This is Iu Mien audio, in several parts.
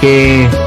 Yie.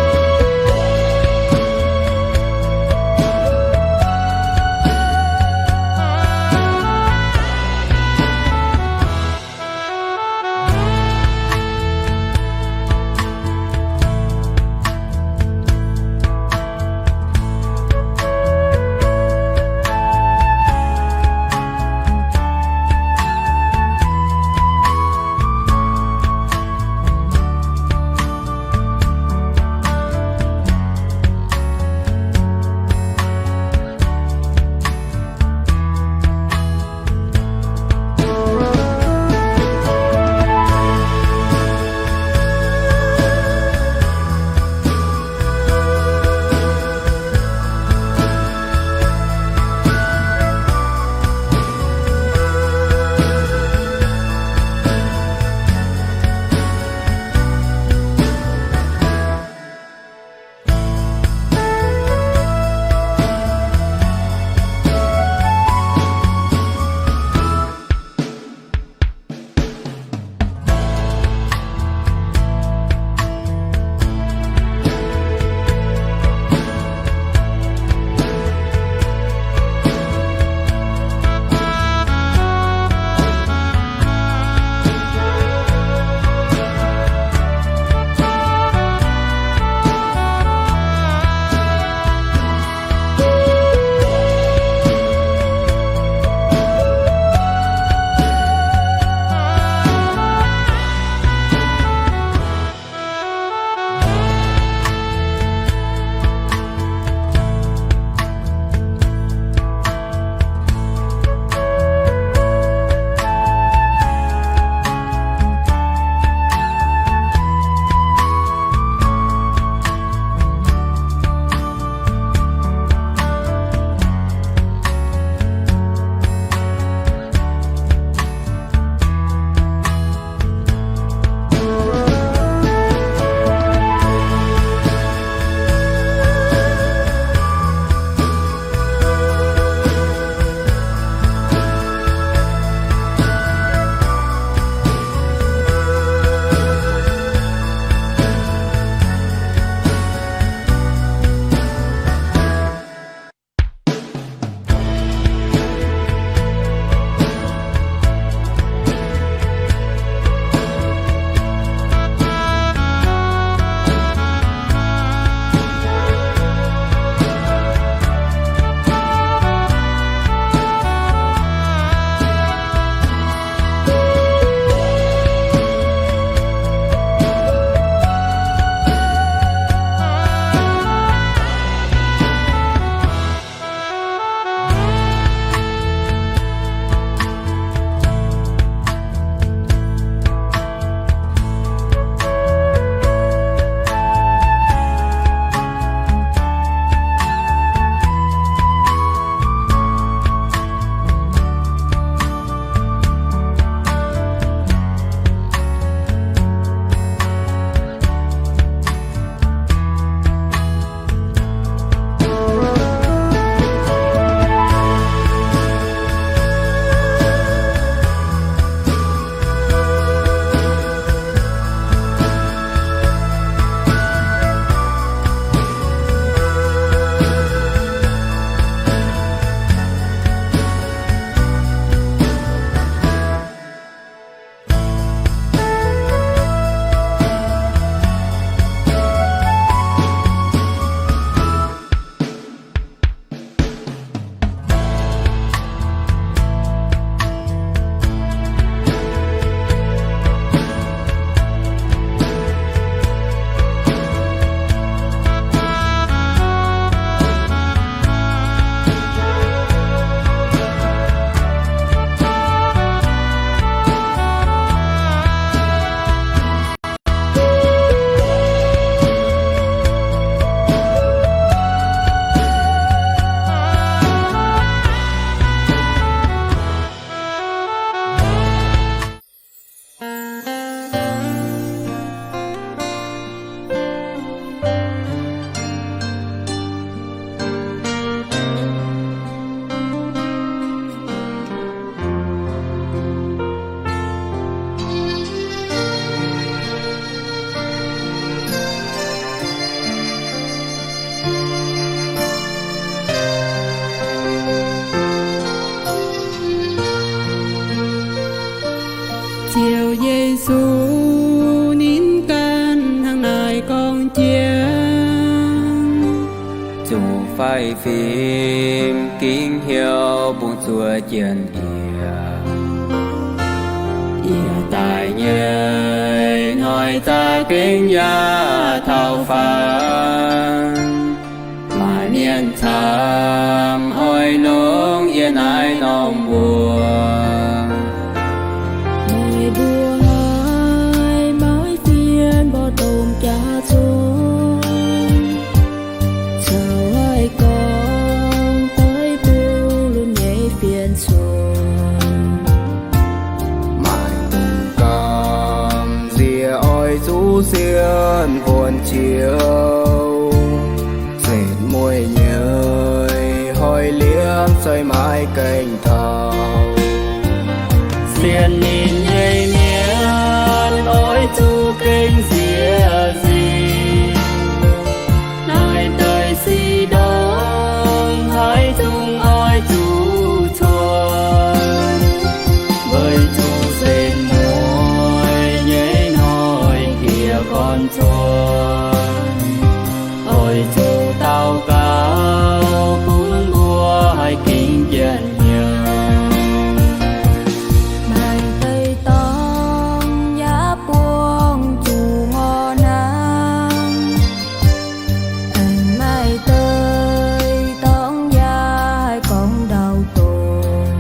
Zuqc ninh ganh hnangv naaic gorngv jiex, zuqc faix fim ging hnyouv bungx zuoqc jien yie. Yie daaih nyei hnoi za'gengh yaac taux faanv, maaih mienh camv oix longc yie naaiv norm mbuox. Meih mbuo haiz maiv fien mborqv domh jaax zong, caux haih gorngv daiv duqv lunx nyei fienx cuotv. Maaih dongh gamh nziex oix zuqc sienx fuonx ziouc, setv mueiz nyei hoic liemh se maiv gaengh taux. Sienx ninh nyei mienh oix zuqc gengh nziex nzingc. Naaiv deix sic ndongc haaix zungv oix zuqc cuotv, weic zuqc setv mueiz nyei hnoi diex gorn cuotv. Oix zuqc daux gaux bun mbuo haih gingx jiex hnyouv. Maaih deix dorngx yaac buangh zuqc ngorc hnaangx, aengx maaih deix dorngx yaac haih gorngv ndau-dorngx.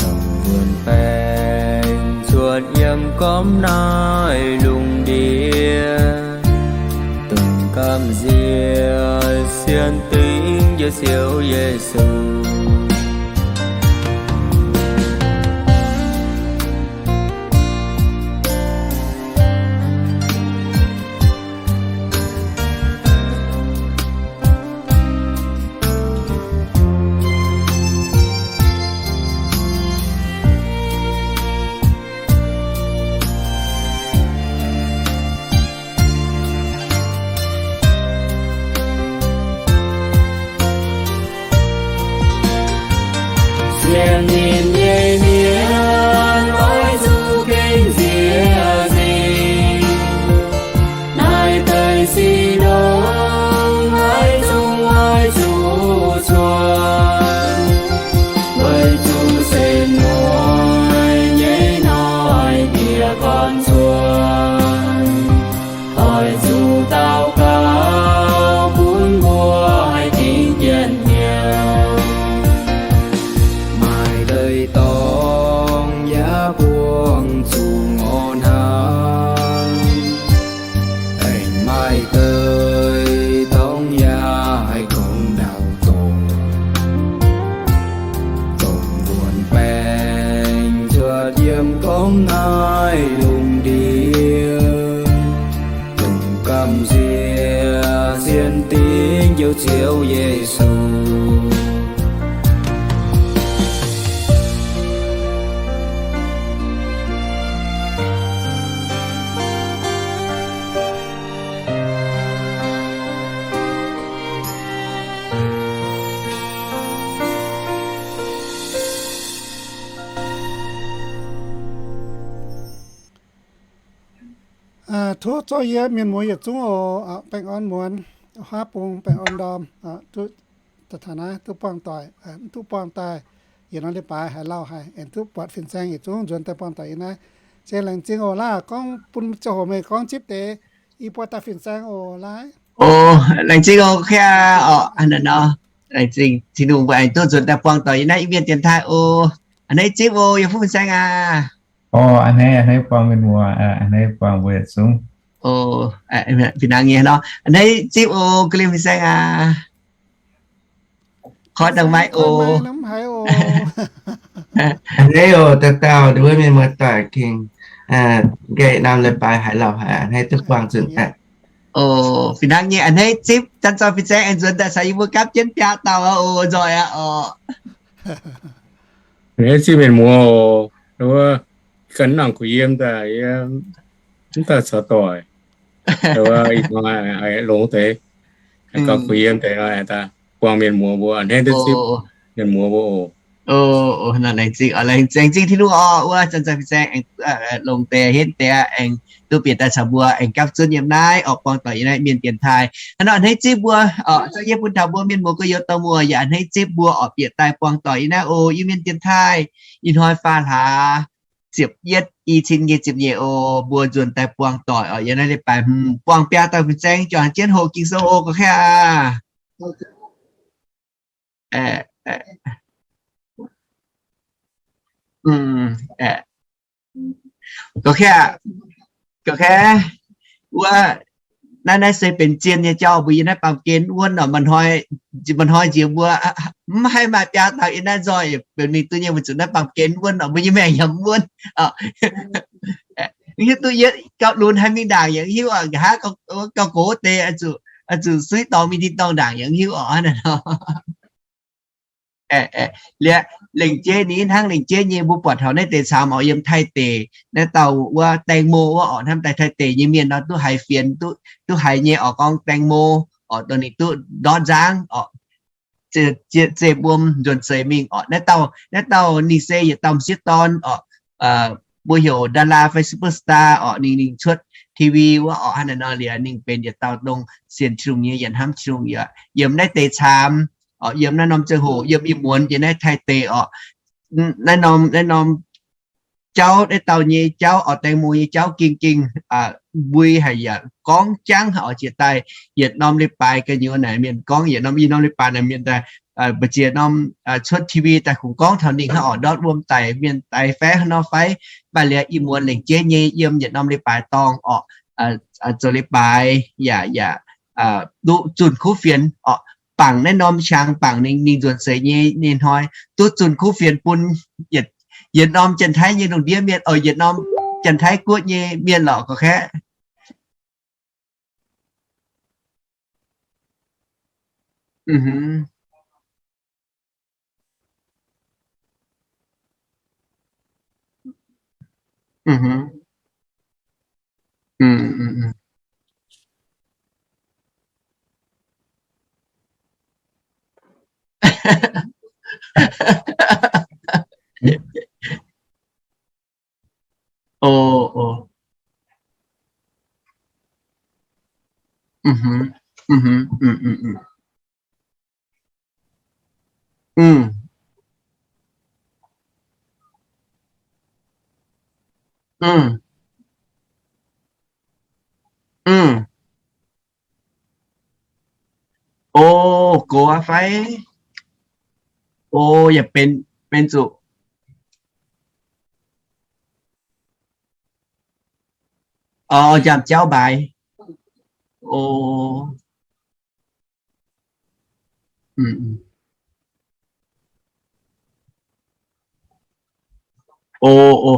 Dongh wuonh baengc cuotv yiem gormx naaiv lungh ndiev, dongh gamh nziex sienx dingc Njoux Ziouv Yesu. Sienx ninh nyei mienh oix zuqc gengh nziex nzingc. Naaiv deix sic ndongc haaix zungv oix zuqc cuotv, weic zuqc setv mueiz nyei hnoi diex gorn cuotv. Oix zuqc daux gaux bun mbuo haih gingx jiex hnyouv. Maaih deix dorngx yaac buangh zuqc ngorc hnaangx, aengx maaih deix dorngx yaac haih gorngv ndau-dorngx. Dongh wuonh baengc cuotv yiem gormx naaiv lungh ndiev, dongh gamh nziex sienx dingc Njoux Ziouv Yesu. Tov zorqv yie mienh muoz yietc zungv oc, baengh orn muonz, haav bung baengh orn ndorm, duqv taux naaiv duqv buangh doic, mv duqv buangh daaih, yietc norm leiz-baaix haaix lauh haic, aengx duqv buatc fin-saeng yietc zungv nzuonx daaih buangh doic yiem naaiv. Se laengz zingh oc. Laaih gorngv bun ziangh hoc meih gorngv zipv deix, yie buatc daaih fin-saeng oc. Laaih, laengz zingh oc, kaav oc, hnangv naaiv nor. Laengz zingh Tin-Hungh mbuo aengx duqv nzuonx daaih buangh doic yiem naaiv Iu-Mienh dienx taaih oc. A'hneiv zipv oc, yie fungx fin-saeng aac. Oc, a'hneiv, a'hneiv buangh mienh muoz, a'hneiv buangh mbuo yietc zungv. Oc, fih hnangv nyei nor, a'hneiv zipv oc, ga'liemh fin-saeng aac. Koi dangh maiv oc. A'hneiv oc, dauh dauh wuov mienh muoz doic king, nqaeqv norm leiz-baaix haaix lauh haic, a'hneiv duqv buangh nzunc aqv. Oc, fih hnangv nyei, a'hneiv zipv zanc-zoih fin-saeng aengx nzuonx daaih caux yie mbuo gapv jienv biaa dauh aqv oc, nzoih aqv oc. A'hneiv zipv mienh muoz oc, wuov ganh nangc kuh yiem daaih, mv daaih caux doic, longx deix, gauh kuh yiem deix, buangh mienh muoz mbuo, a'hneiv duqv zipv mienh muoz mbuo oc. O, laengz zingh, laengz zingh Tin-Hungh oc, wuov zanc-zanc fin-saeng aengx longc deix henv deix aengx duqv bieqc daaih caux mbuo aengx gapv zunv yiem naaiv oc, buangh doic yiem naaiv mienh dienx taaih. Hnangv nor a'hneiv zipv mbuo oc, za'yietv bun taux mbuo mienh muoz gorx-youz dorh muoz yaac a'hneiv zipv mbuo oc, bieqc daaih buangh doic yiem naaiv oc, yiem mienh dienx taaih. Ih hnoi faam hlaax ziepc yietv, i cin nyei ziepc nyeic oc, mbuo nzuonx daaih buangh doic oc, yiem naaiv leiz-baaix hmz buangh biaa dauh fin-saeng juangc jienv hoqc Ging-Sou oc, gorqv-kaeqv aac. Gorqv-kaeqv, gorqv-kaeqv, wuov, naaiv, naaiv se benx zien nyei jauv, mbuo yiem naaiv baamh gen wuonv oc. Maaih hnoi nziex mbuo mv haih maaih biaa dauh yiem naaiv nzoih, benx mingh duqv nyei, weic zuqc naaiv baamh gen wuonv oc, mbuo nyei maengc yaac mv wuonv. Hiuv duqv yietv gauh lunx haih mingh ndaangc yaac hiuv oc, nqa'haav gauh gox deix, zuqc suiv dorngx mingh tin-dorngh ndaangc yaac hiuv oc. Liuz, lengc jeiv ninh hnangv lengc jeiv nyei, mbuo buatc taux naaiv deix caamx oc, yiem Taiv deic naaiv dauh wuov แตงโม wuov oc, hnamv daaih Taiv deic nyei mienh nor duqv haiz fienx, duqv haiz nyei oc, gorngv แตงโม oc, dongh ninh duqv ndortv nzangv oc, zeiv wuom nzuonx seix mingh oc. Naaiv dauh, naaiv dauh ninh se yietc dauh m'sieqv dorn oc, mbuo heuc ดารา fai superstar oc, ninh, ninh cuotv T V wuov oc, hnangv naaiv nor liuz ninh benx yietc dauh dongh sienx Tin-Hungh nyei, yietc hnamv Tin-Hungh yaac yiem naaiv deix caamx oc, yiem naaiv norm ziangh hoc, yiem ih muonz yiem naaiv Taiv deic oc. Naaiv norm, naaiv norm jauv, naaiv dauh nyei jauv oc, แตงโม nyei jauv ging ging mbui haic yaac gorngv jangv haic oc. Jiex daaih yietc norm leiz-baaix ga'nyuoz naaic mienh gorngv, yietc norm, i norm leiz-baaix naaic mienh daaih mbu'ziex norm cuotv T V daaih kungx gorngv taux ninh hnangv oc, ndortv wuom daic, mienh daic fai hnangv nor fai. Mv baac liuz ih muonz lengc jeiv nyei yiem yietc norm leiz-baaix dorngh oc, zoux leiz-baaix yaac, yaac duqv zunh kuv fienx oc. Bangc naaiv norm qangx bangc ninh, ninh nzuonx seix nyei, nyei hnoi duqv zunh kuv fienx bun yietc, yietc norm Janx-Taiv nyei lungh ndiev mienh oc, yietc norm Janx-Taiv guoqv nyei mienh lorqc, gorqv-kaeqv. O, o. O, gox aqv fai? O, yaac benx, benx zuqc, o, njaamv jauv mbaaix. O, o, o.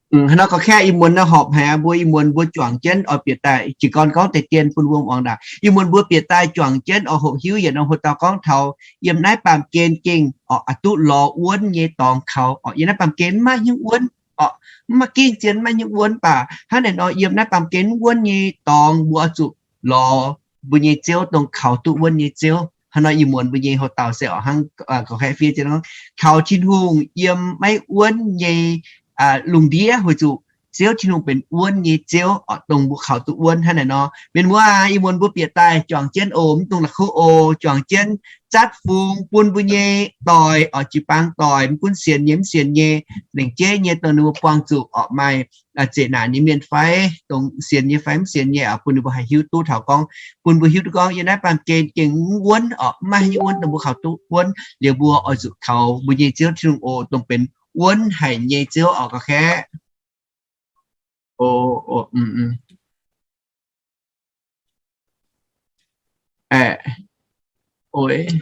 Hnangv nor gorqv-kaeqv ih muonz nor horpc haic, mbuo ih muonz mbuo juangc jienv oix bieqc daaih, jiez gorn gorngv deix dien bun wuom muangx ndaangc. Ih muonz mbuo bieqc daaih juangc jienv oix hoqc hiuv yietc norm hoc dauh gorngv taux yiem naaiv baamh gen gengh oix duqv lorz wuonv nyei dorngx kaux oc. Yiem naaiv baamh gen mv maaih hnyouv wuonv oc, mv maaih gengh zien, mv maaih hnyouv wuonv, mv baac hnangv naaic nor yiem naaiv baamh gen wuonv nyei dorngx mbuo oix zuqc lorz mbuo nyei Ziouv dongh kaux duqv wuonv nyei Ziouv. Hnangv nor ih muonz mbuo nyei hoc dauh se oc hnangv gorqv-kaeqv fiev jienv gorngv kaux Tin-Hungh yiem maiv wuonv nyei lungh ndiev, weic zuqc Ziouv Tin-Hungh benx wuonv nyei Ziouv oc, dongh mbuo kaux duqv wuonv. Hnangv naaic nor mienh muoz aac, ih muonz mbuo bieqc daaih juangc jienv oc, mv dungx la'kuqv oc, juangc jienv zatv fungx bun mbuo nyei doic oc, jiu baang doic, mv gunv sienx nyei mv sienx nyei, lengc jeiv nyei dongh ninh mbuo buangh zuqc oc, maaih zeqc naanc nyei mienh fai, dongh sienx nyei fai mv sienx nyei oc, bun ninh mbuo haih hiuv duqv taux gorngv, bun mbuo hiuv duqv gorngv yiem naaiv baamh gen gengh mv wuonv oc, mv maaih haaix nyungc wuonv dongh mbuo kaux duqv wuonv. Liuz mbuo oix zuqc kaux mbuo nyei Ziouv Tin-Hungh oc, dongh benx wuonv haic nyei Ziouv oc, gorqv-kaeqv. O, o, mm, mm. Aeqv, oix,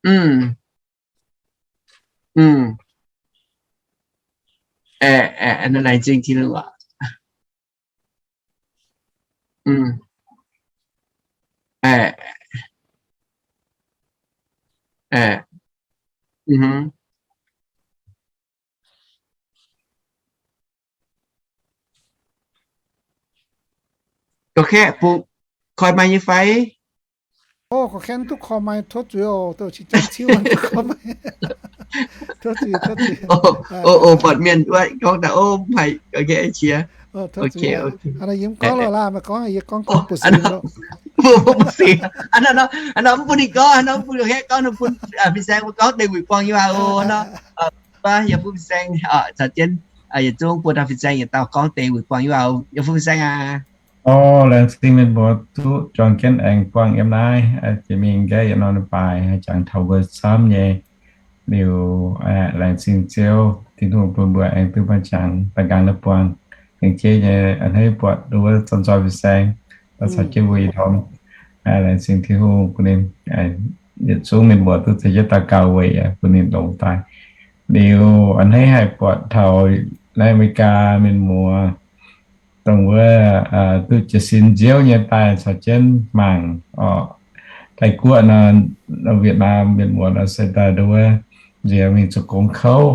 mm, mm. Aeqv, aeqv, naaiv laengz zingh Tin-Hungh aac. Mm. Aeqv, aeqv, mm. Gorqv-kaeqv, bungx koi maaih nyei fai? Ov, gorngv kengx duqv korv maaih tov zuiz oc, duqv cing jangv ciuv duqv korv maaih. Tov zuiz, tov zuiz. Ov, buatc mienh wuov gorngv daaih ov, mv haih qiex. Tov zuiz. Yie mv gorngv lorqc laah, meih gorngv, yie gorngv gorngv mbu'ziex. Mbu'ziex. Hnangv nor mv bun ninh gorngv, hnangv nor mv bun ninh gorngv, ninh bun fin-saeng mbuo gorngv deix wuic buangh yie waac oc. Hnangv nor, yie bun fin-saeng caux jienv yietc zungv buo dauh fin-saeng yietc dauh gorngv deix wuic buangh yie waac oc. Yie bun fin-saeng aac. Ov, laengz zingh mienh mbuo duqv juangc jienv aengx buangh yiem naaiv jiex mingh nqaeqv yietc norm leiz-baaix haih jangx taux mbuo camv nyei. Liuz, laengz zingh Ziouv, Tin-Hungh bun mbuo aengx duqv maaih jangx daaih nqaang naaiv buangh. Gengh jeiv nyei a'hneiv buatc wuov zorn-zoih fin-saeng daaih caux jienv mbuo ih ndorm. Laengz zingh Tin-Hungh bun ninh, yietc zungv mienh mbuo duqv caux jienv daux gaux weic bun ninh longx daaih. Liuz a'hneiv haih buatc taux naaiv America mienh muoz dongh wuov duqv jiez sin nziouv nyei daaih caux jienv mangc oc. Taiv-Guoqv nor, Vietnam mienh muoz nor se daaih nduov nziex mingh zoux gong kouv.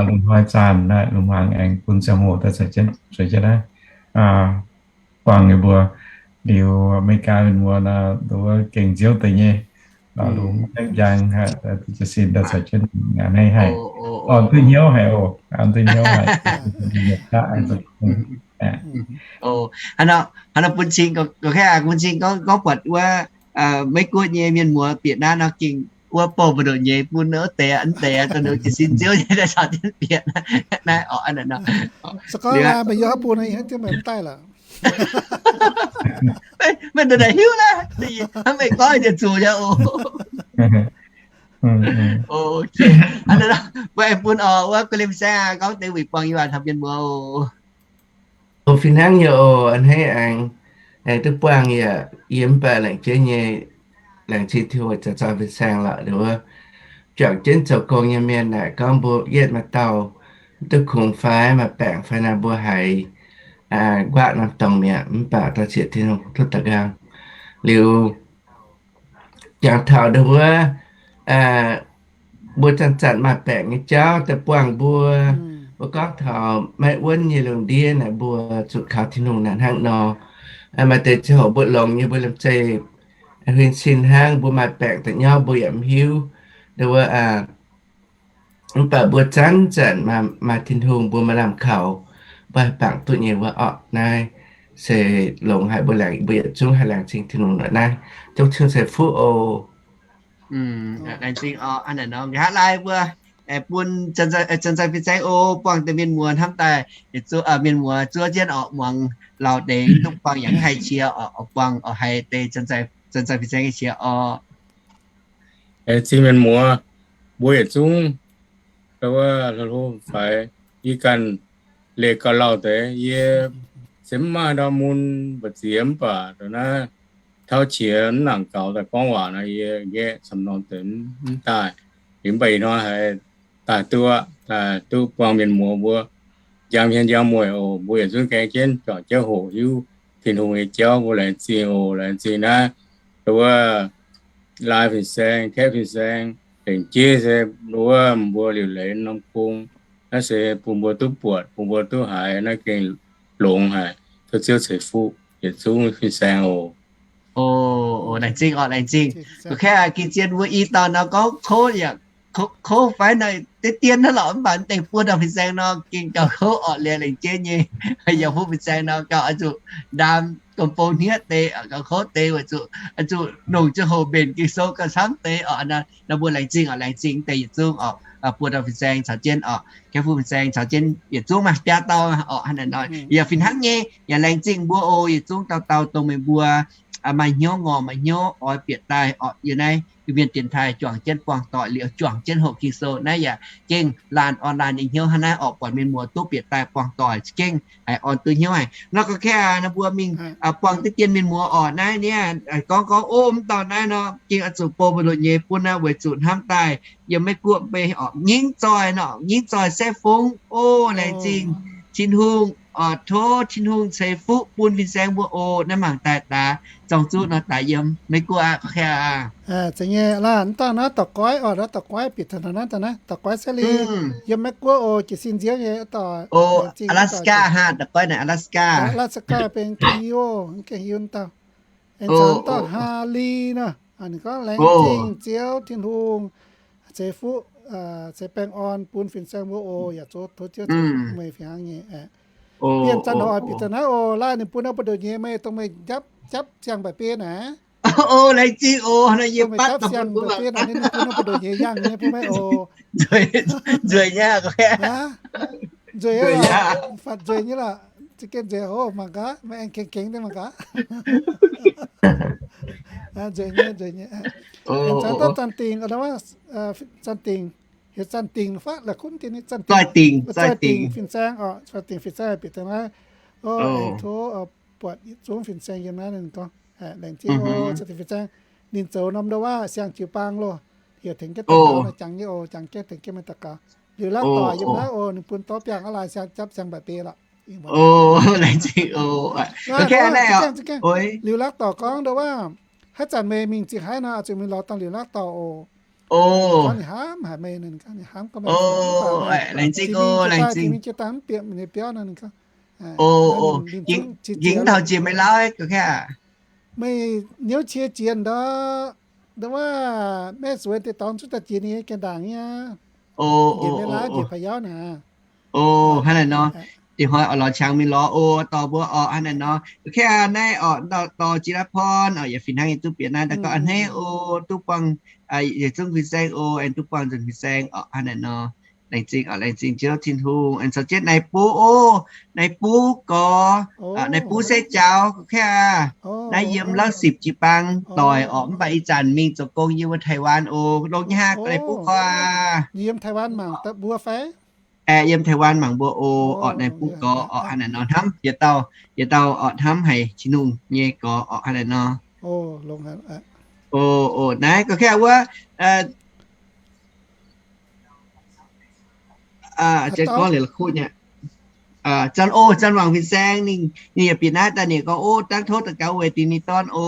Lungh hnoi zanc naaiv lungh hmuangx aengx bun ziangh hoc daaih caux jienv, caux jienv naaiv buangh ninh mbuo. Liuz America mienh muoz nor, nduov gengh nziouv deix nyei. Nor lungh mv gaengh njang, duqv jiez sin daaih caux jienv a'hneiv haic. Orn duqv hnyouv haic oc, orn duqv hnyouv haic. Hnangv nor bun cing, bun cing gorngv, gorngv buatc wuov Meiv Guoqv nyei mienh muoz bieqc naaiv nor gengh wuov bouh mbu'ndongx nyei bun wuov deix, wuov deix dongh ninh jiez sin nziouv nyei daaih caux jienv bieqc naaiv oc. Hnangv nor, se gorngv meih yiem haaix bung nor, yie hnangv jienv meih mv daaih lorqc. Meih ndongc naaic hiuv naaiv, hnangv meih gorngv njiec zuqc nyei oc. Mbuo aengx bun oc wuov Gu'lin Fin-Saeng gorngv deix wuic buangh yie waac taux mienh muoz oc. Oc, fih hnangv nyei oc. A'hneiv aengx, aengx duqv buangh yie, yie mv baac laengz jienv nyei, laengz zingh Tin-Hungh zoux zorn-zoih fin-saeng lorqc. Nduov juangc jienv zoux gong nyei mienh naaic gorngv mbuo yietv maaih dauh duqv kungx fai maaih baengc fai naaic mbuo haiz nquaqv norm dorngx mi'aqv, mv baac dorh zieqc Tin-Hungh duqv da'nqaang. Liuz jangx taux nduov wuov, mbuo zanc-zanc maaih baengc nyei jauv daaih buangh mbuo. Mbuo gorngv taux maiv wuonv nyei lungh ndiev naaic mbuo zuqc kaux Tin-Hungh naaic hnangv nor. Maaih deix ziangh hoc mbuo longx nyei mbuo liemh zeih huin sin hnangv, mbuo maaih baengc da'nyauv mbuo yaac mv hiuv. Nduov wuov, mv baac mbuo zanc-zanc maaih Tin-Hungh mbuo maaih lamh kaux, mbuo haih bangc duqv nyei wuov orqc. Naaiv se longx haic, mbuo laengz, mbuo yietc zungv haih laengz zingh Tin-Hungh naaiv. Zungv Tin-Hungh ceix fuqv oc. Laengz zingh oc. Hnangv naaic nor nqa'haav laai mbuo bun zanc-zanc fin-saeng oc, buangh deix mienh muoz hnamv daaih, mienh muoz zuov jienv oc, muangx lauh deix duqv buangh yaac mv haih qiex oc, buangh oc, haiz deix zanc-zanc fin-saeng nyei qiex oc. Laengz zingh mienh muoz, mbuo yietc zungv, wuov, hlo-hlo faix, yie ganh leih gauh lauh deix, yie se mv maaih ndau mun mbu'ziex mv baac ndongc naaiv tauv qiex mv nangc gaux daaih gorngv waac nor, yie nqaeqv camv norm deix mv daaih. Liuz mv baac ih hnoi haiz daaih duqv, daaih duqv buangh mienh muoz mbuo njang hmien njang mueic oc. Mbuo yietc zungv gaeng jienv juangc jienv hoqc hiuv Tin-Hungh nyei jauv. Mbuo laengz zingh oc. Laengz zingh naaiv wuov Lai Fin-Saeng, Kaeqv Fin-Saeng, lengc jeiv se wuov mbuo liuc leiz norm gong. Naaiv se bun mbuo duqv buatc, bun mbuo duqv haiz, naaiv gengh longx haic. Tov Ziouv ceix fuqv yietc zungv fin-saeng oc. Laengz zingh oc, laengz zingh. Kaeqv, gengh zien mbuo i dauh nor gorngv kouv yaac kouv fai nor, deix dien hnangv lorqc, mv baac deix buo dauh fin-saeng nor gengh gauh kouv orqc, liuz lengc jeiv nyei. Yaac buo fin-saeng nor gauh oix zuqc ndaam domh bou hniev deix, gauh kouv deix, weic zuqc oix zuqc longc ziangh hoc mbenc Ging-Sou gauh camv deix oc. Nor mbuo laengz zingh oc, laengz zingh deix yietc zungv oc, buo dauh fin-saeng caux jienv oc, Kaeqv Fu fin-saeng caux jienv yietc zungv maah, biaa dauh oc. Hnangv naaic nor yaac fih hnangv nyei, yaac laengz zingh mbuo oc, yietc zungv dauh dauh dongh meih mbuo maaih hnyouv ngorc, maaih hnyouv oix bieqc daaih oc, yiem naaiv Iu-Mienh dienx taaih juangc jienv buangh doic liuz, juangc jienv hoqc Ging-Sou naaiv yaac gengh laanh orn laanh nyei hnyouv hnangv naaiv oc. Buatc mienh muoz duqv bieqc daaih buangh doic za'gengh haiz orn duqv hnyouv haic. Nor gorngv kaeqv, ninh mbuo mingh buangh deix dien mienh muoz oc. Naaiv niaa gorngv gorngv, ov, mv dauh naaiv nor gengh oix zuqc bou mbu'ndongx nyei bun naaiv, weic zuqc hnamv daaih yiem Meiv Guoqv mv bei oc, ngingv zoih nor, ngingv zoih setv fungv. Ov, laengz zingh Tin-Hungh oc. Tov Tin-Hungh ceix fuqv bun fin-saeng mbuo oc. Naaiv mangc daaih daaih zorng zuqv nor daaih yiem Meiv Guoqv aqv, gorngv kaeqv aqv. Zeiz nyei laanh, mv dauh naaiv dorc goiv oc, naaiv dorc goiv bieqc taux naaiv daaih naaiv dorc goiv se li yiem Meiv Guoqv oc, jiez sin nziouv nyei dorc. Alaska hnangv, dorc goiv naaic Alaska. Alaska benx gengh hiuv, gengh hiuv mv dauh. Aengx caux dauh Haa Li nor, ninh gorngv, Laengz zingh Ziouv Tin-Hungh ceix fuqv, ceix baengh orn bun fin-saeng mbuo oc. Yaac zoux tov Ziouv ceix fuqv meih fih hnangv nyei. Bienh zanc hoc oix bieqc daaih naaiv oc, laih ninh bun naaiv buoz-ndoqv nyei meih, dongh meih japv, japv siang-mbaeqc biei naaic. O, laengz zingh oc. Naaiv yie dongh meih japv siang-mbaeqc biei naaic, ninh bun naaiv buoz-ndoqv nyei yangh nyei bun meih oc. Nzueic nyei, nzueic nyei, fatv nzueic nyei lorqc. Za'gengh nzueic oc, mangc gaax, meih aengx kengx kengx deix mangc gaax. Nzueic nyei, nzueic nyei. Zanc daaih zanc dingc, zanc dingc, heuc zanc dingc faqv la'kuqv dingc, zanc dingc, zoih dingc fin-saeng oc, zoih dingc fin-saeng bieqc daaih naaiv. O, aengx tov buatc yietc zungv fin-saeng yiem naaiv, ninh gorngv, laengz zingh oc, zoih dingc fin-saeng. Ninh zoux norm ndo waav siang-jiu-baang loh, yaac tengx jienv daux gaux nor, jangx nyei oc, jangx jienv tengx jienv meih daux gaux. Liuz Laauv Dorc yiem naaiv oc, ninh bun dorv biangh aqv, laih siang japv siang-mbaeqc biei lorqc. O, laengz zingh oc. Liuz Laauv Dorc gorngv ndo waav, haaix zanc meih mingh zingh haaix nor, zuqc mingh lorz dangh Liuz Laauv Dorc oc. Gorngv ninh hnamv haic meih, ninh hnamv gorngv meih, laengz zingh oc, laengz zingh. Jiex mingh jiex daaih mv bieqc ninh biauv nor, ninh gorngv, o, ninh zungv qiex jiez taux jiex meih lauv, meih niouv qiex jiez ndortv, ndo waav maiv zueiz deix dorngx zungv daaih jiex ninh nyei gaengh ndaangc nyei aqv. O, njiec meih lauv njiec paaix yauv naaic. O, hnangv naaic nor, dingc hnoi oix lorz qangx mingh lorz o, dorh mbuo orqc, hnangv naaic nor. Ka naaiv orqc, dorh Jiex Laauv Porn orqc, yaac fih hnangv nyei duqv bieqc naaiv daaih gorngv a'hneiv o, duqv buangh yietc zungv fin-saeng o, aengx duqv buangh nzunc fin-saeng orqc, hnangv naaic nor. Laengz zingh orqc, laengz zingh Ziouv Tin-Hungh, aengx caux jienv naaiv buv o, naaiv buv gorx, naaiv buv se jaux ka, naaiv yiem Lauv Sipc jiu-baang doic orqc, mv baac ih zanc mingh zoux gong yiem wuov Taiwan o, longx nyei hnangv, naaiv buv gorx aac. Yiem Taiwan mangc mbuo fai? Aeqv, yiem Taiwan mangc mbuo o, orqc, naaiv buv gorx orqc, hnangv naaic nor hnamv yietc dauh, yietc dauh orqc, hnamv haic Tin-Hungh nyei gorx orqc, hnangv naaic nor. O, naaiv gorx-kaeqv wuov, gorngv liuz la'kuqv nyei. Zanc o, Zanc Wangc fin-saeng ninh, ninh yaac bieqc naaiv daaih, ninh gorngv, o, dangv tov daux gaux weic dingc ninh dorn o,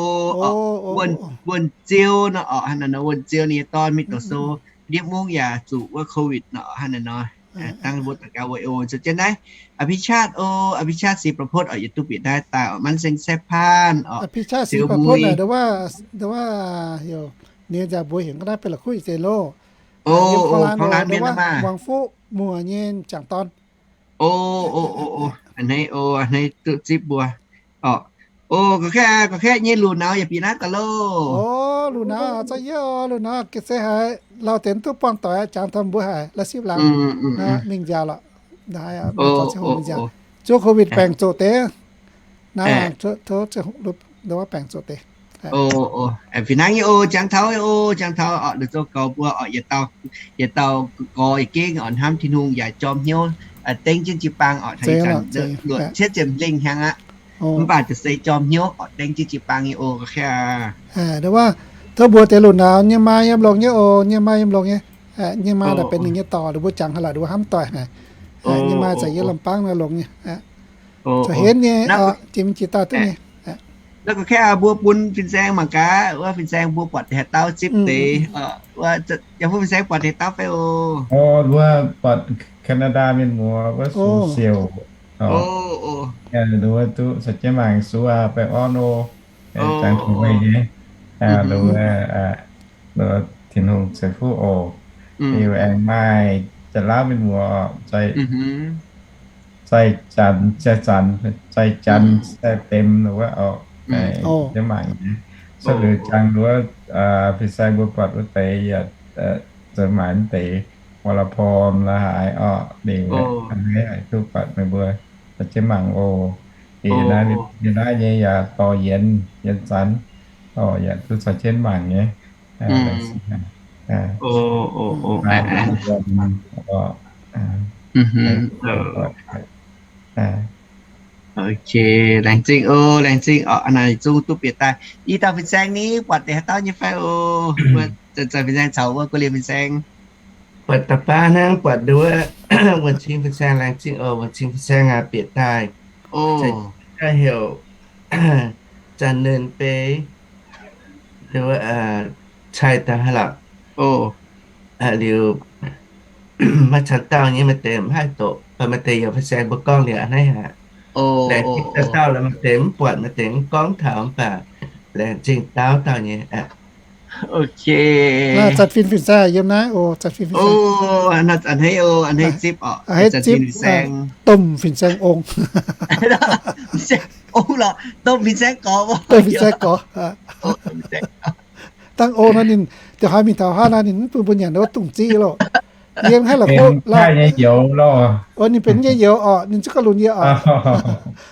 Wuonh Ziou nor orqc, hnangv naaic nor, Wuonh Ziou ninh nyei dorn mingh doqc sou, ndiev mungv yaac zuqc wuov COVID nor, hnangv naaic nor. Dangv mbuo daux gaux weic o, zoux jienv naaiv, A'biqv Qatv o, A'biqv Qatv Sipc Ba'potv orqc, yietc duqv bieqc naaiv daaih orqc, Manv Seng Saeqv Paanv orqc, Siou Mui. Ndo wuov, ninh nzaaux mbuox heuc ga'naaiv benx la'kuqv ih zeiz loh. O, Wangc Fuqv Muoc nyei jangc dorn. O, a'hneiv o, a'hneiv duqv zipv mbuo. O, gorx-kaeqv, gorx-kaeqv nyei luc naux yaac bieqc naaiv daaih loh. O, luc naux za'yietv o, luc naux ga'sie haiz lauh deix duqv buangh doic, jangx taux mbuo haic, la'sipv laangz mingh nziaauc lorqc. Zuov COVID baengc zoqc deix. Naaiv tov baengc zoqc deix. Fih hnangv nyei o, jangx taux o, jangx taux orqc, la'zou gorx mbuo orqc, yietc dauh gorx yietc gengh orqc, hnamv Tin-Hungh yaac jorm hnyouv, dengv jienv jiu-baang orqc, luoqc cietv ziepc lengh hnyangx aqv. Mv baac se jorm hnyouv orqc, dengv jienv jiu-baang nyei o, gorx-kaeqv. Tov mbuo deix luc naux nyei maa yiem longx nyei o, nyei maa yiem longx nyei. Nyei maa daaih benx ninh nyei dorc, mbuo jangx haaix lorqc mbuo hnamv doic haic. Nyei maa za'yietv lamh bangv nor longx nyei. Corc henv nyei, jiex mingh jiex daaih duqv nyei. Naaiv gorx-kaeqv mbuo bun fin-saeng mangc gaax, wuov fin-saeng mbuo buatc deix haaix dauh zipv deix, wuov jaa-fin fin-saeng buatc deix haaix dauh fai o? Wuov buatc Canada mienh muoz wuov Sung Siouc. Wuov duqv caux jienv mangc Sua baengh orn o, jangx taux meih nyei. Wuov Tin-Hungh ceix fuqv oc. Liuz aengx maaih Janx-Laauv mienh muoz, Zaih Janx, Zaih Janx, Zaih Janx, Zaih Janx wuov oc, jienv mangc nyei. Cuotv liuz jangx wuov fin-saeng mbuo buatc wuov deix yaac zoux maaic deix, Wala Porn la'haaix orqc, liuz a'hneiv haic duqv buatc meih mbuo caux jienv mangc oc. Liuz naaiv, liuz naaiv nyei yaac dorh Yienx, Yienx Zanx, orqc, yaac duqv caux jienv mangc nyei. Ok, laengz zingh oc, laengz zingh orqc, naaic zungv duqv bieqc daaih. I dauh fin-saeng ni, buatc deix haaix dauh nyei fai oc? Zanc-zanc fin-saeng caux wuov guv liemh fin-saeng buatc da'baav hnangv, buatc nduov wuonh cing fin-saeng, laengz zingh oc, wuonh cing fin-saeng aac, bieqc daaih. Daaih heuc Zanc Nernh Beiv, nduov, Cai Daaih Haaix Lauc. Liuz maiv caux dauh nyei maaih deix mv haih doqc, baac maaih deix yaac fin-saeng mbuo gorngv liuz a'hneiv haic. Laengz zingh dauh dauh lorqc, maaih deix mv buatc, maaih deix mv gorngv taux, mv baac Laengz zingh dauh dauh nyei. Zanc fin fin-saeng yiem naaiv oc, zanc fin fin-saeng. A'hneiv oc, a'hneiv zipv oc, a'hneiv zipv, domh fin-saeng ong. Ong lorqc, domh fin-saeng gorx, domh fin-saeng gorx. Dangh ong nor ninh, da'haaix mingh taux haaix nor ninh mv bun mbuo nyanc wuov dungz ziqv loh. Yie mv haih la'kuqv lorqc. Ninh benx nyei youz oc, ninh zungv gauh lunx yie oc.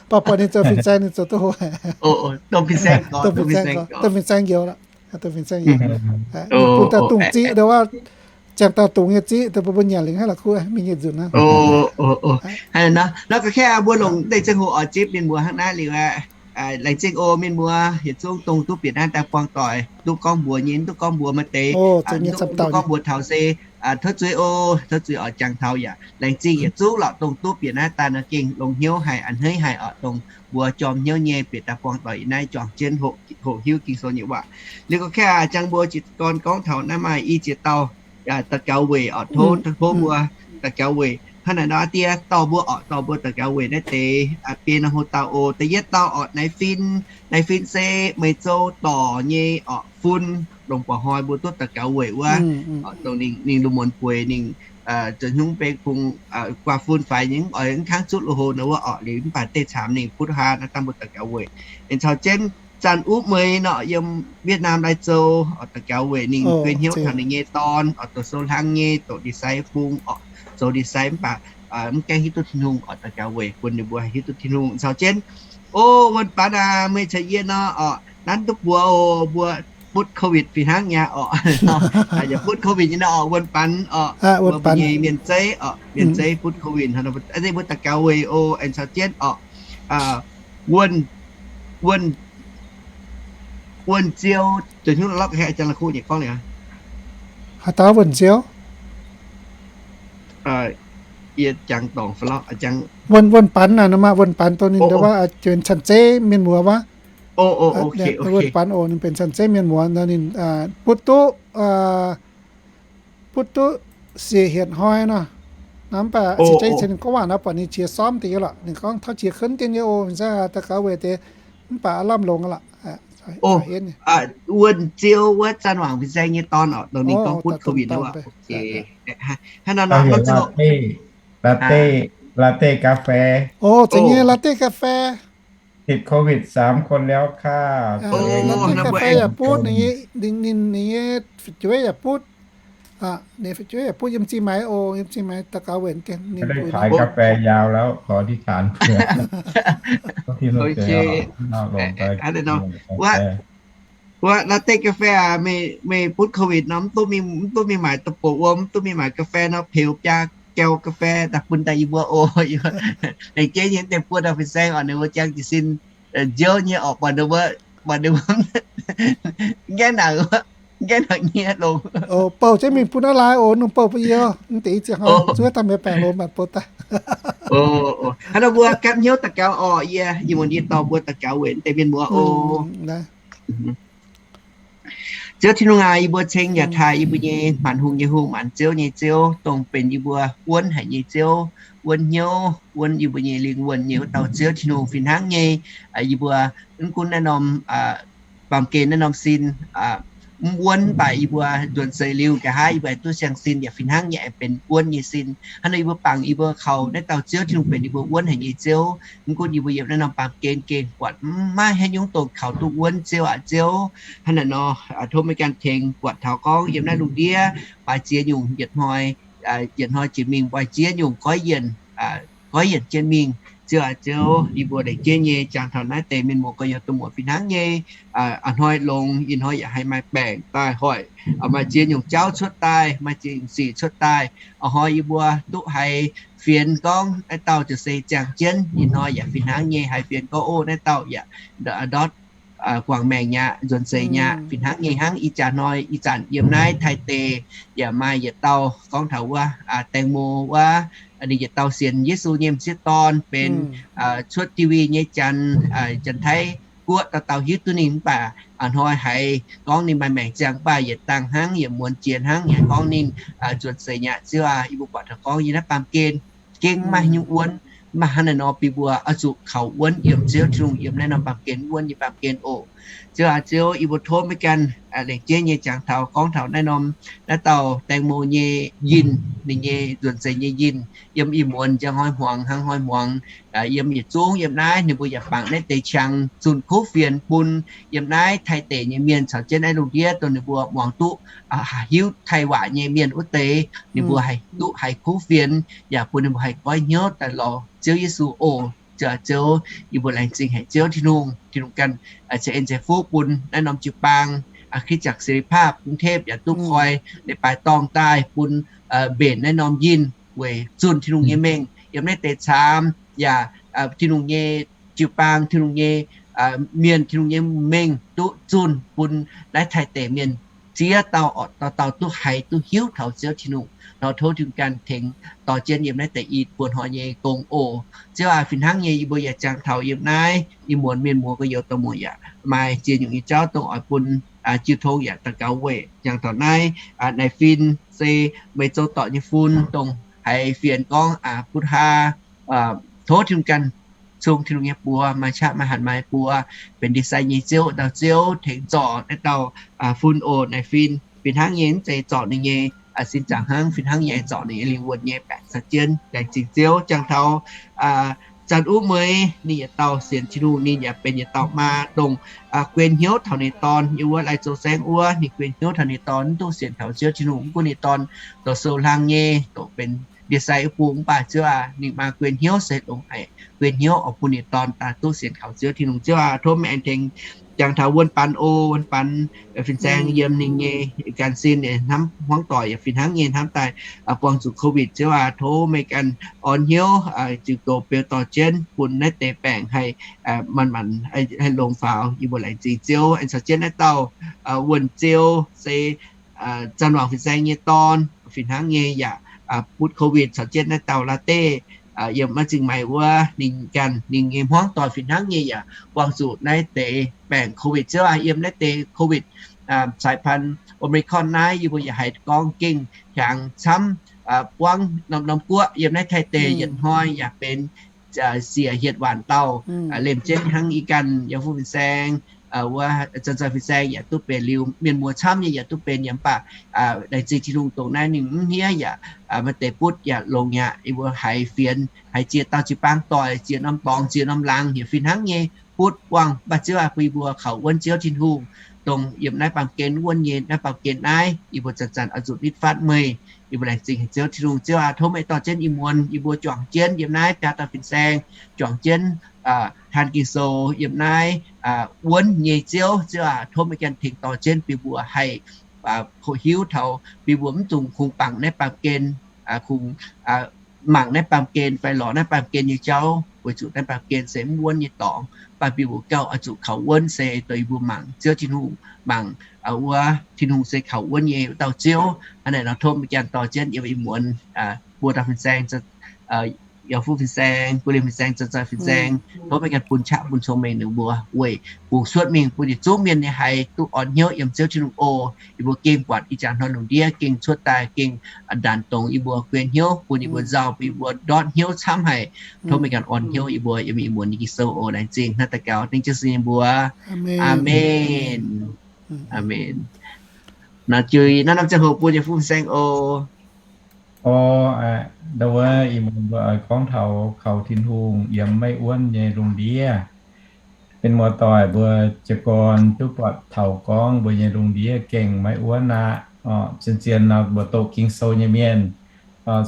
Mv baac buatc ninh zoux fin-saeng ninh zoux duqv hlo. Domh fin-saeng youz, domh fin-saeng youz. Ninh bun dauh dungz ziqv ndo wuov, ziangh dauh dungz nyei ziqv, dongh mbuo mbuo nyanc lingc haih la'kuqv mingh nyei nzunc naaiv. Nor ga'kaav mbuo longc deix ziangh hoc oix zipv mienh muoz hnangv naaiv liuz aqv. Laengz zingh oc mienh muoz, yietc zungv dongh duqv bieqc naaiv daaih buangh doic, duqv gorngv mbuox nyei, duqv gorngv mbuox maaih deix, duqv gorngv mbuox taux se tov zuiz oc, tov zuiz oix jangx taux yaac laengz zingh yietc zungv lorqc dongh duqv bieqc naaiv daaih nor gengh longx hnyouv haic, a'hneiv haic oc, dongh mbuo jorm hnyouv nyei bieqc daaih buangh doic yiem naaiv juangc jienv hoqc hiuv Ging-Sou nyei waac. Liuz ga'kaav jangx mbuo jiez gorn gorngv taux naaiv maaih i ziex dauh daux gaux weic oc, tov, tov mbuo daux gaux weic hnangv naaiv nor, die dorh mbuo oc, dorh mbuo daux gaux weic naaiv deix biei norm hoc dauh oc. Da'yietv dauh oc, Naaiv Fin. Naaiv Fin se Meiv Zouv dorc nyei oc, fun, dongh mba'hnoi mbuo duqv daux gaux weic wuov, dongh ninh lungh muonz bueix ninh zoux hnyungv beng kungx guaax fun faix nyei, oix mv kangv zuqv lui-houx nor wuov oc. Liuz mv baac deix caamx ninh butv haan naaiv dangh mbuo daux gaux weic. Aengx caux jienv Zanh Uv Meix nor, yiem Wietv Naam Lai Zou oc, daux gaux weic ninh guei hnyouv taux ninh nyei dorn oc, doqc sou hlang nyei, doqc ndie-sai fung oc, zoux ndie-sai mv baac mv gaengh hiuv duqv Tin-Hungh oc, daux gaux weic bun ninh mbuo haih hiuv duqv Tin-Hungh. Caux jienv, o, Wuonh Banx aac, meih caux yie nor oc, nanv duqv buoz oc, mbuo butv COVID fih hnangv nyei oc. Yaac butv COVID nyei nor oc, Wuonh Banx oc, mbuo nyei mienh zeiv oc, mienh zeiv butv COVID, mbuo daux gaux weic oc. Aengx caux jienv oc, Wuonh, Wuonh, Wuonh Ziou, zoux hnyouv lorqc, haaix dauh Wuonh Ziou? Yie jangx dorngc fai lorqc, Wuonh, Wuonh Banx naaic, Wuonh Banx dongh ninh wuov, benx canh zeiv mienh muoz wuov. Wuonh Banx oc, ninh benx canh zeiv mienh muoz nor, ninh butv duqv, butv duqv siec hietc hnoi nor. Mv baac se zeiz cen ninh gorngv waac nor, buatc ninh qiex sormv deix nyei lorqc. Ninh gorngv taux qiex kuonv deix nyei oc, daux gaux weic deix, mv baac aav lamh longx lorqc. Wuonh Ziou wuov Zanh Wangc fin-saeng nyei dorn oc, dongh ninh gorngv butv COVID wuov. Haaix nor nor, latte, latte, latte กาแฟ. O, zeiz nyei latte กาแฟ. ติดโควิดสามคนแล้วค่ะ latte กาแฟ yaac butv, ninh nyei fu'jueiv yaac butv. Ninh fu'jueiv yaac butv, yiem Zingh Maix oc, yiem Zingh Maix daux gaux weic gengh ninh ไม่ได้ขายกาแฟยาวแล้ว ขออธิษฐานเผื่อ Wuov latte กาแฟ aac, meih butv COVID nor, mv duqv mingh maaic da'bouc wuom, mv duqv mingh maaic กาแฟ nor, peux biaa gau กาแฟ daaih bun daaih yie mbuo oc. Laengz jienv nyei deix buo dauh fin-saeng oc, ninh mbuo jangx jiez sin nziouv nyei oc, buatc ninh mbuo, buatc ninh mbuo gaengh nangc, gaengh nangc nyie longx. Bouh jienv mingh bun naaiv lai oc, ninh bouh bun yie oc, mv deix ziangh hoc zuov daaih meih baengc loz maanc bouh daaih. Hnangv nor mbuo gapv hnyouv daux gaux oc, yie, yie muonz yie dorh mbuo daux gaux weic deix mienh muoz oc. Ziouv Tin-Hungh aac, yie mbuo ceng yaac taaih yie mbuo nyei maanc hungh nyei Hungh, maanc ziouv nyei Ziouv, dongh benx yie mbuo wuonv haic nyei Ziouv, wuonv hnyouv, wuonv yie mbuo nyei lingh wuonh nyei wuov dauh Ziouv Tin-Hungh fih hnangv nyei. Yie mbuo mv gunv naaiv norm baamh gen naaiv norm sin mv wuonv, mv baac yie mbuo nzuonx seix liuz nqa'haav yie mbuo duqv siang-sin yaac fih hnangv nyei aengx benx wuonv nyei sin. Hnangv nor yie mbuo bangc yie mbuo kaux naaiv dauh Ziouv Tin-Hungh benx yie mbuo wuonv haic nyei Ziouv. Mv gunv yie mbuo yiem naaiv norm baamh gen gengh buatc mv maaih haaix nyungc dongh kaux duqv wuonv, Ziouv aac Ziouv. Hnangv naaic nor, tov meih ganh tengx buatc taux gorngv yiem naaiv lungh ndiev maaih ziex nyungc yietc hnoi, yietc hnoi jiex mingh maaih ziex nyungc goiv yienc, goiv yienc jienv mingh. Ziouv aac Ziouv, yie mbuo laengz jienv nyei jangx taux naaiv deix mienh muoz gorx-youz duqv muoc fih hnangv nyei. A'hnoi longx, ih hnoi yaac haiz maaih baengc daaih hoic, maaih ziex nyungc jauv cuotv daaih, maaih ziex nyungc sic cuotv daaih. A'hnoi yie mbuo duqv haiz fienx gorngv naaiv dauh ziouc se ziangh jienv, ih hnoi yaac fih hnangv nyei haiz fienx gorngv, o, naaiv dauh yaac ndortv guangc maengc nyei aqv, nzuonx seix nyei aqv. Fih hnangv nyei hnangv ih jaax hnoi ih zanc yiem naaiv Taiv deic yaac maaih yietc dauh gorngv taux wuov แตงโม wuov, ninh yietc dauh sienx Yesu nyei m'sieqv dorn benx cuotv T V nyei Janx, Janx-Taiv guoqv dauh dauh hiuv duqv ninh mv baac a'hnoi haiz gorngv ninh maaih maengc ziangh mv baac yietc dangh hnangv, yietc muonz jiex hnangv, yaac gorngv ninh nzuonx seix nyei aqv. Ziouv aac, yie mbuo buatc taux gorngv yiem naaiv baamh gen gengh maiv maaih nyungc wuonv. Mv baac hnangv naaiv nor bun mbuo oix zuqc kaux wuonv yiem Ziouv Tin-Hungh yiem naaiv norm baamh gen, wuonv nyei baamh gen oc. Ziouv aac, Ziouv, yie mbuo tov meih ganh lengc jeiv nyei jangx taux gorngv taux naaiv norm, naaiv dauh แตงโม nyei yinh, ninh nyei nzuonx zeic nyei yinh, yiem ih muonz njang hnoi hmuangx hnangv hnoi hmuangx, yiem yietc zungv yiem naaiv ninh mbuo yaac bangc naaiv deix qangx zunh kuv fienx bun yiem naaiv Taiv deic nyei mienh caux jienv naaiv lungh ndiev dongh ninh mbuo muangx duqv hiuv Taiv waac nyei mienh wuov deix, ninh mbuo haih duqv haiz kuv fienx, yaac bun ninh mbuo haih goiv hnyouv daaih lorz Ziouv Yesu oc. Ziouv, Ziouv, yie mbuo laengz zingh haic Ziouv Tin-Hungh. Tin-Hungh ganh ceix en ceix fuqv bun naaiv norm jiu-baang, Kritz-jakc เสรีภาพ กรุงเทพ yaac duqv koi leiz-baaix dorngh daaih bun mbenc naaiv norm yinh weic zunh Tin-Hungh nyei mengh yiem naaiv deix caamx, yaac Tin-Hungh nyei jiu-baang, Tin-Hungh nyei mienh, Tin-Hungh nyei mengh duqv zunh bun naaiv Taiv deic mienh ziex dauh orqc dauh dauh duqv haiz duqv hiuv taux Ziouv Tin-Hungh nor, tov Tin-Hungh ganh tengx dorh jienv yiem naaiv deix i buo hnoi nyei gong oc. Ziouv aac, fih hnangv nyei yie mbuo yaac jangx taux yiem naaiv ih muonz mienh muoz gorx-youz dorh muoz yaac maaih ziex nyungc nyei jauv dongh oix bun jiu tong yaac daux gaux weic. Jangx taux naaiv naaic fin se meih zoux dorc nyei fun dongh haiz fienx gorngv butv haa, tov Tin-Hungh ganh cong Tin-Hungh nyei buoz maaih qaqv maaih hatc maaih buoz, benx ndie-sai nyei Ziouv, dauh Ziouv tengx zorc naaiv dauh fun oc. Naaic fin fih hnangv nyei mv zeiz zorc ninh nyei sin zaangc hnangv, fih hnangv nyei zorc ninh nyei lingh wuonh nyei baengc caux jienv. Laengz zingh Ziouv. Jangx taux zanc wuov mueiz ninh yietc dauh sienx Tin-Hungh, ninh yaac benx yietc dauh maa dongh guen hnyouv taux ninh dorn. Yiem wuov lai-zoux saengv wuov ninh guen hnyouv taux ninh dorn mv duqv sienx kaux Ziouv Tin-Hungh, mv gunv ninh dorn doqc sou hlang nyei, doqc benx ndie-sai wuov bung, mv baac Ziouv aac, ninh maa guen hnyouv se longc haic guen hnyouv oix bun ninh dorn daaih duqv sienx kaux Ziouv Tin-Hungh. Ziouv aac, tov meih aengx tengx jangx taux Wuonh Banx oc. Wuonh Banx fin-saeng yiem ninh nyei ganh sin ninh hnamv hmuangv doic yaac fih hnangv nyei hnamv daaih buangh zuqc COVID. Ziouv aac, tov meih ganh orn hnyouv ziux goux beu dorh jienv bun naaiv deix baengc haih manc-manc haih longx faaux. Yie mbuo laengz zingh Ziouv. Aengx caux jienv naaiv dauh Wuonh Ziou se Zanh Wangc fin-saeng nyei dorn fih hnangv nyei yaac butv COVID caux jienv naaiv dauh Laa Deiv yiem maiv zingh maengx wuov, ninh ganh ninh nyei hmuangv doic fih hnangv nyei yaac buangh zuqc naaiv deix baengc COVID. Ziouv aac, yiem naaiv deix COVID สายพันธุ์ Omicron naaiv yie mbuo yaac haiz gorngv gengh hiaangx camv, buangv norm-norm guoqv. Yiem naaiv Taiv deic yietc hnoi yaac benx siec hietc waanc dauh lemh jienv hnangv. Ih ganh yaac fuqv fin-saeng wuov, zanc-zanc fin-saeng yaac duqv benx liuz, mienh muoz camv nyei yaac duqv benx yaac, mv baac laengz zingh Tin-Hungh dongh naaiv ninh mv hniev yaac maaih deix butv yaac longx aqv. Yie mbuo haiz fienx haiz ziex dauh jiu-baang doic, ziex norm dorngx ziex norm laangz yaac fih hnangv nyei butv buangh. Mv baac Ziouv aac, bun yie mbuo kaux wuonv Ziouv Tin-Hungh dongh yiem naaiv baamh gen wuonv nyei naaiv baamh gen naaiv, yie mbuo zanc-zanc oix zuqc nitv fatv meih. Yie mbuo laengz zingh haic Ziouv Tin-Hungh. Ziouv aac, tov meih dorh jienv ih muonz yie mbuo juangc jienv yiem naaiv biaa dauh fin-saeng, juangc jienv taan Ging-Sou yiem naaiv wuonv nyei Ziouv. Ziouv aac, tov meih ganh tengx dorh jienv bun mbuo haih hoqc hiuv taux bun mbuo mv dungx kungx bangc naaiv baamh gen, kungx mangc naaiv baamh gen fai lorz naaiv baamh gen nyei jauv, weic zuqc naaiv baamh gen se mv wuonv nyei dorngx. Mv baac bun mbuo gauh oix zuqc kaux wuonv se dongh yie mbuo mangc Ziouv Tin-Hungh, mangc wuov Tin-Hungh se kaux wuonv nyei wuov dauh Ziouv. Hnangv naaic nor tov meih ganh dorh jienv yiem ih muonz buo dauh fin-saeng, yaac fuqv fin-saeng, buo liemh fin-saeng, zanc-zanc fin-saeng, tov meih ganh bun qaqv bun cong-mengh ninh mbuo weic kungx cuotv mingh bun yietc zungv mienh nyei haiz duqv orn hnyouv yiem Ziouv Tin-Hungh oc. Yie mbuo gengh buatc ih jaax hnoi lungh ndiev gengh cuotv daaih gengh ndaanc dongz yie mbuo guen hnyouv, bun yie mbuo nzauh, bun yie mbuo ndortv hnyouv camv haic. Tov meih ganh orn hnyouv yie mbuo yiem ih muonz nyei Ging-Sou oc. Laengz zingh hnangv daux gaux dengv Ziouv Yesu nyei mbuox. Aamen. Aamen. Naaiv juix naaiv norm ziangh hoc bun yaac fuqv fin-saeng oc. Orv aqv, ndau wuov ih muonz mbuo oix gorngv taux kaux Tin-Hungh yiem maiv wuonv nyei lungh ndiev. Mienh muoz-doic mbuo jiez gorn duqv buatc taux gorngv mbuo nyei lungh ndiev gengh maiv wuonv aqv. Zien-zien nor mbuo doqc Ging-Sou nyei mienh,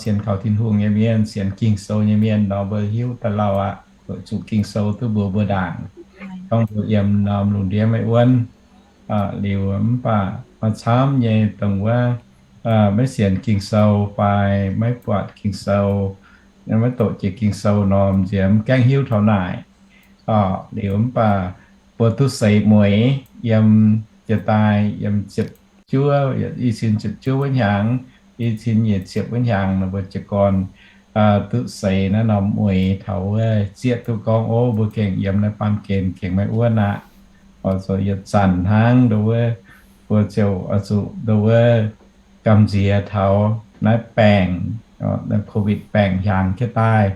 sienx kaux Tin-Hungh nyei mienh, sienx Ging-Sou nyei mienh nor mbuo hiuv daaih lauh aqv. Zuqc Ging-Sou duqv mbuox mbuo ndaangc gorngv mbuo yiem norm lungh ndiev maiv wuonv. Liuz mv baac maaih camv nyei dongh wuov maiv sienx Ging-Sou fai maiv buatc Ging-Sou, maiv doqc jiex Ging-Sou norm nziex mv gaengh hiuv taux naaic. Liuz mv baac mbuo duqv seix mueiz yiem jiex daaih yiem ziepc juov, i cin ziepc juov wuov hnyangx, i cin nyic ziepc wuov hnyangx nor mbuo jiez gorn duqv seix naaiv norm mueiz taux wuov zieqv duqv gorngv, o, mbuo gengh yiem naaiv baamh gen gengh maiv wuonv aqv. Oix zuqc yietc zanc hnangv nduov wuov, mbuo ziouc oix zuqc nduov wuov gamh nziex taux naaiv baengc, naaiv COVID baengc hiaangx jienv daaih,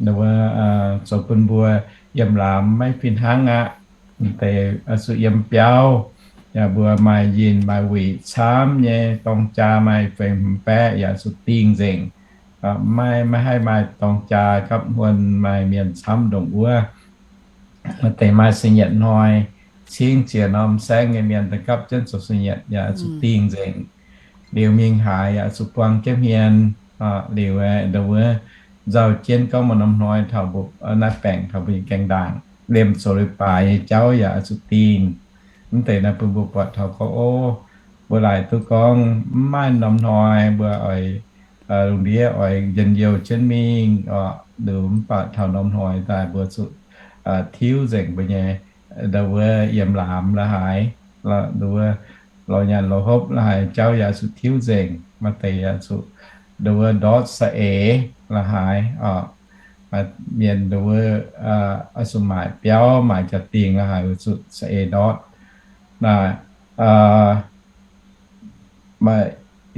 nduov wuov zoux bun mbuo yiem laamz maiv fih hnangv aqv. Deix oix zuqc yiem biauv, yaac mbuo maaih yinh maaih wuic camv nyei, dorng jaa maaih feix hmz baeqv yaac zuqc dingh nzengc. Maiv, maiv haih maaih dorng jaa gapv hmuon maaih mienh camv ndongc wuov. Maaih deix maaih sa'nyietv hnoi, cingv ziex norm saengv nyei mienh daaih gapv jienv zoux sa'nyietv yaac zuqc dingh nzengc. Liuz mingh haaix yaac zuqc buang jienv hmien. Liuz ndongc wuov nzauh jienv gorngv maaih norm hnoi taux mbuo naaiv baengc taux mbuo nyei gaengh ndaangc, liemh zoux leiz-baaix nyei jauv yaac zuqc dingh. Mv deix naaiv bun mbuo buatc taux gorngv, o, mbuo laaic duqv gorngv mv maaih norm hnoi mbuo oix, lungh ndiev oix njien-youh jienv mingh oc. Liuz mv baac taux norm hnoi daaih mbuo zuqc tiuv nzengc mbuo nyei ndongc wuov yiem laamz la'haaix, ndongc wuov lorz nyanc lorz hopv la'haaix jauv yaac zuqc tiuv nzengc. Maaih deix yaac zuqc ndongc wuov ndortv saeng-eix la'haaix oc. Mienh ndongc wuov oix zuqc maaic biauv maaic jaa-dingh la'haaix weic zuqc saeng-eix ndortv. Naaic, maaih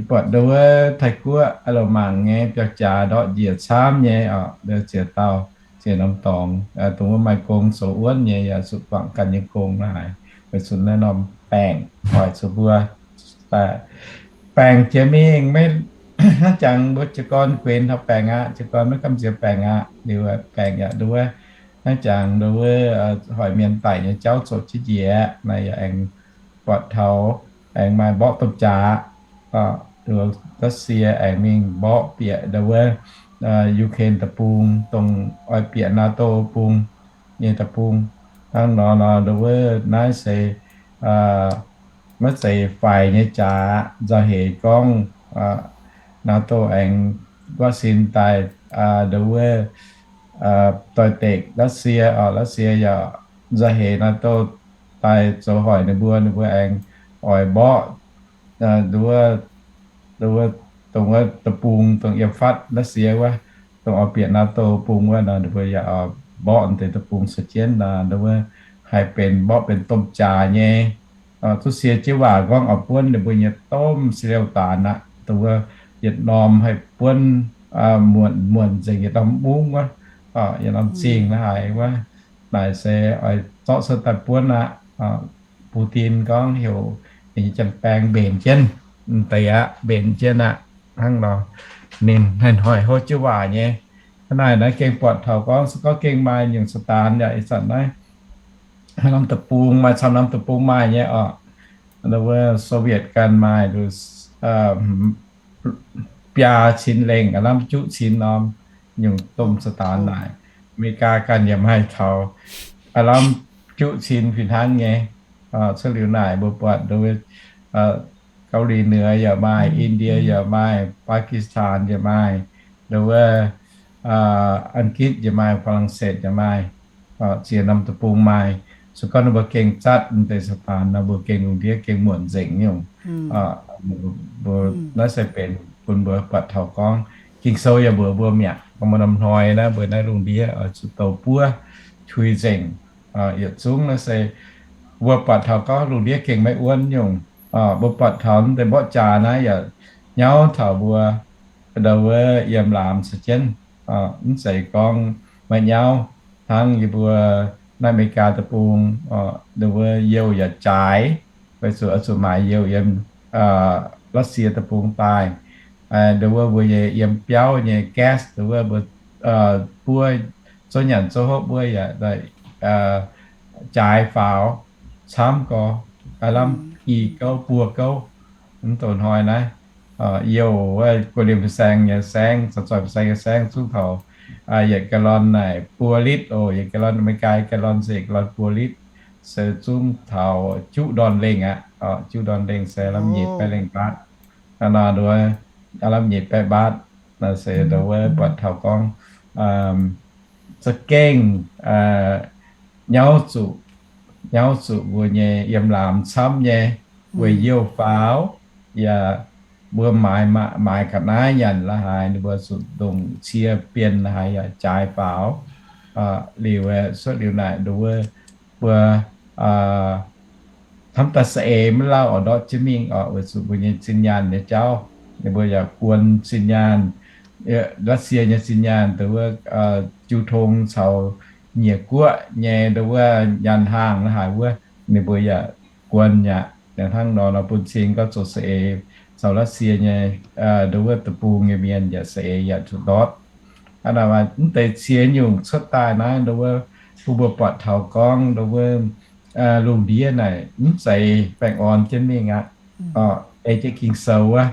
buatc ndongc wuov Taiv-Guoqv loz-mangc nyei biauv-jaax ndortv njiec camv nyei oc. Ziex dauh, ziex norm dorngx, dongh wuov maaih gong zoux wuonv nyei yaac zuqc guangc ganh nyei gong la'haaix weic zuqc naaiv norm baengc hoic zuqc mbuo baengc jiex mingh maiv, hnangv jangx mbuo jiez gorn guenx taux baengc aqv, jiez gorn maiv gamh nziex baengc aqv. Liuz baengc yaac ndongc wuov hnangv jangx ndongc wuov hoic mienh daic nyei jauv zoux jienv njiec. Naaiv yaac aengx buatc taux aengx maaih mborqv domh jaax, Russia aengx mingh mborqv bieqc ndongc wuov Ukraine deic-bung, dongh oix bieqc NATO bung nyei deic-bung. Hnangv nor nor ndongc wuov naaiv se maiv zeiz faix nyei jaax. Nzauh heix gorngv NATO aengx nquaqv sin daaih ndongc wuov doix-dekc Russia oc. Russia yaac nzauh heix NATO daaih zoux hoic ninh mbuo, ninh mbuo aengx oix mborqv ndongc wuov deic-bung dongh yiem fatv Russia wuov, dongh oix bieqc NATO bung wuov nor, ninh mbuo yaac mborqv deix deic-bung caux jienv nor, ndongc wuov haih benx mborqv benx domh jaax nyei. Duqv sie jienv waac gorngv oix buonv ninh mbuo nyei domh si liouh daanx aqv. Dongh wuov yietc norm haih buonv muonc muonc nzengc yietc norm mungv wuov, yietc norm zingh la'haaix wuov. Naaic se oix zorqv cuotv daaih buonv aqv. Putin gorngv heuc ninh nyei janx-baeng mbenc jienv deix aqv, mbenc jienv aqv. Hnangv nor ninh hnoi-hnoi houv jienv waac nyei. Hnangv naaic naaiv gengh buatc taux gorngv se gorngv gengh maaih nyungc Saadaan yaac ih zanc naaiv norm deic-bung maaih, camv norm deic-bung maaih nyei oc. Wuov Soviet ganh maaih biaa cin lengh, aav lamh juqv cin norm nyungc domh Saadaan naaic. America ganh yaac maaih taux aav lamh juqv cin fih hnangv nyei. Cuotv liuz naaic mbuo buatc ndongc wuov Gaux Lic Nduov yaac maaih, Indie yaac maaih, Pakistan yaac maaih, ndongc wuov An Gitv yaac maaih, Faa^lang^setv yaac maaih, ziex norm deic-bung maaih. Se gorngv ninh mbuo gengh zatv deix Saadaan nor, mbuo gengh lungh ndiev gengh muonc nzengc nyungc. Mbuo naaiv se benx bun mbuo buatc taux gorngv Ging-Sou yaac mbuox mbuo mi'aqv, gorngv maaih norm hnoi naaiv mbuo naaiv lungh ndiev oix zuqc douc buov, tuix nzengc. Yietc zungv naaiv se mbuo buatc taux gorngv lungh ndiev gengh maiv wuonv nyungc. Mbuo buatc taux deix mborqv jaax naaiv yaac nyauv taux mbuo ndau wuov yiem laamz caux jienv. Mv zeiz gorngv maiv nyauv. Hnangv yie mbuo naaiv America deic-bung, ndau wuov youh yaac jaaix, weic zuqc oix zuqc maaiz youh yiem Russia deic-bung daaih. Ndau wuov mbuo nyei yiem biauv nyei gas, ndau wuov mbuo buov zouv nyanc zouv hopv wuov yaac jaaix faaux camv gorx, aav lamh i gouv buo gouv. Mv douc hnoi naaiv youh wuov guoqv liemh fin-saeng nyei saengv, caux zoih fin-saeng nyei saengv zungv taux yietc gallon naaic buo litv oc. Yietc gallon, America gallon se gallon buo litv, se zungv taux juqv ndorn lengh aqv. Juqv ndorn lengh se lamh nyeic baeqv lengh baatv. Aav, lamh nyeic baeqv baatv. Naaiv se ndau wuov buatc taux gorngv za'gengh nyauv zuqc, nyauv zuqc mbuo nyei yiem laamz camv nyei, weic youh faaux, yaac mbuo maaiz, maaiz ga'naaiv nyanc la'haaix, ninh mbuo zuqc ndongc cie bienh la'haaix yaac jaaix faaux. Liuz, cuotv liuz naaic ndau wuov mbuo hnamv daaih saeng-eix maiv lauh oix ndortv jienv mingh oc, weic zuqc mbuo nyei zinh nyaanh nyei jauv, ninh mbuo yaac guon zinh nyaanh, Russia nyei zinh nyaanh, ndau wuov jiu tong caux nyiec guoqv nyei ndo wuov nyaanh hnaangx la'haic wuov, ninh mbuo yaac guon aqv. Hnangv nor nor bun cing gorngv zoux saeng-eix caux Russia nyei ndo wuov deic-bung nyei mienh yaac saeng-eix yaac zuqc ndortv. Hnangv naaic mv deix ziex nyungc cuotv daaih naaiv ndo wuov, bun mbuo buatc taux gorngv ndo wuov lungh ndiev naaic mv zeiz baengh orn jienv mingh aqv. Ei jienv Ging-Sou wuov,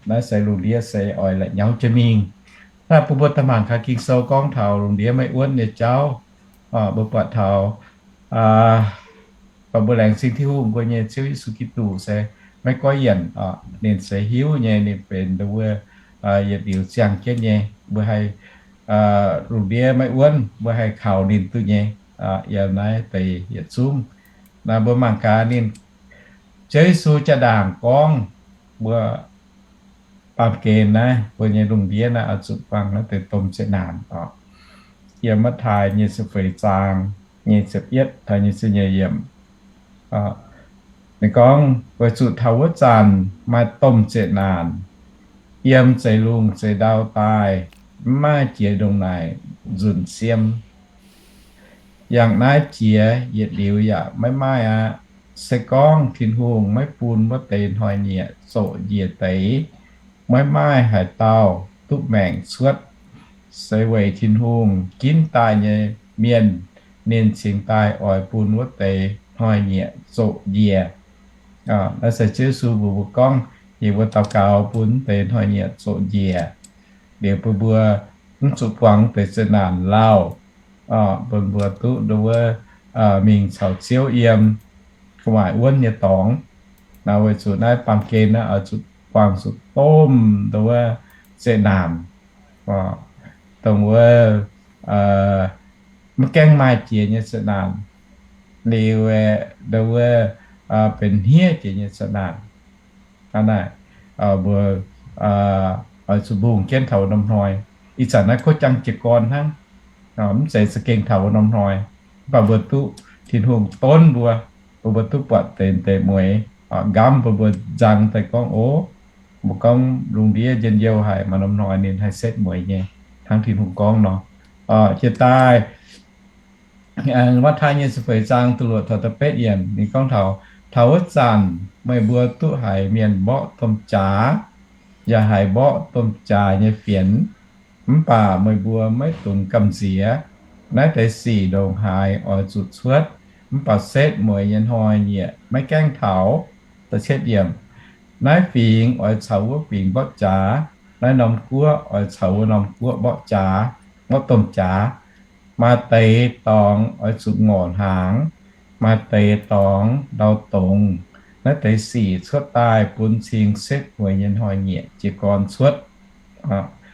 naaiv se lungh ndiev se oix la'nyauv jienv mingh. Naaiv bun mbuo daaih mangc gaax Ging-Sou gorngv taux lungh ndiev maiv wuonv nyei jauv. Mbuo buatc taux mbuo laengz zingh Tin-Hungh mbuo nyei Ziouv Yesu Giduc se maiv goiv yienc. Ninh se hiuv nyei, ninh benx ndo wuov yietc liuz ziangh jienv nyei. Mbuo haih lungh ndiev maiv wuonv, mbuo haih kaux ninh duqv nyei yiem naaiv deix yietc zungv. Naaiv mbuo mangc gaax ninh, Ziouv Yesu jaa-ndaangc gorngv mbuo baamh gen naaiv, mbuo nyei lungh ndiev naaiv oix zuqc buangh naaiv deix domh zeqc naanc oc. Yiem Matv^taai nyei ziepc feix zaang nyei ziepc yietv taux nyic ziepc nyeic yiemc, ninh gorngv, weic zuqc taux wuov zanc maaih domh zeqc naanc yiem zeix lungh zeix ndau daaih, mv maaih jiex ndongc naaic nzunc siem. Yangh naaiv jiex yietc liuz yaac maiv maaih aqv. Se gorngv Tin-Hungh maiv bun wuov deix hnoi-nyieqc zoqc njiec deix, maiv maaih haaix dauh duqv maengc cuotv. Se weic Tin-Hungh ginv daaih nyei mienh, ninh cingx daaih oix bun wuov deix hnoi-nyieqc zoqc njiec. Naaiv se Ziouv Yesu mbuox mbuo gorngv, yie mbuo daux gaux bun deix hnoi-nyieqc zoqc njiec, liuz bun mbuo mv zuqc buangh deix zeqc naanc lauh, bun mbuo duqv ndo wuov mingh caux Ziouv yiem gu'nguaaic wuonv nyei dorngx. Naaiv weic zuqc naaiv baamh gen naaiv oix zuqc buangh zuqc domh ndo wuov zeqc naanc, dongh wuov maiv gaengh maaih jiex nyei zeqc naanc, liuz ndo wuov benx hniev jiex nyei zeqc naanc. Hnangv naaic, mbuo oix zuqc mbungh jienv taux wuov norm hnoi. Ih zanc naaiv kuv jangx jiez gorn hnangv, mv zeiz za'gengh taux wuov norm hnoi. Mv baac mbuo duqv Tin-Hungh donv mbuo, mbuo duqv buatc deix deix mueiz, nqamv mbuo mbuo nzang daaih gorngv, o, mbuo gorngv lungh ndiev njien-youh haic, maaih norm hnoi ninh haih setv mueiz nyei, hnangv Tin-Hungh gorngv nor. Jiex daaih Matv^taai nyei ziepc feix zaang da'luoqc taux da'betv yiemc ninh gorngv taux, taux wuov zanc meih mbuo duqv haiz mienh mborqv domh jaax, yaac haiz mborqv domh jaax nyei fienx, mv baac meih mbuo maiv dungx gamh nziex. Naaiv deix sic ndongc haaix oix zuqc cuotv, mv baac setv mueiz nyei hnoi-nyieqc maiv gaengh taux. Naaiv fingx oix caux wuov fingx mborqv jaax, naaiv norm guoqv oix caux wuov norm guoqv mborqv jaax, mborqv domh jaax. Maaih deix dorngx oix zuqc ngorc hnaangx, maaih deix dorngx ndau dongz. Naaiv deix sic cuotv daaih bun cing setv mueiz nyei hnoi-nyieqc jiez gorn cuotv.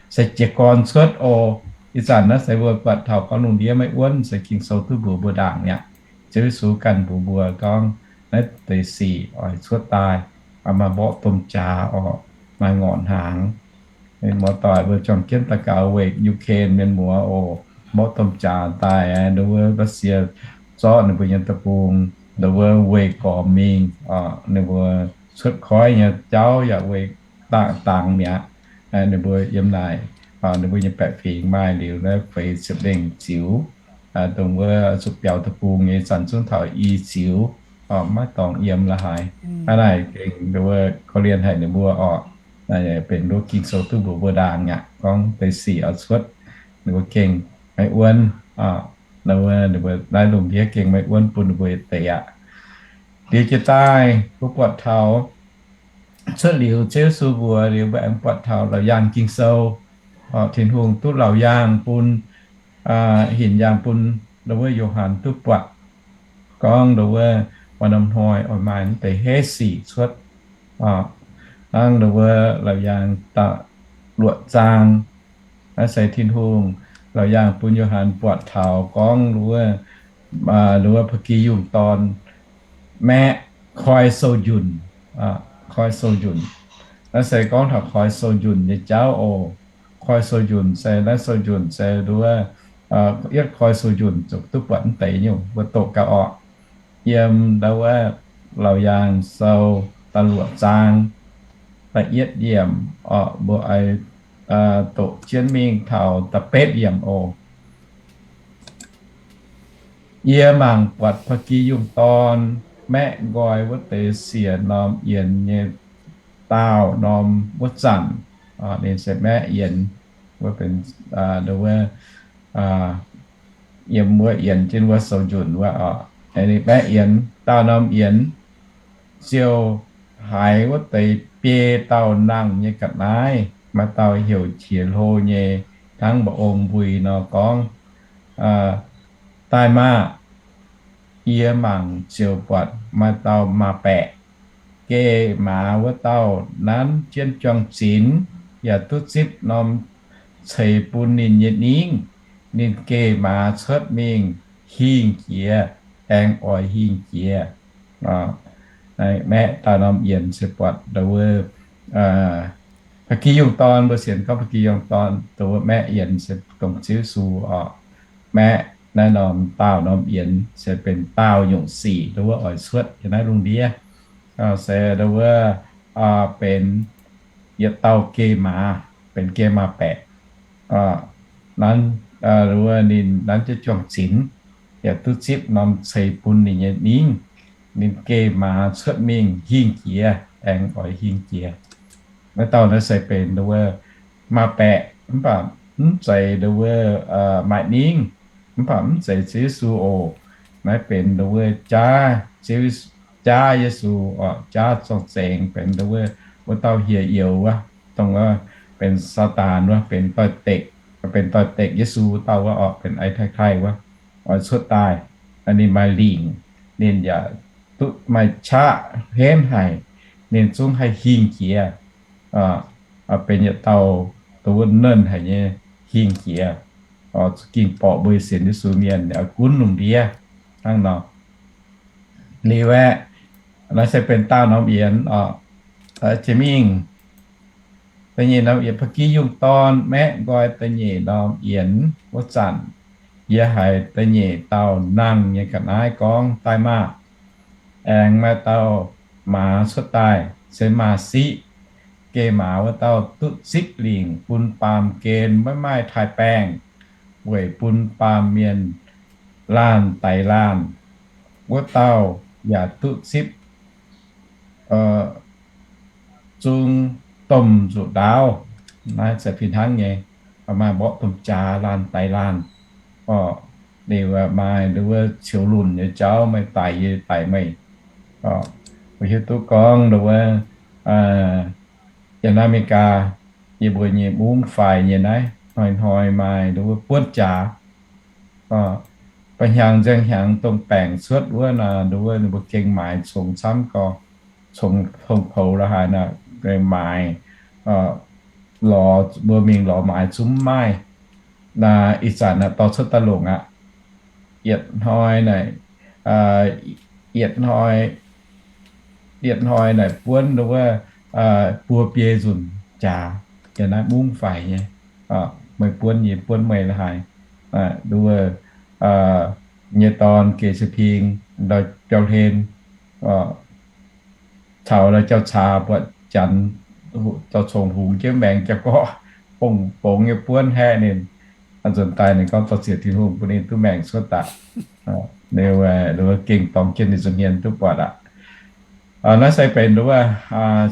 Se jiez gorn cuotv oc. Ih zanc naaiv se mbuo buatc taux gorngv lungh ndiev maiv wuonv se Ging-Sou duqv mbuox mbuo ndaangc mi'aqv. Ziouv Yesu ganh mbuox mbuo gorngv naaiv deix sic oix cuotv daaih, maaih mborqv domh jaax oc, maaih ngorc hnaangx. Muoz-doic mbuo juangc jienv daux gaux weic Ukraine mienh muoz oc, mborqv domh jaax daaih, ndo wuov Russia zorqv ninh mbuo nyei deic-bung, ndo wuov weih gormx mingh, ninh mbuo cuotv koiv nyei jauv yaac weih dangx dangx mi'aqv. Ninh mbuo yiem naaic, ninh mbuo nyei baeqc fingx maaih liuz naaiv feix ziepc lengh ziux, dongh wuov zuqc biaux deic-bung nyei zanc zungv taux i ziux, maiv dorngx yiem la'haaix. Hnangv naaic gengh ndo wuov korv-lienh haic ninh mbuo oc. Benx nduov Ging-Sou duqv mbuox mbuo ndaangc mi'aqv gorngv deix sic oix cuotv, ninh mbuo gengh maiv wuonv. Ninh mbuo, ninh mbuo naaiv lungh ndiev gengh maiv wuonv bun ninh mbuo yietc deix aqv. Liuz jiez daaih mbuo buatc taux cuotv liuz Ziouv Yesu mbuox liuz mbuo aengx buatc taux laauc yaangh Ging-Sou, Tin-Hungh duqv laauc yaangh bun, hinc yaangh bun ndo wuov Yo^han duqv buatc gorngv ndo wuov maaih norm hnoi oix maaih naaiv deix heiv sic cuotv. Hnangv ndo wuov laauc yaangh da'luoqc zaang, naaiv se Tin-Hungh laauc yaangh bun Yo^han buatc taux gorngv ndo wuov, ndo wuov ba'gi yungh dorn maeqv koi sou njunh, koi sou njunh. Naaiv se gorngv taux koi sou njunh nyei jauv oc. Koi sou njunh se, naaiv sou njunh se ndo wuov, yietv koi sou njunh zuqc duqv buatc mv deix nyungc mbuo doqc gaax orqc. Yiem ndo wuov laauc yaangh sou da'luoqc zaang, da'yietv yiemc orqc, mbuo oix doqc jienv mingh taux da'betv yiemc oc. Yie mangc buatc ba'gi yungh dorn maeqv nqoi wuov deix siec norm yienx nyei daauh norm wuov zanc, ninh se maeqv yienx, wuov benx, wuov, yiem wuov yienx jienv wuov sou nzunc wuov oc. Ninh maeqv yienx, daauh norm yienx ziouc haiz wuov deix biei dauh nangh nyei ga'naaiv, maaih dauh heuc qiex hlo nyei hnangv mba'ong mbui nor gorngv, Daaih maah! Yie mangc ziouc buatc maaih dauh maaz-baeqc. Geh maaz wuov dauh nanv jienv juang-zinx yaac duqv zipv norm ceix bun ninh nyei ningv. Ninh geh maaz cuotv mingh hingh jiex, aengx oix hingh jiex. Maeqv daauh norm yienx se buatc ndo wuov ba'gi yungh dorn, mbuo sienx gorngv ba'gi yungh dorn, ndo wuov maeqv yienx se dongh Ziouv Yesu oc. Maeqv naaiv norm daauh norm yienx se benx daauh nyungc sic ndo wuov oix cuotv yiem naaiv lungh ndiev. Se ndo wuov benx yietc dauh geh maaz, benx geh maaz-baeqc. Nanv, wuov ninh nanv jienv juang-zinx, yaac duqv zipv norm ceix bun ninh nyei ningv. Ninh geh maaz cuotv mingh hingh jiex, aengx oix hingh jiex. Naaiv dauh naaiv se benx ndo wuov maaz-baeqc, mv baac mv zeiz ndo wuov maaih ningv, mv baac mv zeiz Ziouv Yesu oc. Naaiv benx ndo wuov jaav, jaav Yesu oc, jaav zorng-zengx, benx ndo wuov, wuov dauh hieh youz wuov, dongh wuov benx Saadaan wuov, benx doix-dekc, benx doix-dekc Yesu wuov dauh wuov oc, benx Ai Tai Tai wuov, oix cuotv daaih. Ninh maaih lingc, ninh yaac duqv maaih qaqv henv haic, ninh zungv haih hingh jiex. Benx yietc dauh dongh wuov nernh haic nyei hingh jiex. Za'gengh borqc mbuo sienx Yesu mienh gunv lungh ndiev hnangv nor. Liuz aeqv, naaiv se benx daauh norm yienx oc. Jiex mingh da'nyeic norm yienx, ba'gi yungh dorn maeqv nqoi da'nyeic norm yienx wuov zanc, yie haiz da'nyeic dauh nangh nyei ga'naaiv gorngv, Daaih maah! Aengx maaih dauh maaz cuotv daaih, se maaz-siqv. Geh maaz wuov dauh duqv zipv lingc bun baamh gen maiv maaih taaix-baengh, weic bun baamh mienh laanh daix laanh. Wuov dauh yaac duqv zipv zung domh nzuqc ndaauv. Naaiv se fih hnangv nyei, maaih mborqv domh jaax laanh daix laanh. Liuz maaih ndo wuov ceux lunc nyei jauv, meih daic yie daic meih. Mbuo hiuv duqv gorngv ndo wuov, yiem naaiv America, yie mbuo nyei mungv faix nyei naaiv, hnoi-hnoi maaih ndo wuov buonv jaax. Ba'hnyangx nziang hnyangx dongh baengc cuotv wuov naaic, ndo wuov ninh mbuo gengh maaiz congx camv gau, congx, congx poux la'haaix naaic, maaiz, lorz, mbuo mingh lorz maaiz zungv maiv maaih. Naaic ih zanc naaic dorh cuotv daaih longc aqv. Yietc hnoi naaic, yietc hnoi, yietc hnoi naaic buonv ndo wuov buo biei nzunc jaax, yiem naaiv mungv faix nyei. Meih buonv yie, buonv meih la'haaix. Ndo wuov nyei dorn geh se ping ndau biauv hlen caux jauv-caax buatc janx dorh congx hungx jienv maengx jauv-gorqv, bongx-bongx nyei buonv haeqv ninh. Nzuonx daaih ninh gorngv dorh ziec Tin-Hungh bun ninh duqv maengx cuotv daaih. Ninh gengh dorngx jienv ninh nza'hmien duqv buatc aqv. Naaiv se benx ndo wuov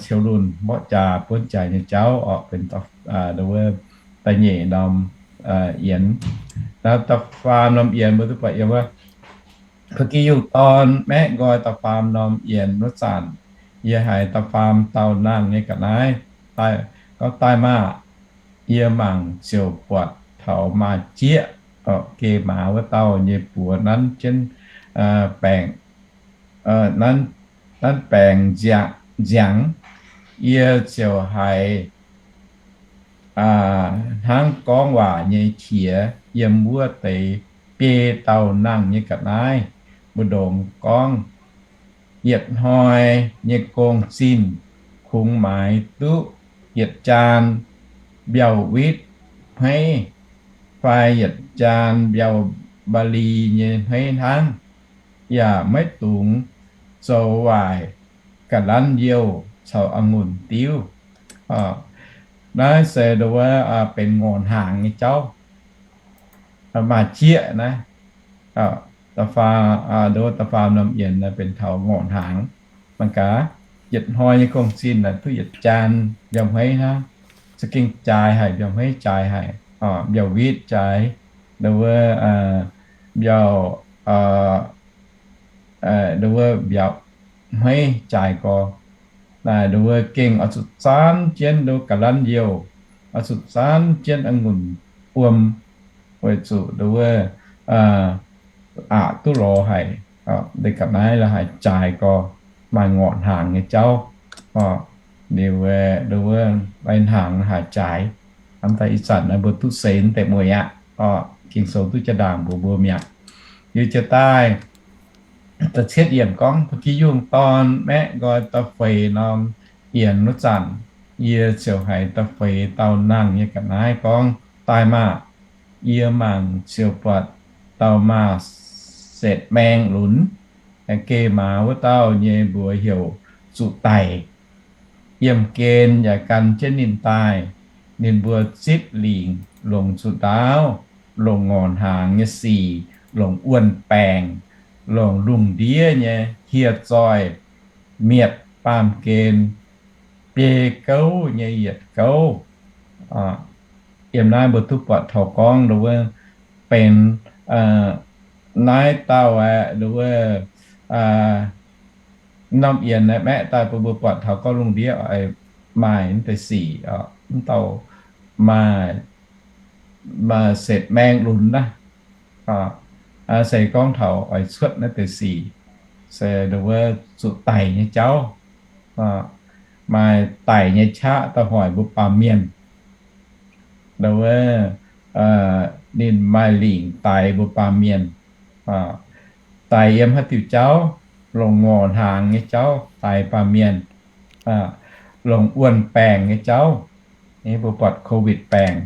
ceux lunc mborqv jaax buonv jaax nyei jauv orqc, benx ndo wuov da'nyeic norm yienx. Naaiv da'faam norm yienx mbuo duqv buatc yiem wuov ba'gi yungh dorn maeqv nqoi da'faam norm yienx wuov zanc, yie haiz da'faam dauh nangh nyei ga'naaiv gorngv, Daaih maah! Yie mangc ziouc buatc taux maaih jieqv, geh maaz wuov dauh nyei buoz nanv jienv baengc, nanv baengc nziangx. Yie ziouc haiz hnangv gorngv waac nyei qiex yiem wuov deix biei dauh nangh nyei ga'naaiv mbu'ndongx gorngv, Yietc hnoi nyei gong-zinh kungx maaiz duqv yietc jaan mbiauh witv hmeiv fai yietc jaan mbiauh mbaa^li nyei hmeiv hnangv, yaac maiv dungx zoux waaic ga'lanv-youh caux a'ngunc diuv. Naaiv se ndo wuov benx ngorc hnaangx nyei jauv. Maaih jieqv naaiv, da'faam, aa, nduov da'faam norm yienx naaiv benx taux ngorc hnaangx. Mangc gaax, yietc hnoi nyei gong-zinh naaic duqv yietc jaan mbiauh hmeiv hnangv. Za'gengh jaaix haic, mbiauh hmeiv jaaix haic, mbiauh witv jaaix, nduov, mbiauh, nduov mbiauh hmeiv jaaix gorx. Naaic nduov gengh oix zuqc zaanv jienv nduov ga'lanv youh, oix zuqc zaanv jienv a'ngunc buom, weic zuqc nduov aqc duqv lorz haic. Ndeic ga'naaiv la'haaix jaaix gorx, maaih ngorc hnaangx nyei jauv. Liuz nduov lai hnaangx la'haaix jaaix. Hnamv daaih ih zanc naaiv mbuo duqv seix deix mueiz aqv. Ging-Sou duqv jaa-ndaangc mbuox mbuo mi'aqv. Liuz jiex daaih da'cietv yiemc gorngv, Ba'gi yungh dorn maeqv nqoi da'feix norm yienx wuov zanc, yie ziouc haiz da'feix dauh nangh nyei ga'naaiv gorngv, Daaih maah! Yie mangc ziouc buatc dauh maaz setc maeng lunx, geh maaz wuov dauh nyei mbuox heuc Zuqc Daic. Yiemh gen yaac gan jienv ninh daaih. Ninh mbuo zipv lingc longc zuqc ndaauv, longc ngorc hnaangx nyei sic, longc wuon-baengc, longc lungh ndiev nyei hieh zoih, mietc baamh gen biei gouv nyei yietc gouv. Yiem naaiv mbuo duqv buatc taux gorngv nduov benx naaiv dauh aeqv, nduov norm yienx aeqv, maeqv daaih bun mbuo buatc taux gorngv lungh ndiev oix maaih mv deix sic, mv dauh maaih, maaih setc maeng lunx naaiv. Se gorngv taux oix cuotv naaiv deix sic, se nduov zuqc daic nyei jauv. Maaih daic nyei qaqv da'hoic mbuo baamh mienh. Nduov ninh maaih lingc daix mbuo baamh mienh. Daic yiem haaix diuc jauv? Longc ngorc hnaangx nyei jauv daix baamh mienh. Longc wuon-baengc nyei jauv. Mbuo buatc Covid baengc,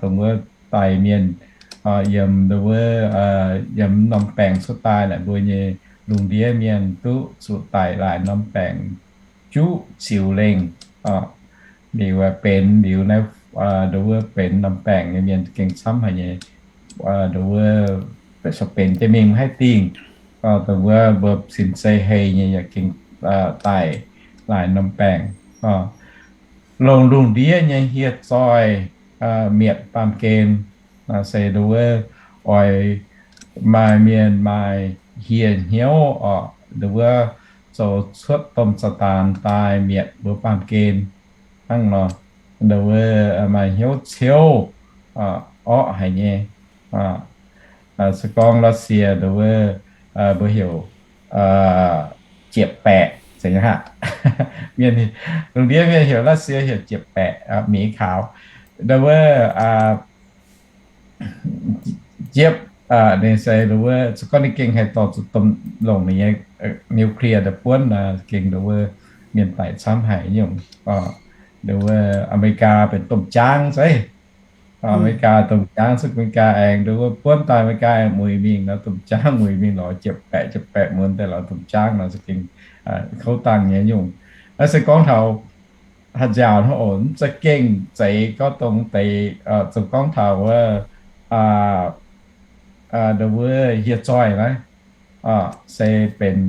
dongh wuov daic mienh, yiem nduov, yiem norm baengc cuotv daaih naaic mbuo nyei lungh ndiev mienh duqv zuqc daic laaix norm baengc, juqv ziux lengh. Liuz benx liuz naaiv, nduov benx norm baengc nyei mienh gengh camv haic nyei. Nduov benx jienv mingh maiv haih dingh. Dongh wuov mbuo cin-zei hei nyei yaac gengh daic laaix norm baengc. Longc lungh ndiev nyei hieh zoih mietc baamh gen. Se nduov oix maaih mienh maaih hieh hnyouv oc, nduov zoux cuotv domh Saadaan daaih mietc mbuo baamh gen hnangv nor. Nduov maaih hnyouv ciouv orqv haic nyei. Se gorngv Lasie nduov mbuo heuc ziepc baeqc, mienh, lungh ndiev mienh heuc Lasie heuc ziepc baeqc, mingh kaux nduov ziepc, ninh se nduov se gorngv ninh gengh haih dorh zuqc domh longc ninh nyei nuclear daaih buonv nor, gengh nduov mienh daic camv haic nyungc. Nduov America benx domh jaang zeiv. America domh jaang, cuotv America aengx nduov buonv daaih America aengx mueiz mingh nor, domh jaang mueiz mingh lorz ziepc baeqc, ziepc baeqc muonz daaih lorz domh jaang nor, se gengh kouv dangh nyei nyungc. Naaiv se gorngv taux haaix nziaauc hnangv oc, mv za'gengh zeiz gorngv dongh deix, zoux gorngv taux wuov, nduov hieh zoih naaiv, se benx,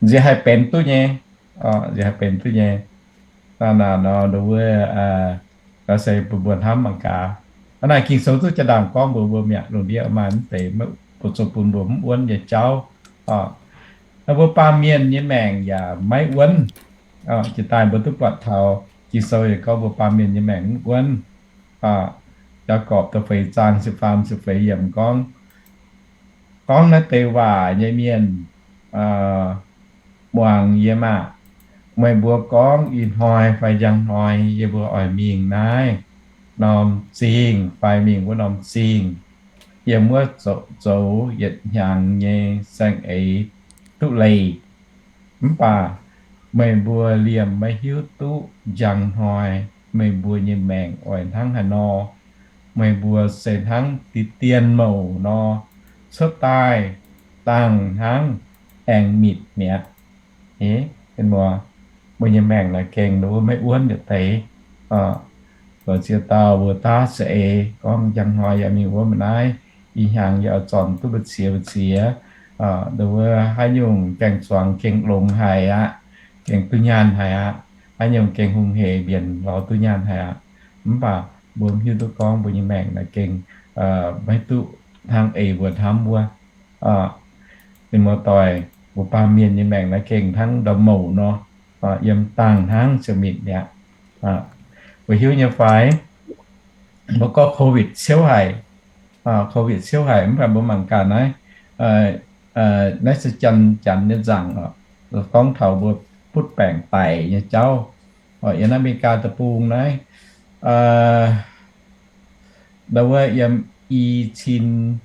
nziex haih benx duqv nyei, nziex haih benx duqv nyei. Naaiv nor nduov, se bun mbuo hnamv mangc gaax. Hnangv naaic Ging-Sou duqv jaa-ndaangc gorngv mbuox mbuo mi'aqv, lungh ndiev maaih mv deix, bun zuqc bun mbuo mv wuonv nyei jauv. Mbuo baamh mienh nyei maengc yaac maiv wuonv. Jiex daaih mbuo duqv buatc taux Ging-Sou yaac gorngv mbuo baamh mienh nyei maengc mv wuonv. Yaagorpc da'feix zaang ziepc faam ziepc feix yiemc gorngv, gorngv naaiv deix waac nyei mienh muangx yie maah! Meih mbuo gorngv ih hnoi fai njang hnoi yie mbuo oix mingh naaiv norm zingh fai mingh wuov norm zingh, yiem wuov zoux, zoux yietc hnyangx nyei saeng-eix duqv leih. Mv baac meih mbuo liemh maiv hiuv duqv njang hnoi meih mbuo nyei maengc oix hnangv haaix nor. Meih mbuo se hnangv diqv dien mouc nor, cuotv daaih dangh hnangv aengx mitc mi'aqv. Mbuo nyei maengc naaic gengh nduov maiv wuonv yietc deix. Ziex dauh mbuo daav za'eix gorngv njang hnoi yaac mingh wuov mbuo naaiv ih hnyangx yie oix zornc duqv mbu'ziex mbu'ziex, nduov wuov haaix nyungc gaeng-zuangx gengh longx haic aqv, gengh duqv nyaanh haic aqv, haaix nyungc gengh hungh heic mbienc lorz duqv nyaanh haic aqv. Mv baac mbuo mv hiuv duqv gorngv mbuo nyei maengc naaic gengh maiv duqv hnangv eix mbuo hnamv wuov. Ninh muoz-doic, mbuo baamh mienh nyei maengc naaiv gengh hnangv ndau mouc nor, yiem dangh hnangv ziouc mitc mi'aqv. Mbuo hiuv nyei fai, mbuo gorngv COVID ciouv haic, COVID ciouv haic mv baac mbuo mangc gaax naaiv, naaiv se janx, janx nyei nzaangc, gorngv taux mbuo butv baengc daic nyei jauv. Yiem naaiv America deic-bung naaiv, ndau wuov yiem i cin,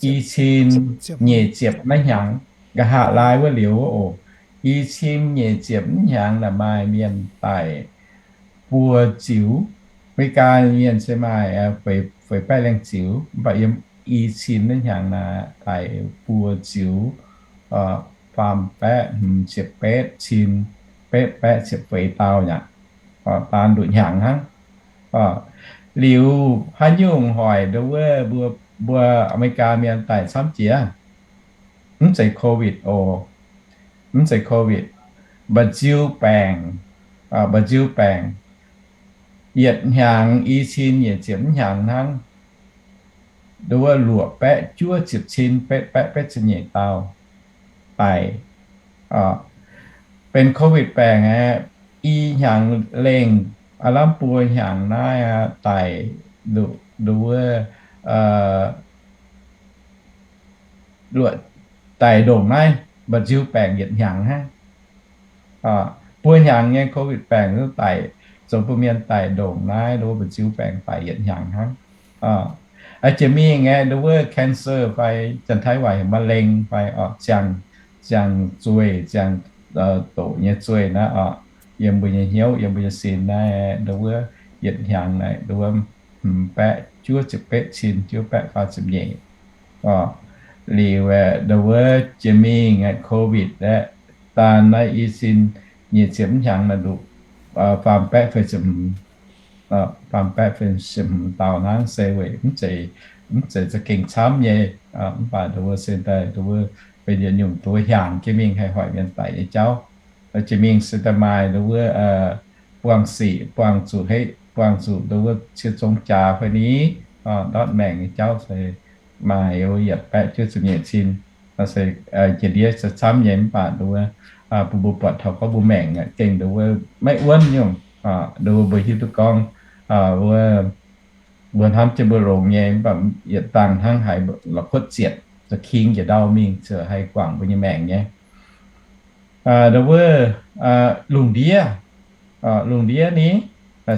i cin nyic ziepc naaiv hnyangx, nqa'haav laai wuov liuz oc, i cin nyic ziepc naaiv hnyangx naaic maaih mienh daic buo ziux. America mienh se maaih feix baeqv lengh ziux, mv baac yiem i cin naaiv hnyangx naaic daic buo ziux faam baeqv hmz ziepc betv cin betv baeqv ziepc feix dauh aqv. Daan nduqc hnyangx hnangv. Liuz haaix nyungc hoic nduov wuov mbuo, mbuo America mienh daic camv jiex? Mv zeiz COVID oc. Mv zeiz COVID. Mba'nziu baengc, mba'nziu baengc. Yietc hnyangx i cin nyic ziepc hnyangx hnangv, nduov wuov luoqc baeqv juov ziepc cin betv baeqv betv ziepc nyeic dauh daic. Benx COVID baengc aeqv, i hnyangx lengh, aav lamh buo hnyangx naaiv daic, nduov wuov luoqc daic ndongc naaiv mba'nziu baengc yietc hnyangx hnangv. Buo hnyangx nyei COVID baengc daic, zoux bun mienh daic ndongc naaiv nduov wuov mba'nziu baengc daic yietc hnyangx hnangv. Jiex mingh aeqv, nduov wuov cancer fai janx-taiv waac heuc มะเร็ง fai ziangh, ziangh zueih, ziangh doqc nyei zueih naaiv oc, yiem mbuo nyei hnyouv, yiem mbuo nyei sin naaiv, nduov wuov yietc hnyangx naaic nduov wuov hmz baeqv juov ziepc betv cin juov baeqv faah ziepc nyeic. Liuz aeqv, nduov wuov jiex mingh aeqv, COVID aeqv, daan naaiv i cin nyic ziepc hnyangx naaic nduqc faam baeqv feix ziepc hmz, faam baeqv feix ziepc hmz dauh hnangv se weic mv zeiz, mv zeiz za'gengh camv nyei. Mv baac nduov wuov se daaih nduov wuov benx yietc nyungc nduov hnyangx jiex mingh haih hoic mienh daic nyei jauv. Jiex mingh se daaih maaih nduov wuov buangh sic, buangh zuqc heqv, buangh zuqc nduov wuov cie zong jaax fai ni, ndortv maengc nyei jauv se maaih yietc baeqv juov ziepc nyeic cin. Se jiex ndiev se camv nyei mv baac nduov wuov bun mbuo buatc taux gorngv mbuo maengc gengh nduov wuov maiv wuonv nyungc. Nduov wuov mbuo hiuv duqv gorngv wuov mbuo hnamv jienv mbuo longx nyei mv baac yietc dangh hnangv haiz la'kuotv zietc, za'gengh njiec ndau mingh ziouc haih guangc mbuo nyei maengc nyei. Nduov wuov lungh ndiev, lungh ndiev ni,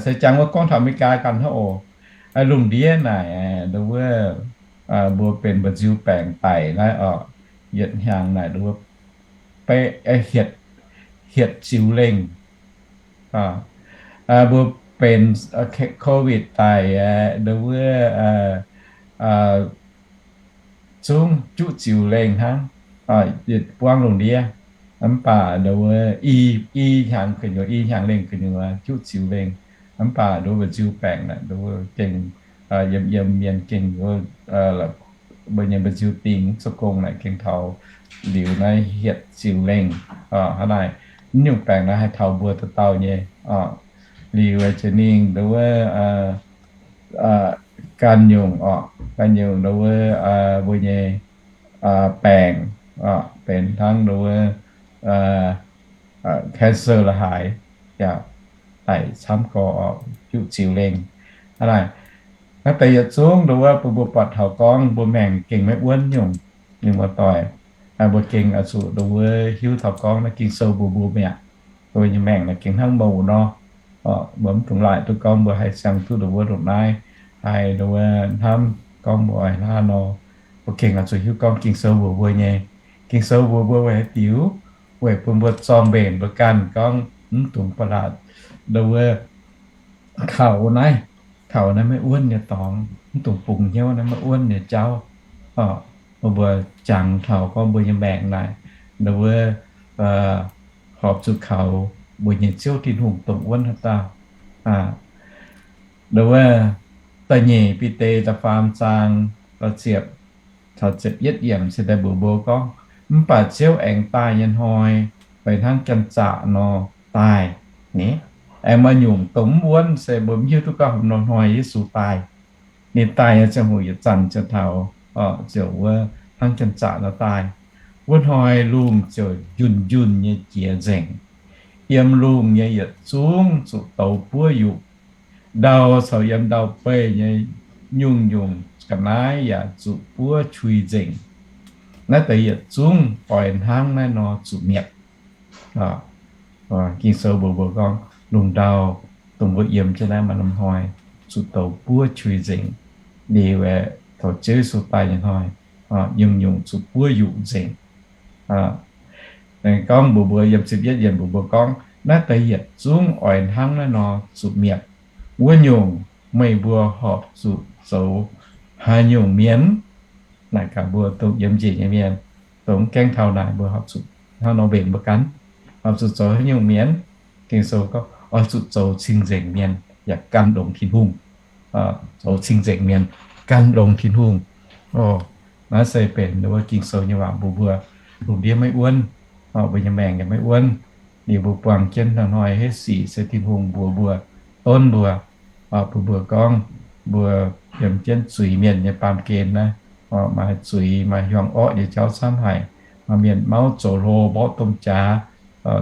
se jangx wuov gorngv taux America ganh hnangv oc. Lungh ndiev naaic nduov wuov mbuo benx mba'nziu baengc daic naaiv oc, yietc hnyangx naaic nduov wuov hietc, hietc ziux lengh. Mbuo benx COVID daic nduov wuov zungv juqv ziux lengh hnangv, buangv lungh ndiev. Mv baac nduov wuov i, i hnyangx gu'nyuoz, i hnyangx lengh gu'nyuoz juqv ziux lengh. Mv baac nduov wuov mba'nziu baengc naaic nduov wuov gengh yiem, yiem mienh gengh mbuo nyei mba'nziu dingh zoux gong naaic gengh taux liuz naaiv hietc ziux lengh. Hnangv naaic, mv nyungc baengc naaiv haih taux mbuo dauh dauh nyei. Liuz jiex mingh nduov wuov ganh nyungc oc, ganh nyungc nduov wuov mbuo nyei baengc benx hnangv nduov wuov cancer la'haaix, yaac daic camv gorx, juqv ziux lengh. Hnangv naaic, naaiv deix yietc zungv nduov wuov bun mbuo buatc taux gorngv mbuo maengc gengh maiv wuonv nyungc. Mienh muoz-doic, mbuo gengh oix zuqc nduov wuov hiuv taux gorngv naaiv Ging-Sou mbuox mbuo mi'aqv. Mbuo nyei maengc naaic gengh hnangv mouc nor, mbuo mv dungx laaic duqv gorngv mbuo haih siang duqv nduov wuov ndongc naaiv, haih nduov wuov hnamv gorngv mbuo oix hnangv nor. Mbuo gengh oix zuqc hiuv gorngv Ging-Sou mbuox mbuo nyei. Ging-Sou mbuox mbuo weic haaix diuc? Weic bun mbuo zorng mbenc mbuo ganh gorngv mv dungx ba'laqc nduov wuov kaux naaiv, kaux naaiv maiv wuonv nyei dorngx, mv dungx bungx hnyouv naaiv maiv wuonv nyei jauv. Mbuo jangx taux gorngv mbuo nyei maengc naaic, nduov wuov horpc zuqc kaux mbuo nyei Ziouv Tin-Hungh dongh wuonv haaix dauh. Nduov wuov Da'nyeic Bide da'faam zaang da'ziepc caux ziepc yietv yiemc se daaih mbuox mbuo gorngv, mv baac Ziouv aengx daaih nyei hnoi, oix hnangv janx-zaqc nor daaih. Ni, aengx maaih nyungc dongh mv wuonv se mbuo mv hiuv duqv gorngv haaix nor hnoi Yesu daaih. Ninh daaih nyei ziangh hoc yietc zanc ziouc taux, ziouc wuov hnangv janx-zaqc nor daaih. Wuov hnoi lungh ziouc njunh njunh nyei jiex nzengc. Yiem lungh nyei yietc zungv zuqc douz buov yuqc. Ndau caux yiem ndau beih nyei nyungc-nyungc ga'naaiv yaac zuqc buov qui nzengc. Naaiv deix yietc zungv oix hnangv naaiv nor zuqc mietc. Ging-Sou mbuox mbuo gorngv, lungh ndau dongh mbuo yiem jienv naaiv maaih norm hnoi zuqc douz buov qui nzengc. Liuz aeqv, taux Ziouv Yesu daaih nyei hnoi, nyungc-nyungc zuqc buov yuqc nzengc. Gorngv mbuox mbuo, yiem ziepc yietv yiemc mbuox mbuo gorngv, naaiv deix yietc zungv oix hnangv naaiv nor zuqc mietc. Wuov nyungc, meih mbuo horpc zuqc zoux haaix nyungc mienh? Naaic gaax mbuo dongh yiem njiec nyei mienh, dongh mv gaengh taux naaic mbuo horpc zuqc hnangv nor mbenc mbuo ganh, horpc zuqc zoux haaix nyungc mienh? Ging-Sou gorngv, oix zuqc zoux cing-nzengc mienh yaac gan longx Tin-Hungh. Zoux cing-nzengc mienh gan longx Tin-Hungh. Naaiv se benx wuov Ging-Sou nyei waac mbuox mbuo. Lungh ndiev maiv wuonv, mbuo nyei maengc yaac maiv wuonv. Liuz mbuo buangh jienv hnoi-hnoi heiv sic se Tin-Hungh mbuox mbuo, donv mbuo, bun mbuo gorngv mbuo yiem jienv zuiz-mienh nyei baamh gen naaiv, maaih zuiz, maaih hiuang orqv nyei jauv camv haic. Maaih mienh mauv zoux hlo, mborqv domh jaax,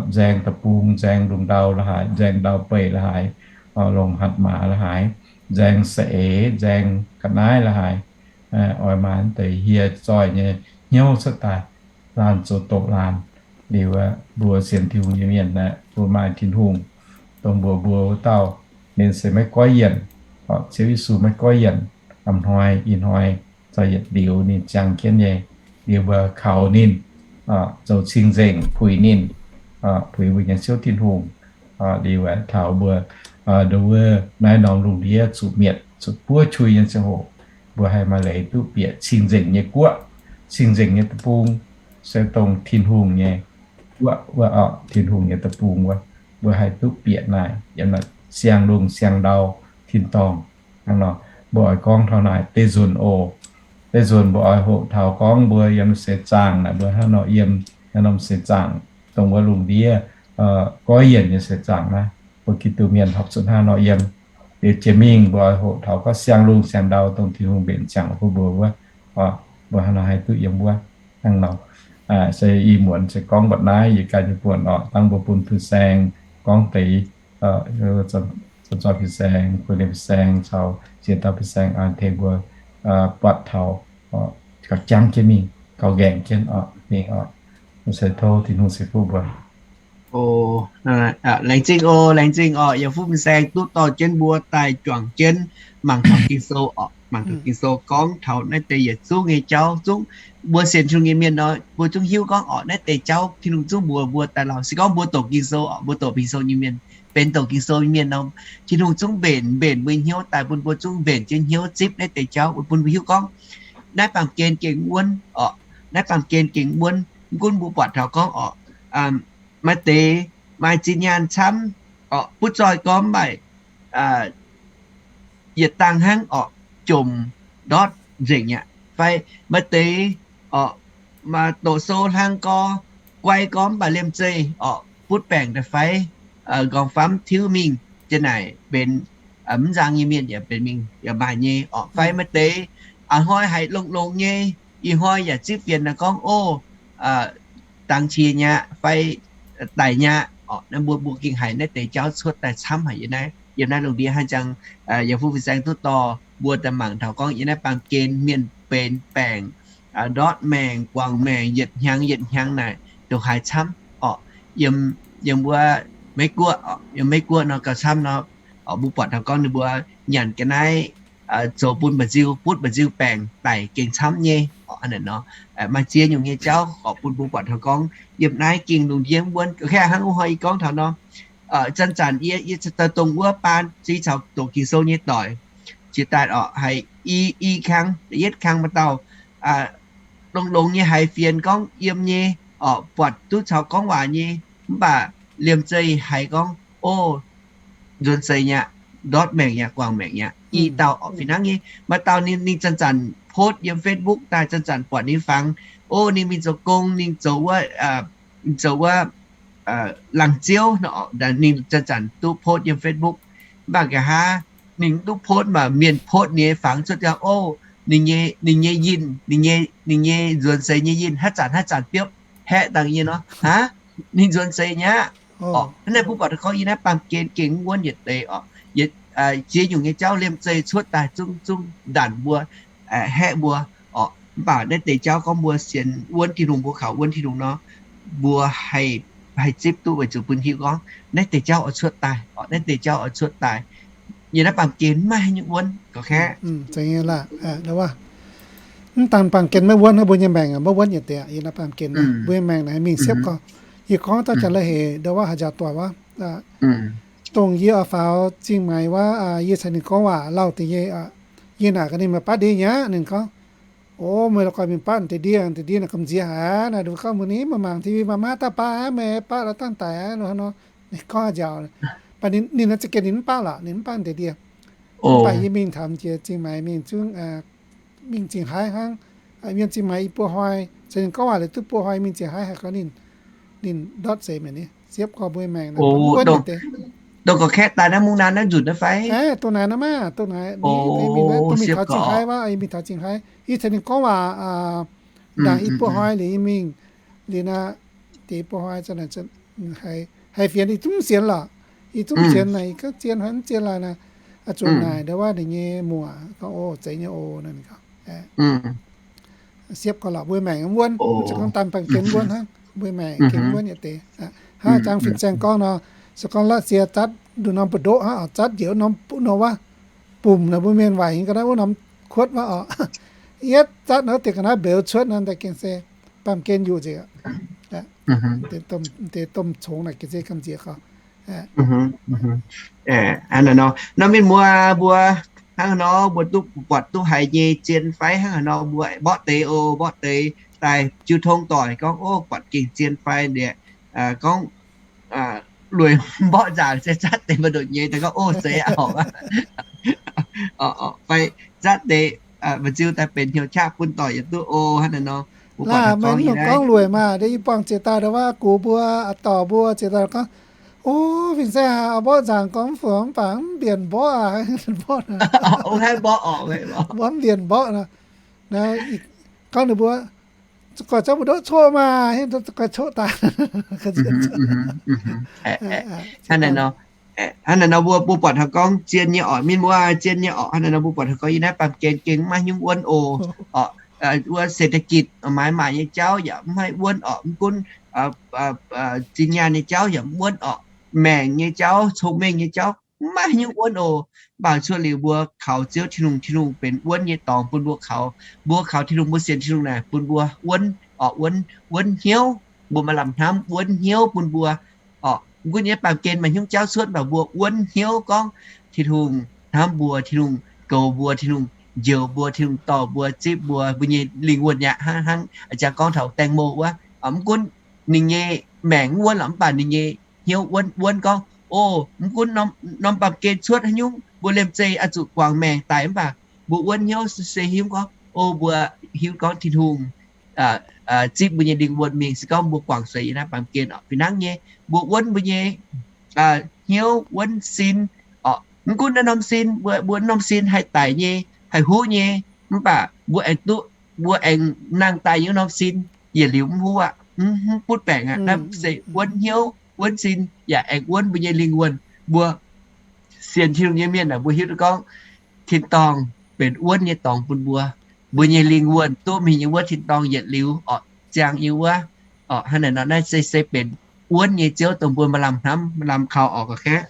nzaeng deic-bung, nzaeng lungh ndau la'haaix, nzaeng ndau beih la'haaix, longc hatc maaz la'haaix, nzaeng saeng-eix, nzaeng ga'naaiv la'haaix, oix maaih deix hieh zoih nyei hnyouv cuotv daaih, laanh zoux doqc laanh. Liuz mbuo sienx Tin-Hungh nyei mienh aeqv, mbuo maaih Tin-Hungh dongh mbuox mbuo wuov dauh, ninh se maiv goiv yienc, Ziouv Yesu maiv goiv yienc, a'hnoi ih hnoi caux yietc liuz ninh ziangh jienv nyei. Liuz mbuo kaux ninh, zoux cing-nzengc puix ninh, puix mbuo nyei Ziouv Tin-Hungh. Liuz aeqv, taux mbuo nduov wuov naaiv norm lungh ndiev zuqc mietc zuqc buov qui nyei ziangh hoc, mbuo haih maaih leiz duqv bieqc cing-nzengc nyei guoqv, cing-nzengc nyei deic-bung, se dongh Tin-Hungh nyei guoqv wuov, Tin-Hungh nyei deic-bung wuov. Mbuo haih duqv bieqc naaic yiem naaic siang-lungh siang-ndau tin-dorngh. Hnangv nor, mbuo oix gorngv taux naaic deix nzunc oc. Deix nzunc mbuo oix hoqc taux gorngv mbuo yiem seix zaangc naaic mbuo hnangv nor yiem, yiem norm seix zaangc dongh wuov lungh ndiev goiv yienc nyei seix zaangc naaiv, mbuo Giduc mienh horpc zuqc hnangv nor yiem. Liuz jiex mingh mbuo oix hoqc taux gorngv siang-lungh siang-ndau dongh Tin-Hungh mbenc ziangh bun mbuo wuov, mbuo hnangv nor haih duqv yiem wuov. Hnangv nor, se ih muonz se gorngv mbuoqc naaiv yietc ganh nyei buonc oc. Dangh mbuo bun fin-saeng gorngv deix, zoux fin-saeng, kuh ninh fin-saeng caux ziex dauh fin-saeng an tengx mbuo buatc taux gauh jangv jienv mingh, gauh nqaengc jienv oc, mingh oc. Se tov Tin-Hungh ceix fuqv mbuo. Laengz zingh oc, laengz zingh oc, yaac fuqv fin-saeng duqv dorh jienv mbuo daaih juangc jienv mangc taux Ging-Sou oc, mangc taux Ging-Sou gorngv taux naaiv deix yietc zungv nyei jauv zungv. Mbuo sienx Tin-Hungh nyei mienh nor, mbuo zungv hiuv gorngv oc, naaiv deix jauv Tin-Hungh zungv mbuox mbuo daaih lauh. Se gorngv mbuo doqc Ging-Sou oc, mbuo doqc Ging-Sou nyei mienh, benx doqc Ging-Sou nyei mienh nor, Tin-Hungh zungv mbenc, mbenc mbuo nyei hnyouv daaih bun mbuo zungv mbenc jienv hnyouv zipv naaiv deix jauv, bun mbuo hiuv gorngv naaiv baamh gen gengh wuonv oc, naaiv baamh gen gengh wuonv. Mv gunv mbuo buatc taux gorngv oc, maaih deix maaih zinh nyaanh camv oc, butv zoih gorngv mv baac yietc dangh hnangv oc, jomc ndortv nzengc aqv. Fai maaih deix oc, maaih doqc sou hlang gorx, guai gorx mv baac liemh zeih oc, butv baengc daaih fai nqorngv famv tiuv mingh. Jienv naaic benx mv nzang nyei mienh yaac benx mingh yaac maaih nyei oc. Fai maaih deix a'hnoi haiz longx-longx nyei, ih hnoi yaac zipv fienx naaic gorngv, ov, dangx qiex nyei aqv fai daic nyei aqv oc. Naaiv mbuo, mbuo gengh haiz naaiv deix jauv cuotv daaih camv haic yiem naaiv, yiem naaiv lungh ndiev. Hnangv jangx yaac fuqv fin-saeng duqv dorh mbuo daaih mangc taux gorngv yiem naaiv baamh gen mienh benx baengc, ndortv maengc, guangc maengc, yietc hnyangx yietc hnyangx naaic ndongc haaix camv oc. Yiem, yiem wuov Meiv Guoqv, yiem Meiv Guoqv nor gauh camv nor, mbuo buatc taux gorngv ninh mbuo nyanc ga'naaiv zoux bun mba'nziu, butv mba'nziu baengc daic gengh camv nyei oc. Hnangv naaic nor, maaih ziex nyungc nyei jauv oc bun mbuo buatc taux gorngv yiem naaiv gengh lungh ndiev wuonv. Hnangv wuov hnoi yie gorngv taux nor, zanc-zanc yie, yie dongh wuov baan ziex caux doqc Ging-Sou nyei doic, jiex daaih oc, haiz i, i kang, da'yietv kang maaih dauh longx-longx nyei haiz fienx gorngv yiem nyei oc, buatc duqv caux gorngv waac nyei, mv baac liemh zeih haiz gorngv, ov, nzuonx seix nyei aqv. ndortv maengc yaac guangc maengc yaac i dauh orqc. Fih hnangv nyei, maaih dauh ninh, ninh zanc-zanc post yiem Facebook daaih, zanc-zanc buatc ninh fangx, o, ninh mingh zoux gong, ninh zoux wuov, ninh zoux wuov laangz ziouv, ninh zanc-zanc duqv post yiem Facebook. Mv baac nqa'haav ninh duqv post, mv baac mienh post ninh nyei fangx cuotv gau, o, ninh nyei, ninh nyei yinh, ninh nyei, ninh nyei nzuonx seix nyei yinh haaix zanc haaix zanc biopv haeqv dangh yie nor, aav, ninh nzuonx seix nyei aqv. Orqc, hnangv naaiv mbuo buatc gorngv yie naaiv baamh gen gengh mv wuonv yietc deix orqc. Ziex nyungc nyei jauv liemh zeih cuotv daaih zungv, zungv ndanc mbuo, haeqv mbuo orqc. Mv baac naaiv deix jauv gorngv mbuo sienx wuonv Tin-Hungh, mbuo kaux wuonv Tin-Hungh nor, mbuo haih, haih zipv duqv weic zuqc bun hiuv gorngv naaiv deix jauv oix cuotv daaih orqc, naaiv deix jauv oix cuotv daaih. Yie naaiv baamh gen maiv nyungc wuonv ga'kaeqv. Mv daan baamh gen maiv wuonv, mbuo nyei maengc maiv wuonv yietc deix. Yie naaiv baamh gen mbuo nyei maengc naaiv mingh siepv gorx. Yie gorngv dauh jaax la'hec ndo wuov haaix jaax doic wuov, dongh yie oix faaux Zingh Maix wuov, yie caux ninh gorngv waac lauh deix nyei. Yie naaic gaax ninh maaih baav ndiev nyei aqv. Ninh gorngv, o, meih la'guaih mingh baav deix ndiev, deix ndiev naaic gamh nziex haic. Naaic ninh gorngv mbuox ninh, meih mangc T V mangc maiv daaih baav, meih baav la'dangh daic aqv nor. Ninh gorngv njaaux, mv baac ninh naaiv za'gengh ninh mv baav lorqc, ninh mv baav deix ndiev. Mv baac yie mingh taux jiex Zingh Maix mingh zungv mingh Zingh Haaix hnangv. Mienh Zingh Maix i buo hnoi, caux ninh gorngv waac liuz duqv buo hnoi mingh Zingh Haaix haic gorngv ninh, ninh ndortv seix mi'aqv, siepv gorx mbuo maengc naaiv wuonv yietc deix. Dongh gorx-kaeqv daaih naaiv mungv naaiv naaiv nzunc naaiv fai? Dongh naaiv naaiv maah, dongh naaiv, mingh taux Zingh Haaix wuov, yie mingh taux Zingh Haaix, yie caux ninh gorngv waac ndaangc i buo hnoi liuz yie mingh, liuz naaiv deix i buo hnoi haih fienx, yie zungv mv sienx lorqc. Yie zungv mv sienx naaic, yie gorngv zien hnoi mv zien lorqc naaic. Zuqc naaic ndo wuov ninh nyei muoc gorngv, o, zeiz nyei oc. Siepv gorx lorqc, mbuo maengc mv wuonv, mv zeiz gorngv daan baamh gen wuonv hnangv, mbuo maengc gengh wuonv yietc deix. Hnangv jangx fin-saeng gorngv nor, se gorngv Russia zatv nduqc norm buoz-ndoqv hnangv, zatv njiec wuov norm, nor wuov bumc naaic mbuo mienh waaic hingv ga'naaiv wuov norm kuotv wuov orqc. Yietv zatv nor deix ga'naaiv mbeux cuotv nor, daaih gengh se baamh gen yuqc nzengc. Deix domh congx naaic gengh se gamh nziex gorx. Hnangv naaic nor, nor mienh muoz mbuo, hnangv haaix nor mbuo duqv buatc duqv haiz nyei zien fai hnangv haaix nor mbuo mborqv deix oc, mborqv deix daaih jiu tong doic gorngv, o, buatc gengh zien fai ndiev, gorngv lueic mborqv nzaangc se zatv deix mbu'ndongx nyei daaih gorngv, o, seix auv fai zatv deix mba'nziu daaih benx hnyouv qaqv bun doic yietc duqv oc. Hnangv naaic nor, mbuo buatc haaix gorngv, gorngv lueic maah, ndiev yie buangh ziex dauh ndau wuov gux mbuo, dorc mbuo ziex dauh gorngv, o, fin-saeng aac, mborqv nzaangc gorngv mv fungc mv baac mv mbienc mborqv aac, mborqv, mborqv mv mbienc mborqv nor. Gorngv ninh mbuo, zuqc goiv zorqv mbu'ndongx coqv maah, hingv zuqc goiv coqv daaih. Hnangv naaic nor, mbuo, mbuo buatc haaix gorngv zien nyei orqc, mienh muoz, zien nyei orqc. Hnangv naaic nor mbuo buatc haaix gorngv yie naaiv baamh gen gengh maiv nyungc wuonv oc. Orqc, wuov เศรษฐกิจ maaih maaih nyei jauv yaac mv haih wuonv orqc. Mv gunv zinh nyaanh nyei jauv yaac mv wuonv orqc. Maengc nyei jauv, cong-mengh nyei jauv mv maaih nyungc wuonv oc. Mv baac cuotv liuz mbuo kaux Ziouv Tin-Hungh, Tin-Hungh benx wuonv nyei dorngx bun mbuo kaux. Mbuo kaux Tin-Hungh, mbuo sienx Tin-Hungh naaic bun mbuo wuonv orqc, wuonv, wuonv hnyouv. Mbuo maaih lamh hnamv wuonv hnyouv bun mbuo orqc. Mv gunv yie naaiv baamh gen maaih nyungc jauv cuotv, mv baac mbuo wuonv hnyouv gorngv Tin-Hungh hnamv mbuo, Tin-Hungh goux mbuo, Tin-Hungh njoux mbuo, Tin-Hungh dorh mbuo, zipv mbuo, mbuo nyei lingh wuonh yaac hnangv, hnangv jang gorngv taux แตงโม wuov. Mv gunv ninh nyei maengc mv wuonv lorqc, mv baac ninh nyei hnyouv wuonv, wuonv gorngv, o, mv gunv norm baamh gen cuotv haaix nyungc, mbuo liemh zeih oix zuqc guangc maengc daic, mv baac mbuo wuonv hnyouv se hiuv gorngv, o, mbuo hiuv gorngv Tin-Hungh zipv mbuo nyei lingh wuonh mingh, se gorngv mbuo guangc suic yiem naaiv baamh gen orqc. Fih hnangv nyei, mbuo wuonv mbuo nyei hnyouv, wuonv sin orqc. Mv gunv naaiv norm sin, mbuo, mbuo norm sin haih daic nyei, haih huv nyei, mv baac mbuo aengx duqv, mbuo aengx nangh daaih nyei norm sin yietc liuz mv huv aqv, mv butv baengc aqv. Naaiv se wuonv hnyouv, wuonv sin yaac aengx wuonv mbuo nyei lingh wuonh. Mbuo sienx Tin-Hungh nyei mienh aah, mbuo hiuv duqv gorngv tin-dorngh benx wuonv nyei dorngx bun mbuo. Mbuo nyei lingh wuonh duqv mingh nyei wuov tin-dorngh yietc liuz orqc, ziangh nyei wuov orqc. Hnangv naaic nor naaiv se, se benx wuonv nyei Ziouv dongh mbuo maaih lamh hnamv, maaih lamh kaux orqc ga'kaeqv.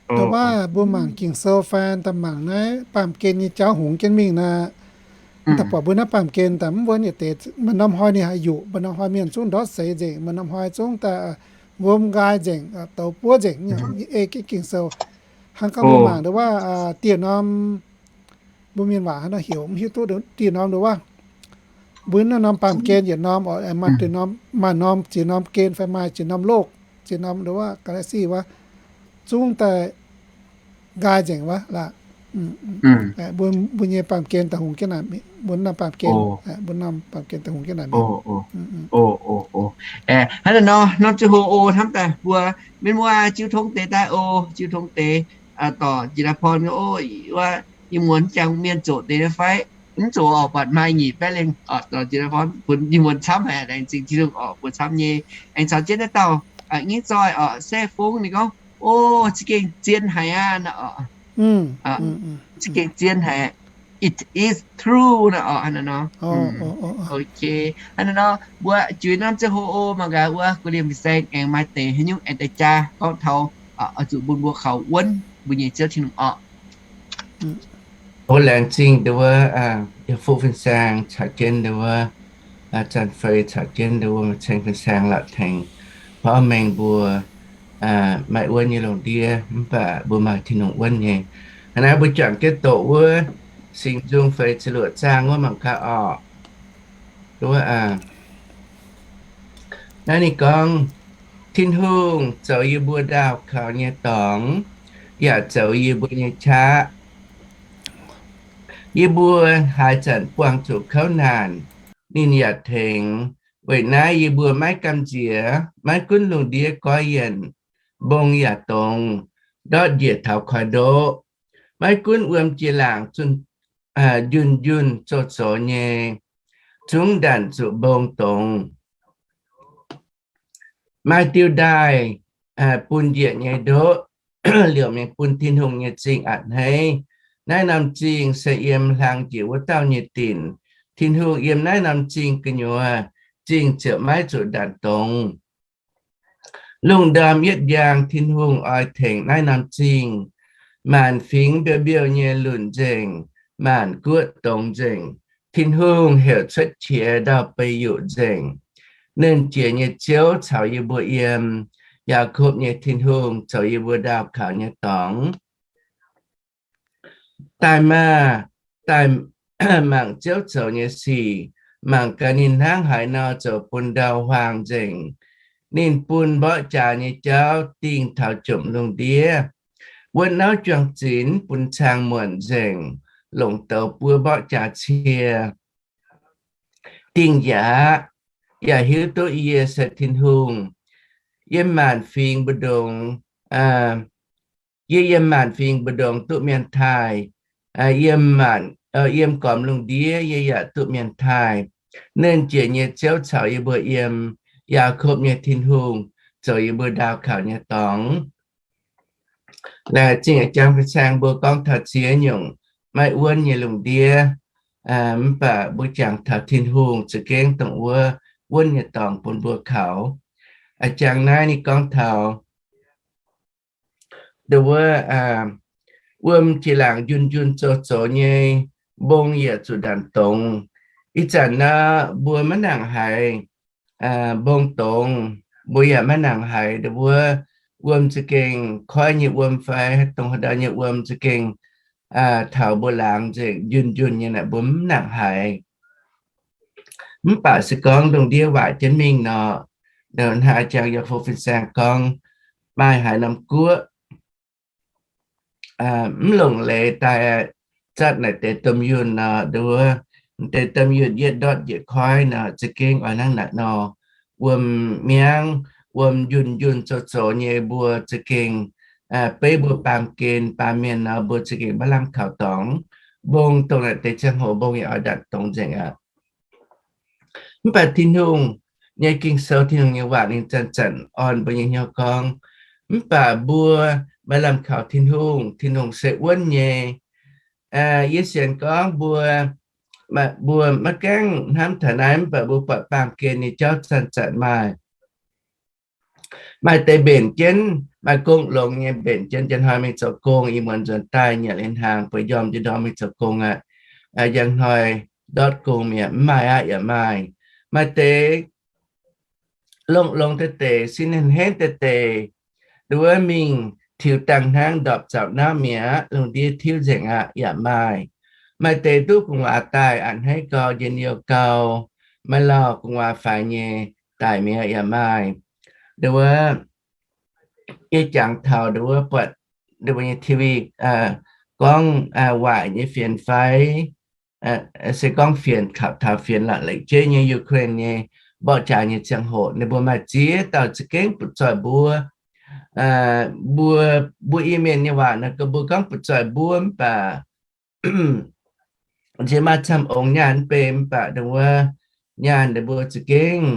Dongh wuov mbuo mangc Ging-Sou fai daaih mangc naaiv baamh gen nyei jauv hngongx jienv mingh naaic, daaih buatc mbuo naaiv baamh gen daaih mv wuonv yietc deix. Maaih norm hnoi ninh haih yuqc, maaih norm hnoi mienh zungv ndortv seix nzengc, maaih norm hnoi zungv daaih wuom nqaai nzengc, douz buov nzengc. Ei jienv Ging-Sou hnangv gorngv mbuo mangc dongh wuov dieh norm, mbuo mienh waac hnangv nor heuc mv hiuv duqv dieh norm dongh wuov. Mbuo naaiv norm baamh gen yietc norm, maaih norm, maaih norm ziex norm gen fai maaih ziex norm loh, ziex norm dongh wuov galaxy wuov, zungv daaih nqaai nzengc wuov laac. Mbuo, mbuo nyei baamh gen daaih hungx jienv naaic, mbuo norm baamh gen, mbuo norm baamh gen daaih hungx jienv naaic mienh. Hnangv naaiv nor, norm ziangh hoc oc, hnamv daaih mbuo mienh muoz jiu tong deix daaih oc, jiu tong deix dorh jiex daaih porn oc, wuov ih muonz jangx mienh zoqc deix fai mv zoqc oc, buatc maaih nyic baeqv lengh oc, dorh jiex daaih porn bun ih muonz camv haic, laengz zingh Tin-Hungh oc, mbuo camv nyei. Aengx caux jienv naaiv dauh nyei zoi oc, Saev Fongv ninh gorngv, o, za'gengh zien haic aqv nor oc. Za'gengh zien haic. It is true nor oc. Hnangv naaiv nor, ok, hnangv naaiv nor mbuo juix norm ziangh hoc oc, mangc gaax wuov gu'nyuoz fin-saeng aengx maaih deix haaix nyungc aengx daaih jaa gorngv taux oix zuqc bun mbuo kaux wuonv mbuo nyei Ziouv Tin-Hungh oc. Oc, laengz zingh ndau wuov, yie fuqv fin-saeng caux jienv ndau wuov, Zanc Fei caux jienv ndau wuov, maaih ceng fin-saeng la'tengx porv mengh mbuo maaih wuonv nyei lungh ndiev, mv baac mbuo maaih Tin-Hungh wuonv nyei. Hnangv naaiv mbuo juangc jienv doqc wuov Singx Nzung feix ziepc luoqc zaang wuov mangc gaax oc. Wuov, naaiv ninh gorngv, Tin-Hungh zoux yie mbuo ndaauh kaux nyei dorngx, yaac zoux yie mbuo nyei qaqv. Yie mbuo haaix zanc buangh zuqc kouv naanc, ninh yaac tengx. Weic naaiv yie mbuo maiv gamh nziex, maiv gunv lungh ndiev goiv yienh, mbong yaac dongz, ndortv njiec taux koi ndoqv. Maiv gunv wuom jiex laangc njunh njunh zoux zoux nyei, zungv ndanc zuqc mbong dongz. Maaih diuh ndaaih bun njiec nyei ndoqv, liouc mingh bun Tin-Hungh nyei zingh a'hneiv. Naaiv norm zingh se yiem hlang jiex wuov dauh nyei dinc. Tin-Hungh yiem naaiv norm zingh gu'nyuoz, zingh ziouc maiv zuqc ndanc dongz. Lungh ndorm yietv njang Tin-Hungh oix tengx naaiv norm zingh. Maanc fingx mbiouh mbiouh nyei lunc nzengc, maanc guoqv dongz nzengc. Tin-Hungh heuc cuotv qiex ndau-beih yuqc nzengc. Nernh Jiex nyei Ziouv caux yie mbuo yiem. Yaakopv nyei Tin-Hungh zoux yie mbuo ndaauh kaux nyei dorngx. Daaih maah! Daaih mangc Ziouv zoux nyei sic, mangc gaax ninh hnangv haaix nor zoux bun ndau huaang nzengc. Ninh bun mborqv jaax nyei jauv dingh taux jomc lungh ndiev. Wuonv nauv juang-zinx bun cang muonc nzengc, longc douz buov mborqv jaax cie. Dingh yaac, yaac hiuv duqv yie se Tin-Hungh. Yiem maanc fingx mbu'ndongx, yie yiem maanc fingx mbu'ndongx duqv mienh taaih. Yiem, yiem gormx lungh ndiev yie yaac duqv mienh taaih. Nernh Jiex nyei Ziouv caux yie mbuo yiem. Yaakopv nyei Tin-Hungh zoux yie mbuo ndaauh kaux nyei dorngx. Laengz zingh a'jang fin-saeng mbuo gorngv taux ziex nyungc maiv wuonv nyei lungh ndiev, mv baac mbuo jangx taux Tin-Hungh za'gengh dongh wuov wuonv nyei dorngx bun mbuo kaux. A'jang naaiv ninh gorngv taux ndau wuov, wuom jiex laangc njunh njunh zoux zoux nyei, mbong yaac zuqc ndanc dongz. Ih zanc nor mbuo maiv nangc haiz mbong dongz, mbuo yaac maiv nangc haiz ndau wuov wuom za'gengh koiv nyei wuom fai haaix dongh haaix ndau nyei wuom za'gengh taux mbuo laangz nzengc njunh njunh nyei naaic, mbuo mv nangc haiz. Mv baac se gorngv lungh ndiev waaic jienv mingh nor, hnangv a'jang yaac fu fin-saeng gorngv, maaih haaix norm guoqv mv longc leiz daaih zatv naaic deix domh yunh nor, ndau wuov deix domh yunh yietv ndortv njiec koiv nor, za'gengh oix hnangv naaic nor. Wuom miangv, wuom njunh njunh zoux zoux nyei mbuo za'gengh beiv mbuo baamh gen baamh mienh nor, mbuo za'gengh maiv lamh kaux dorngx. Mbong dongh naaic deix ziangh hoc mbong yaac oix ndanc dongz nzengc aqv. Mv baac Tin-Hungh nyei Ging-Sou, Tin-Hungh nyei waac ninh zanc-zanc orn mbuo nyei hnyouv gorngv, mv baac mbuo maiv lamh kaux Tin-Hungh. Tin-Hungh se wuonv nyei. Yie sienx gorngv mbuo, mbuo maiv gaengh hnamv taux naaiv, mv baac mbuo buatc baamh gen nyei jauv zanc-zanc maaih. Maaih deix mbenc jienv, maaih gong longx nyei mbenc jienv, njang hnoi mingh zoux gong, ih muonz nzuonx daaih nyanc liuz hnaangx, bueix njormh njang ndorm mingh zoux gong aqv. Njang hnoi ndortv gong mi'aqv. Mv maaih aqv, yaac maaih. Maaih deix longx-longx deix deix, sin henv henv deix deix, nduov mingh tiux dangh hnangv ndorpc zaux nauv mi'aqv, lungh ndiev tiuv nzengc aqv, yaac maaih. Maaih deix duqv gu'nguaaz daaih a'hneiv gau, njien-youh gau, maiv lauh gu'nguaaz faix nyei daic mi'aqv, yaac maaih. Nduov, yie jangx taux nduov buatc ninh mbuo nyei T V gorngv waaic nyei fienx fai se gorngv fienx, taux fienx la'lekc jeiv nyei Ukraine nyei mborqv jaax nyei ziangh hoc, ninh mbuo maaih ziex dauh za'gengh butv zoih mbuo. Mbuo, mbuo Iu-Mienh nyei waac naaic gaax, mbuo gorngv butv zoih mbuo mv baac nziex maaih camv ongx nyaanh mv bei, mv baac dongh wuov nyaanh ninh mbuo za'gengh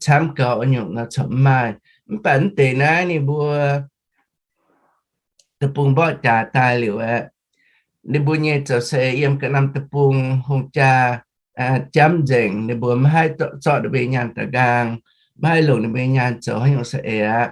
camv gauh nyungc nor corc mv maaih. Mv baac mv deix naaiv ninh mbuo deic-bung mborqv jaax daaih liuz aeqv, ninh mbuo nyei zoux saeng-eix yiem ga'naaiv deic-bung hungh jaa jamv nzengc, ninh mbuo maiv haih zorqv ninh mbuo nyei nyaanh daaih nqaang, maiv haih longc ninh mbuo nyei nyaanh zoux haaix nyungc saeng-eix aqv.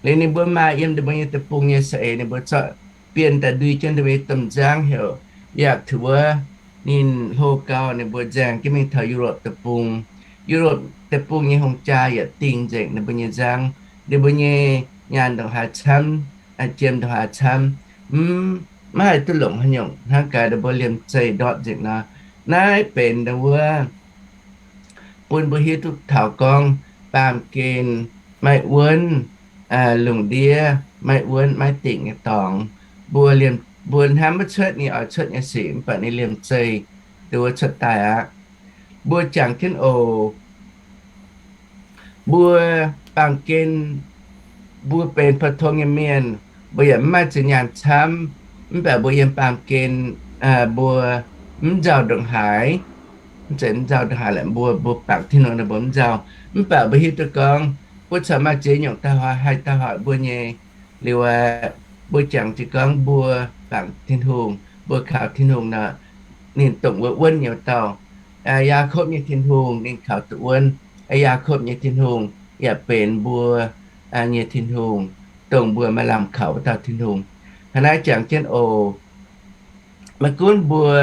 Liuz ninh mbuo maaih yiem ninh mbuo nyei deic-bung nyei saeng-eix, ninh mbuo zorqv bienh daaih ndui jienv ninh mbuo nyei domh nzangv heuc Yak Tuv wuov, ninh hlo gau, ninh mbuo nzaeng jienv mingh taux Europe deic-bung. Europe deic-bung nyei hungh jaa yaac dingh nzengc ninh mbuo nyei nzangv. Ninh mbuo nyei nyaanh ndongc haaix camv, jiem ndongc haaix camv, mv, maiv haih duqv longc haaix nyungc, hnangv gaax ninh mbuo liemh zeih ndortv nzengc nor. Naaiv benx dongh wuov bun mbuo hiuv duqv taux gorngv baamh gen maiv wuonv, lungh ndiev maiv wuonv maiv dingc nyei dorngx. Mbuo liemh, mbuo hnamv maiv cuotv ninh oix cuotv nyei sic, mv baac ninh liemh zeih dongh wuov cuotv daaih aqv. Mbuo jangx jienv oc. Mbuo baamh gen, mbuo benx pou-tong nyei mienh, mbuo yaac mv maaih zinh nyaanh camv, mv baac mbuo yiem baamh gen mbuo mv nzauh ndongc haaix. Mv zeiz mv nzauh ndongc haaix lorqc, mbuo, mbuo bangc Tin-Hungh nor mbuo mv nzauh. Mv baac mbuo hiuv duqv gorngv mbuo corc maaih ziex nyungc da'hoic haih da'hoic mbuo nyei. Liuz aeqv, mbuo jangx jienv gorngv mbuo bangc Tin-Hungh, mbuo kaux Tin-Hungh nor, ninh dongh wuov wuonv nyei wuov dauh. Yaakopv nyei Tin-Hungh ninh kaux duqv wuonv. Yaakopv nyei Tin-Hungh yaac benx mbuo nyei Tin-Hungh, dongh mbuo maaih lamh kaux wuov dauh Tin-Hungh. Hnangv naaiv jangx jienv oc. Maiv gunv mbuo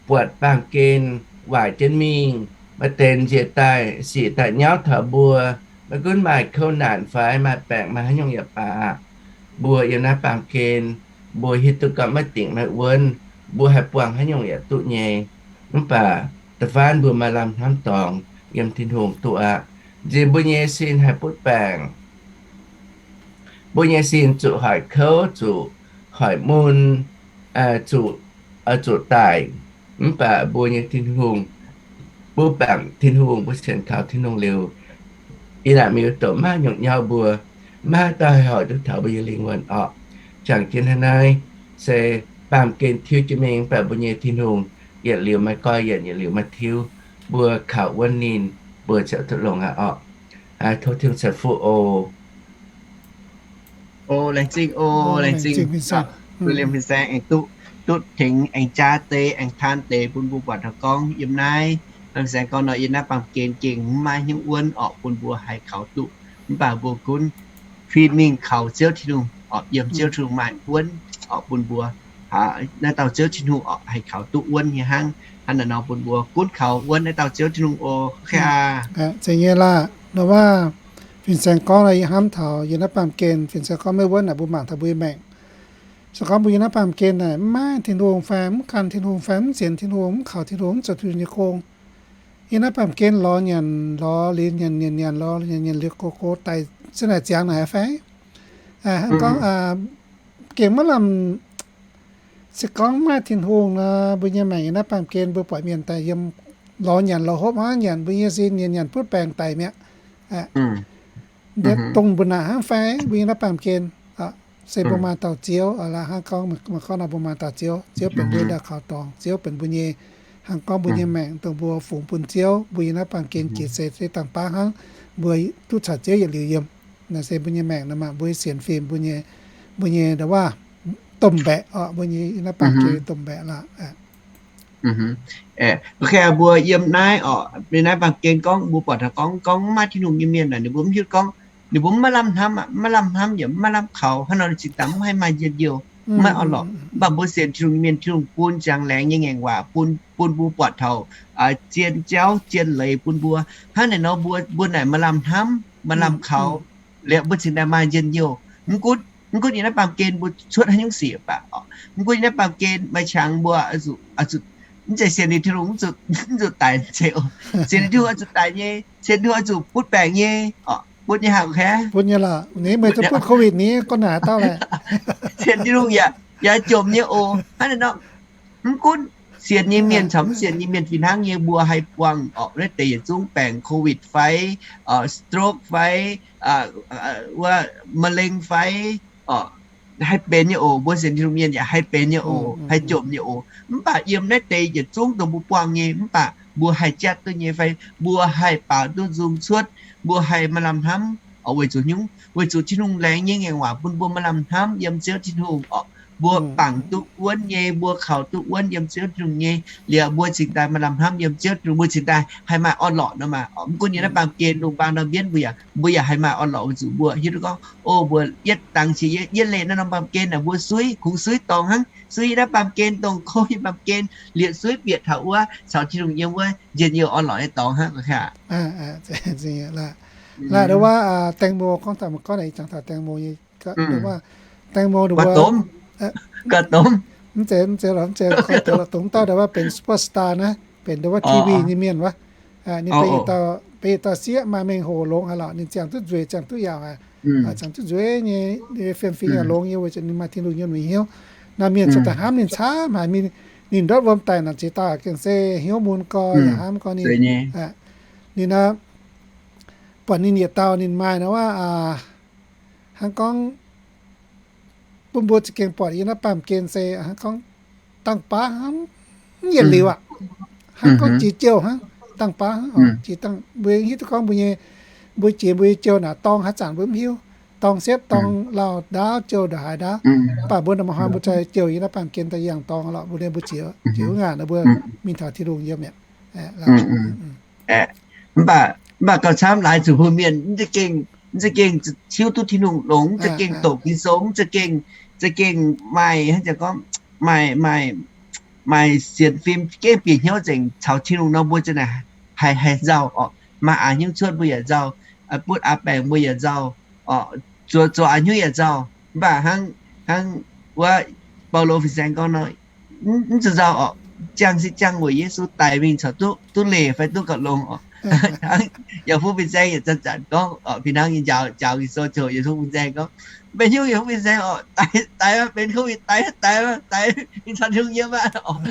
buatc baamh gen waaic jienv mingh, maaih deix njiec daaih sic daaih nyauv taux mbuo, maiv gunv maaih kouv naanc fai maaih baengc maaih haaix nyungc yaac baac aqv, mbuo yiem naaiv baamh gen, mbuo hiuv duqv gorngv maiv dingc maiv wuonv, mbuo haih buangh haaix nyungc yaac duqv nyei. Mv baac da'faanh mbuo maaih lamh hnamv dorngx yiem Tin-Hungh duqv aqv. Nziex mbuo nyei sin haih butv baengc, mbuo nyei sin zuqc hoic kouv, zuqc hoic mun, zuqc, zuqc daic. Mv baac mbuo nyei Tin-Hungh, mbuo bangc Tin-Hungh, mbuo sienx kaux Tin-Hungh liuz, ih zanc mingh wuov douc maiv nyungc nyauv mbuo, maiv haaix dauh haih hoic duqv taux mbuo nyei lingh wuonh orqc. Jangx jienv hnangv naaiv, se baamh gen tiuv jienv mingh, mv baac mbuo nyei Tin-Hungh yietc liuz maiv goiv yienc, yietc liuz maiv tiuv. Mbuo kaux wuonv ninh, mbuo ziouc duqv longx aqv orqc. Tov Tin-Hungh ceix fuqv oc. O, laengz zingh o, laengz zingh. Mbuo liemh fin-saeng aengx duqv, duqv tengx aengx jaav deix, aengx taan deix bun mbuo buatc taux gorngv yiem naaiv, fin-saeng gorngv nor, yiem naaiv baamh gen gengh maiv maaih hnyouv wuonv orqc bun mbuo haih kaux duqv. Mv baac mbuo gunv fih mingh kaux Ziouv Tin-Hungh orqc, yiem Ziouv Tin-Hungh maaih wuonv orqc bun mbuo, naaiv dauh Ziouv Tin-Hungh orqc haih kaux duqv wuonv nyei hnangv. Hnangv naaiv nor bun mbuo gunv kaux wuonv naaiv dauh Ziouv Tin-Hungh oc. Zeiz nyei laah. Nor waac fin-saeng gorngv nor, yie hnamv taux yiem naaiv baamh gen fin-saeng gorngv maiv wuonv naaic, mbuo mangc taux mbuo nyei maengc. Se gorngv mbuo yiem naaiv baamh gen naaic mv maaih Tin-Hungh fai mv gan Tin-Hungh fai mv sienx Tin-Hungh, mv kaux Tin-Hungh, mv zoux Tin-Hungh nyei gong, yiem naaiv baamh gen lorz nyanc lorz liuz nyanc, nyanc nyanc lorz nyanc, nyanc liuz gox gox daic, ziouc naaic ziangx naaic fai? Hnangv gorngv gengh maiv lamh, se gorngv maiv maaih Tin-Hungh nor, mbuo nyei maengc yiem naaiv baamh gen mbuo buatc mienh daaih yiem lorz nyanc lorz hopv hnangv, nyanc mbuo nyei sin, nyanc nyanc butv baengc daic mi'aqv. Dongh mbuo naaic hnangv fai mbuo yiem naaiv baamh gen, se mbuo maaih dauh Ziouv, hnangv gorngv, gorngv nor mbuo maaih dauh Ziouv, Ziouv benx mbuo nyei kaux dorngx, Ziouv benx mbuo nyei, hnangv gorngv mbuo nyei maengc dongh mbuo fungx bun Ziouv, mbuo yiem naaiv baamh gen jiex seix se dangh baav hnangv, mbuo duqv caux Ziouv yietc liuz yiem. Naaiv se mbuo nyei maengc nor maah, mbuo sienx fim mbuo nyei, mbuo nyei ndau waac domh mbaeqc orqc, mbuo nyei yiem naaiv baamh gen domh mbaeqc laah. Mbuo yiem naaiv orqc, yiem naaiv baamh gen gorngv mbuo buatc taux gorngv, gorngv maiv maaih Tin-Hungh nyei mienh naaic, ninh mbuo mv hiuv gorngv, ninh mbuo mv maaih lamh hnamv aqv, mv maaih lamh hnamv yaac mv maaih lamh kaux, hnangv nor ninh cingx daaih mv haih maaih njien-youh, mv maaih orn-lorqc. Mv baac mbuo sienx Tin-Hungh nyei mienh, Tin-Hungh bun njang laengz nyei ngaengc waac bun, bun mbuo buatc taux zien jauv zien leiz bun mbuo. Hnangv naaic nor mbuo, mbuo naaic maaih lamh hnamv, maaih lamh kaux, liuz mbuo cingx daaih maaih njien-youh. Mv gunv, mv gunv yiem naaiv baamh gen mbuo cuotv haaix nyungc sic baac, mv gunv yiem naaiv baamh gen maaih qangx mbuo, mv zeiz sienx liuz Tin-Hungh mv zuqc daic, sienx liuz Tin-Hungh oix zuqc daic nyei, sienx Tin-Hungh oix zuqc butv baengc nyei orqc. Butv nyei haic, butv nyei lorqc. Ni meih zuqc butv covid ni gorngv naaic dauh laeh. Sienx Tin-Hungh yaac, yaac jomc nyei oc. Hnangv naaiv nor, mv gunv sienx nyei mienh caux mv sienx nyei mienh fih hnangv nyei, mbuo haih buangh orqc, naaiv deix yietc zungv baengc covid fai, stroke fai, wuov มะเร็ง fai, orqc, haih benx nyei oc. Mbuo sienx Tin-Hungh mienh yaac haih benx nyei oc, haih jomc nyei oc. Mv baac yiem naaiv deix yietc zungv dongh mbuo buangh nyei, mv baac mbuo haih jatv duqv nyei fai mbuo haih baaux duqv nzung cuotv, mbuo haih maaih lamh hnamv orqc, weic zuqc nyungc, weic zuqc Tin-Hungh laengz nyei ngaengc waac bun mbuo maaih lamh hnamv yiem Ziouv Tin-Hungh orqc. Mbuo bangc duqv wuonv nyei, mbuo kaux duqv wuonv yiem Ziouv Tin-Hungh nyei, liuz mbuo cingx daaih maaih lamh hnamv yiem Ziouv Tin-Hungh, mbuo cingx daaih haih maaih orn-lorqc nor maah. Mv gunv yiem naaiv baamh gen lungh mbaang ndau-mbienv mbuo yaac, mbuo yaac haih maaih orn-lorqc, weic zuqc mbuo hiuv duqv gorngv, o, mbuo yietv dangx qiex yietv, yietv leih naaiv norm baamh gen naaic mbuo suiv, kungx suiv dorngx hnangv, suiv yiem naaiv baamh gen, dongh kouv nyei baamh gen, liepc suiv bieqc taux wuov caux Tin-Hungh yiem wuov njien-youh orn-lorqc nyei dorngx hnangv. Laaih nduov wuov, แตงโม gorngv taux, gorngv naaic ih zanc taux แตงโม nyei, nduov wuov แตงโม nduov wuov, mv zeiz, mv zeiz lorqc, mv zeiz, dongh dauh nduov wuov benx superstar naaiv, benx nduov wuov T V nyei mienh wuov. Ninh benx, benx yietc dauh sieqv maaih mengh hoc longx haic lorqc. Ninh ziangh duqv nzueic, ziangh duqv yaauc haic, ziangh duqv nzueic nyei, fiem-fingx yaac longx nyei, weic zuqc ninh maaih Tin-Hungh nyei nyunc hnyouv. Naaiv mienh cuotv daaih hnamv ninh camv haic, ninh ndortv wuom daic naaic ziex dauh gengh se hnyouv mun gorx yaac hnamv gorx ninh. Ninh buatc ninh yietc dauh ninh maaih nduov wuov, hnangv gorngv bun mbuo za'gengh buatc yiem naaiv baamh gen se hnangv gorngv dangh baav hnangv, mv yietc liuz aqv. Hnangv gorngv jiex jouh hnangv, dangh baav hnangv oc. Jiex dangh, mbuo hiuv duqv gorngv mbuo nyei, mbuo jiex mbuo nyei jouh naaic dorng haaix zanc mbuo mv hiuv. Dorng siepv, dorng lauh ndaauv, jouh ndongc haaix ndaauv. Mv baac mbuo ndongc hnoi mbuo za'gengh jouh yiem naaiv baamh gen daaih yangh dorng lorqc, mbuo, mbuo jiex, jiex wuov ngaanc nor mbuo mingh taux Tin-Hungh yiem mi'aqv. Mv baac, mv baac gauh camv laaix zuqc mbuo mienh mv za'gengh, mv za'gengh hiuv duqv Tin-Hungh longx, mv za'gengh doqc Ging-Sou, mv za'gengh, za'gengh maaih, hnangv gorngv, maaih, maaih, maaih sienx fim, gengh bieqc hnyouv nzengc caux Tin-Hungh nor, mbuo za'naaic haih, haih nzauh orqc. Maaih aax hnyouv cuotv mbuo yaac nzauh, butv aax baengc mbuo yaac nzauh orqc, zoux, zoux aax hnyouv yaac nzauh. Mv baac hnangv, hnangv wuov Baulo fin-saeng gorngv nor, mv zuqc nzauh orqc. Ziangh se ziangh weic Yesu daic mingh caux duqv, duqv leih fai duqv gauh longx orqc. Hnangv Yauh Fuqv fin-saeng yietc zanc-zanc gorngv orqc, fih hnangv nyei njaaux, njaaux Ging-Sou ziouc Yauh Fuqv fin-saeng gorngv, mbenc hnyouv Yauh Fuqv fin-saeng orqc, daic, daic, benx covid daic, daic, daic, mingh caux Tin-Hungh yiem aqv orqc.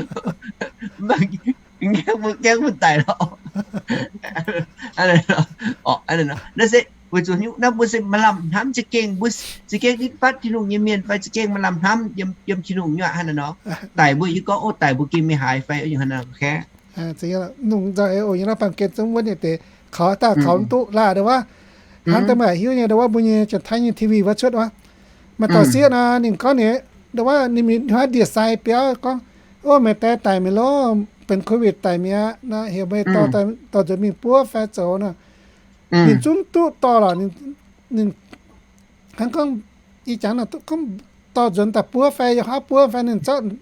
Gaengh mbuo, gaengh mbuo daic lorqc. Naaiv se weic zuqc nyungc naaiv mbuo se maaih lamh hnamv za'gengh, mbuo za'gengh nitv fatv Tin-Hungh nyei mienh fai za'gengh maaih lamh hnamv yiem, yiem Tin-Hungh nyei aqv hnangv naaiv nor. Daic mbuo yaac gorngv, o, daic mbuo gengh mingh haaix fai nyungc hnangv naaiv. Nungc nzauh oc, yiem naaiv baamh gen zungv wuonv nyei deix, kaux daaih kaux mv duqv laaih nduov wuov. Hnangv deix meih hiuv nyei nduov wuov, mbuo nyei Janx-Taiv nyei T V wuov cuotv wuov, maaih dauh sieqv nor, ninh gorngv ninh nduov wuov ninh mingh hnangv ndie-sai biauv gorngv, o, meih die daic mi'aqv loh, benx covid daic mi'aqv nor, heuc meih dorh, dorh nzuonx mingh buov fai zoux nor. Ninh zungv duqv dorh lorqc. Ninh hnangv gorngv, ih jangx naaic gorngv dorh nzuonx daaih buov fai yiem haav buov fai ninh zorqv,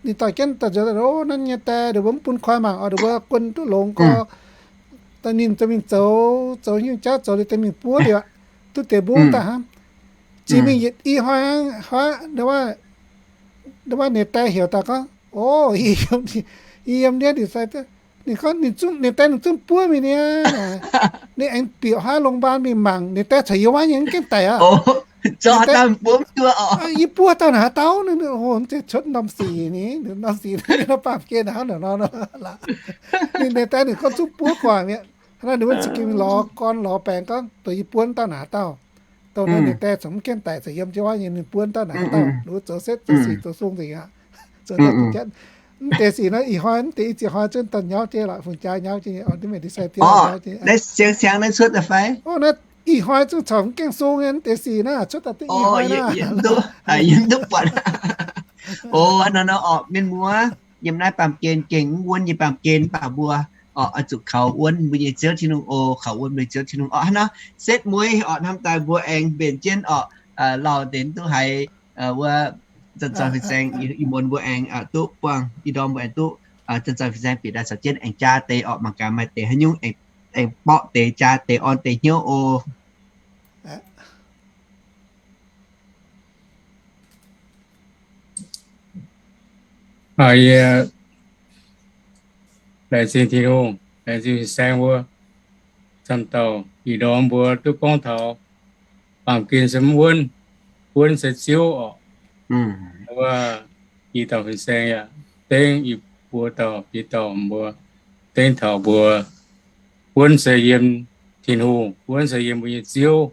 ninh dorh jienv dorh nzuonx, o, naaiv nyei die nduov mbuo mv bun koi mangc oc, nduov mbuo guon duqv longx gorx. Daaih ninh zoux mingh zoux, zoux hnyouv jauv zoux liuz deix mingh buov liuz aqv, duqv deix mbuov daaih hnangv. Ziex mingh yietc i hnoi hnangv, hnoi nduov wuov, nduov wuov ninh die heuc daaih gorngv, o, yie yiem, yie yiem ndiev ndie-sai. Ninh gorngv ninh zungv, ninh die ninh zungv buov mingh niaa. Ninh aengx bieqc haav โรงพยาบาล mingh mangc, ninh die caux yie wuov nyei mv gaengh daic aqv. Yie buov dauh naaic haaix dauh, ninh, o, mv zeiz cuotv norm sic ni, norm sic naaiv baamh gen hnangv naaic nor. Ninh, ninh die ninh gorngv zungv buov gu'nguaaic mi'aqv. Hnangv naaiv ninh wuov za'gengh lorz gorn lorz baengx gorngv dongh yie buov dauh naaic haaix dauh. Dongh naaiv ninh die caux mv gaengh daic caux yiem jienv wuov nyei ninh buov dauh naaic haaix dauh, ninh wuov zoux setv zoux sic zoux sung nzengc aqv. Zoux daaih duqv jienv. Mv deix sic naaiv ih hnoi, mv deix i ziex hnoi zungv daaih nyauv jienv lorqc, fungx jaax nyauv jienv nyei, o, ndiev mingh ndie-sai biauv nyauv jienv. Naaiv siang-siang naaiv cuotv daaih fai? O, naaiv ih hnoi zungv caux mv gaengh sung nyei, mv deix sic naaiv cuotv daaih duqv ih hnoi naaiv. Yie mv duqv buatc. O, hnangv nor orqc, mienh muoz, yiem naaiv baamh gen gengh mv wuonv nyei baamh gen, mv baac mbuo orqc, oix zuqc kaux wuonv mbuo nyei Ziouv Tin-Hungh oc, kaux wuonv mbuo nyei Ziouv Tin-Hungh orqc. Hnangv nor, setv mueiz orqc, hnamv daaih mbuo aengx mbenc jienv orqc, lauh deix duqv haiz wuov zanc-zanc fin-saeng, ih muonz mbuo aengx duqv buangh, ih ndorm mbuo aengx duqv zanc-zanc fin-saeng bieqc daaih caux jienv aengx jaa deix orqc, mangc gaax maaih deix haaix nyungc aengx borqv deix jaa deix orn deix hnyouv oc. Yie laengz zingh Tin-Hungh, laengz zingh fin-saeng mbuo. camv dauh ih ndorm mbuo duqv gorngv taux baamh gen se mv wuonv, wuonv se Ziouv orqc. Wuov i dauh fin-saeng yaac dengv, i buo dauh, i dauh mbuo dengv taux mbuo, wuonv se yiem Tin-Hungh, wuonv se yiem mbuo nyei Ziouv.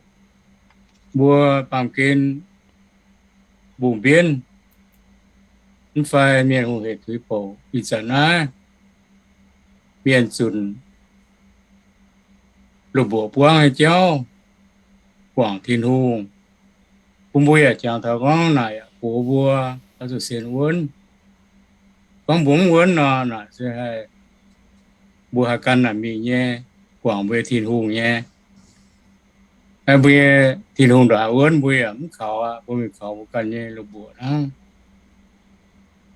Mbuo baamh gen mbungh mbienv mv fai mienh hungh hec tuix bouc ih zanc naaiv, mienh zunc loz-mbuoqc buangv nyei jauv guangc Tin-Hungh. Bun mbuo yaac jangx taux gorngv naaic yaac gox mbuo oix zuqc sienx wuonv. Gorngv mbuo mv wuonv nor, naaic se haih, mbuo haih gan naaic mingh nyei, guangc mbuo nyei Tin-Hungh nyei. Mbuo nyei Tin-Hungh ndongc haaix wuonv mbuo yaac mv kaux aqv, mbuo mingh kaux mbuo ganh nyei loz-mbuoqc hnangv.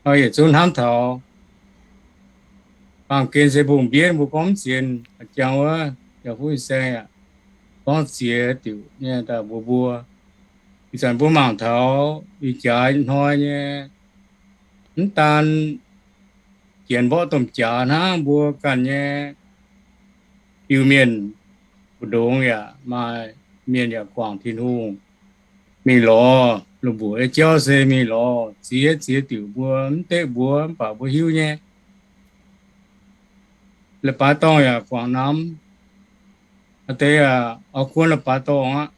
Yietc zungv hnamv taux baamh gen se mbungh mbienv, mbuo gorngv mv sienx, jangx wuov yaac fuqv saeng aqv, gorngv ziex diuc nyei daaih mbuox mbuo. Ih zanc mbuo mangc taux ih jaax hnoi nyei, mv daan jienx mborqv domh jaax hnangv, mbuo ganh nyei Iu-Mienh mbu'ndongx yaac maaih mienh yaac guangc Tin-Hungh mingh lorz loz-mbuoqc nyei jauv se mingh lorz ziex ziex diuc, mbuo mv deqv mbuox mv baac mbuo hiuv nyei. Leiz-baaix dorngh yaac guangc namx, maaih deix yaac oix guon leiz-baaix dorngh aqv.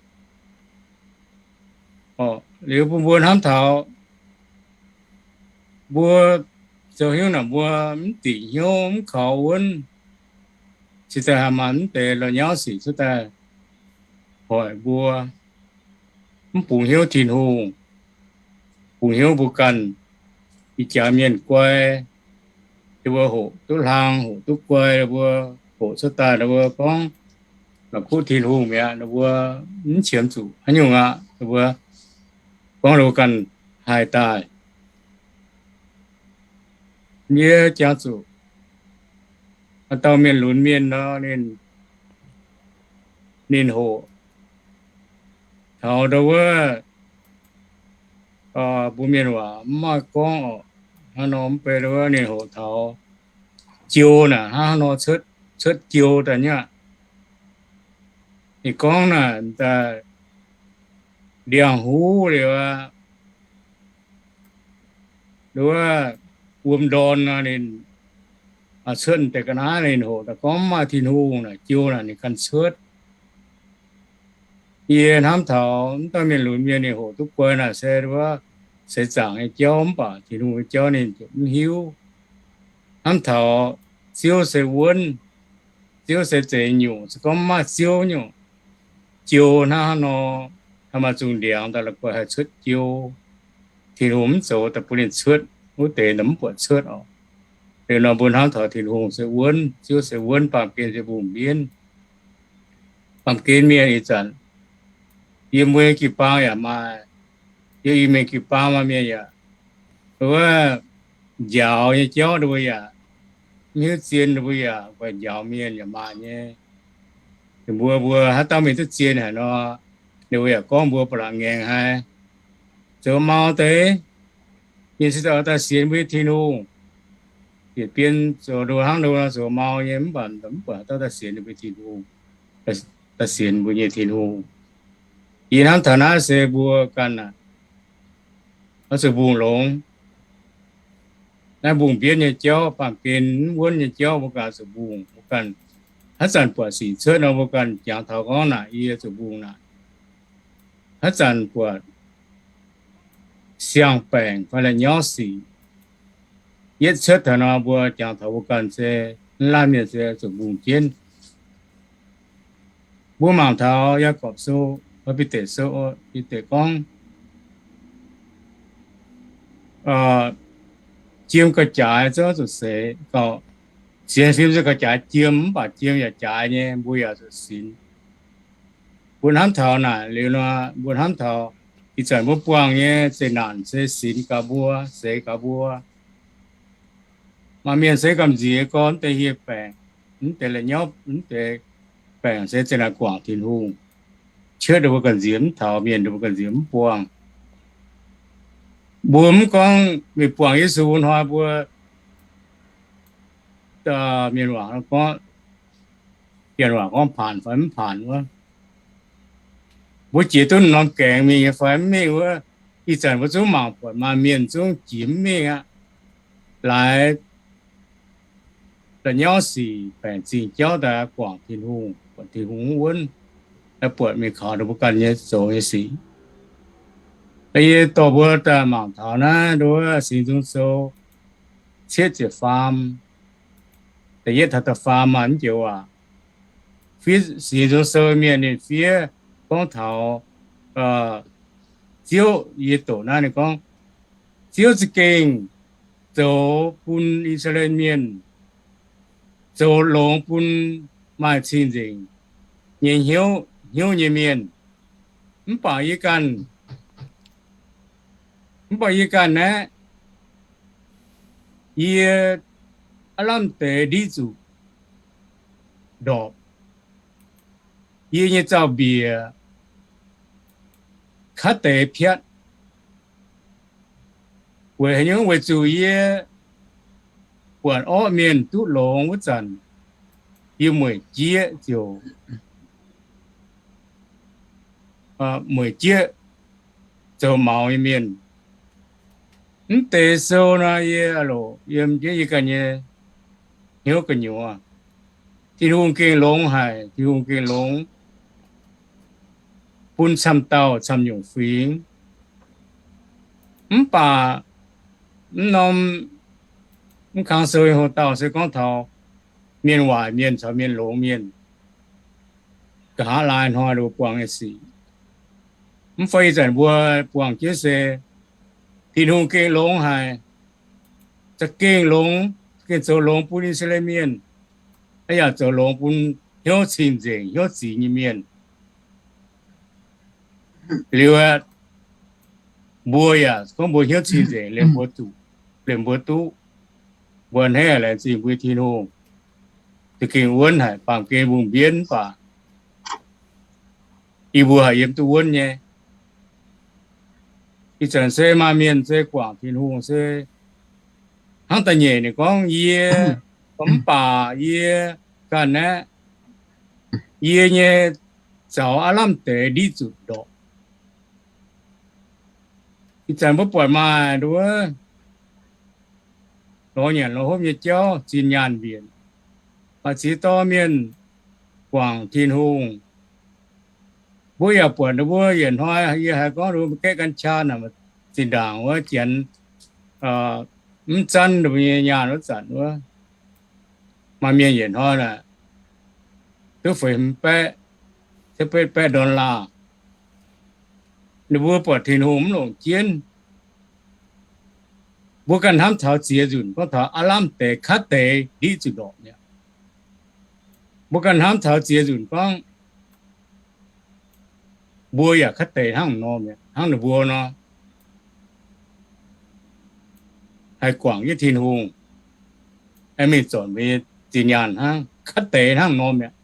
Liuz bun mbuo hnamv taux mbuo zoux hnyouv naaic mbuo mv dingc hnyouv mv kaux wuonv, cingx daaih haih maaih mv deix la'nyauv sic cuotv daaih hoic mbuo, mv bungx hnyouv Tin-Hungh, bungx hnyouv mbuo ganh. Ih jaax mienh guai, ninh mbuo hoqc duqv hlang, hoqc duqv guai, ninh mbuo hoqc cuotv daaih, ninh mbuo gorngv la'kuqv Tin-Hungh mi'aqv, ninh mbuo mv qiemx zuqc haaix nyungc aqv, ninh mbuo gorngv ninh mbuo ganh haih daaih. Yie jangx zuqc maaih dauh mienh lunx mienh nor, ninh, ninh hoqc taux ndau wuov, mbuo mienh waac mv maaih gorngv oc, hnangv nor mv bei ndau wuov ninh hoqc taux jiou naaic, hnangv nor cuotv, cuotv jiou daaih nyei aqv. Ninh gorngv naaic daaih ndiangx-huv liuz aqv, ndau wuov wuom ndorn nor, ninh cuotv deix ga'naaiv, ninh hoqc daaih gorngv mv maaih Tin-Hungh naaic, jiou naaic ninh ganh cuotv. Yie hnamv taux mv dauh mienh lunx mienh ninh hoqc duqv guai naaic se wuov seix zaangc nyei jauv mv baac Tin-Hungh nyei jauv ninh ziouc mv hiuv. Hnamv taux Ziouv se wuonv, Ziouv se zeiz nyungc, se gorngv mv maaih Ziouv nyungc, jiou hnangv haaix nor, haih maaih zungh ndiangx daaih la'guaih haih cuotv jiou. Tin-Hungh mv zoux daaih bun ninh cuotv, wuov deix mv buatc cuotv oc. Liuz nor mbuo hnamv taux Tin-Hungh se wuonv, Ziouv se wuonv, baamh gen se mbungh mbienv. Baamh gen mienh ih zanc yiem mbuo nyei jiu-baang yaac maaih, yiem Iu-Mienh jiu-baang maaih mienh yaac, wuov njaaux nyei jauv ninh mbuo yaac mv hiuv zien, ninh mbuo yaac guaix njaaux mienh yaac maaih nyei. Ninh mbuo, mbuo haaix dauh mingh duqv zien haic nor, ninh mbuo yaac gorngv mbuo ba'laqc ngaengc haic. Zoux mau deix mienh se daaih sienx mbuo nyei Tin-Hungh, yietc bien zoux ndoh hnangv ndoh nor zoux mau nyei, mv baac mv buatc haaix dauh daaih sienx ninh mbuo Tin-Hungh, daaih sienx mbuo nyei Tin-Hungh. Yie hnamv taux naaiv se mbuo ganh aac, oix zuqc mbungh longx. Naaiv mbungh mbienv nyei jauv, baamh gen mv wuonv nyei jauv, mbuo ganh zuqc mbungh. Mbuo ganh haaix zanc buatc sic cuotv nor, mbuo ganh jangx taux gorngv naaic, yie zuqc mbungh naaic. Haaix zanc buatc siang-baengc fai la'nyauv sic yietv cuotv taux nor, mbuo jangx taux mbuo ganh se, mv laanh mienh se zuqc mbungh jienv. Mbuo mangc taux Yaagorpc Sou, Bide Sou, Bide gorngv, jiem gauh jaaix zungv zuqc seix gauh, sienx fim se gauh jaaix jiem, mv baac jiem yaac jaaix nyei, mbuo yaac zuqc sinx. Mbuo hnamv taux naaic liuz nor, mbuo hnamv taux ih zanc mbuo buangh nyei zeqc naanc se sinx gaax mbuo, seix gaax mbuo. Maaih mienh se gamh nziex gorn mv deix hieh baengc, mv deix la'nyauv, mv deix baengc se zeqc naanc guangc Tin-Hungh, cuotv ninh mbuo gamh nziex mv taux, mienh ninh mbuo gamh nziex mv buangh. Mbuo mv gorngv mingh buangh Yesu hnoi mbuo, mienh waac gorngv Janx waac gorngv paanc fai mv paanc wuov. Mbuo jiex duqv norm gaengx mingh nyei fai mv mingh wuov, ih zanc mbuo zungv mangc buatc maaih mienh zungv jiex mv mingh aqv. Laaix la'nyauv sic baengc zingh jauv daaih guangc Tin-Hungh, buatc Tin-Hungh wuonv, buatc mingh kaux ninh mbuo ganh nyei zoux nyei sic. Yie dorh mbuo daaih mangc taux naaiv nduov Singx Nzung Sou cietv ziepc faam, da'yietv taux da'faam maaih mv joux waac. Fiev Singx Nzung Sou mienh ninh fiev gorngv taux Ziouv, yie doqc naaiv ninh gorngv, Ziouv za'gengh zoux bun I^saa^laa^en Mienh zoux longx bun maaih cing-nzengc nyei hnyouv, hnyouv nyei mienh. Mv baac yie ganh, mv baac yie ganh aeqv, yie aav lamh deix ndiqv zuqc ndorpc. Yie nyei zaux-mbiec kaav deix piatv. Weic haaix nyungc? Weic zuqc yie buatc orqv mienh duqv longx wuov zanc, yie mueic jieqv ziouc, mueic jieqv zoux maux nyei mienh. Mv deix sou nor yie loc yiem jienv yie ganh nyei hnyouv gu'nyuoz. Tin-Hungh gengh longx haic, Tin-Hungh gengh longx bun camv dauh camv nyungc fingx. Mv baac mv norm, mv kang sou nyei hoc-dauh se gorngv taux mienh waaic mienh caux mienh longx mienh, nqa'haav laai hnoi ninh mbuo buangh nyei sic. Mv fai ih zanc mbuo buangh jienv se Tin-Hungh gengh longx haic, za'gengh longx, gengh zoux longx bun I^saa^laa^en Mienh, yaac zoux longx bun hnyouv cing-nzengc hnyouv ziqc nyei mienh. Liuz aeqv, mbuo yaac gorngv mbuo hnyouv cing-nzengc liemh mbuo zuqc, liemh mbuo duqv, mbuo hneiv laengz zingh mbuo nyei Tin-Hungh. Za'gengh wuonv haic, baamh gen mbungh mbienv mv baac yie mbuo haih yiem duqv wuonv nyei. Ih zanc se maaih mienh se guangc Tin-Hungh se hnangv da'nyeic ninh gorngv, yie, mv baac yie ganh aeqv, yie nyei zaux aav lamh deix ndiqv zuqc ndorpc. Ih zanc mbuo buatc maaih nduov lorz nyanc lorz hopv nyei jauv, zinh nyaanh mbienc, maaih ziex dauh mienh guangc Tin-Hungh. Mbuo yaac buatc ninh mbuo yietc hnoi, yie haiz gorngv ninh mbuo gaeqv กัญชา naaic, zinh ndaangc wuov Janx mv zanv ninh mbuo nyei nyaanh wuov zanc wuov, maaih mienh yietc hnoi naaic duqv feix hmz baeqv, baeqv dollar. Ninh mbuo buatc Tin-Hungh mv longc jienv. Mbuo ganh hnamv taux ziex nzunc gorngv taux aav lamh deix kaav deix ndiqv zuqc ndorpc mi'aqv. Mbuo ganh hnamv taux ziex nzunc gorngv mbuo yaac kaav deix hnangv nor mi'aqv, hnangv ninh mbuo nor, haih guangc jienv Tin-Hungh, mingh zornc mbuo nyei zinh nyaanh hnangv, kaav deix hnangv nor mi'aqv.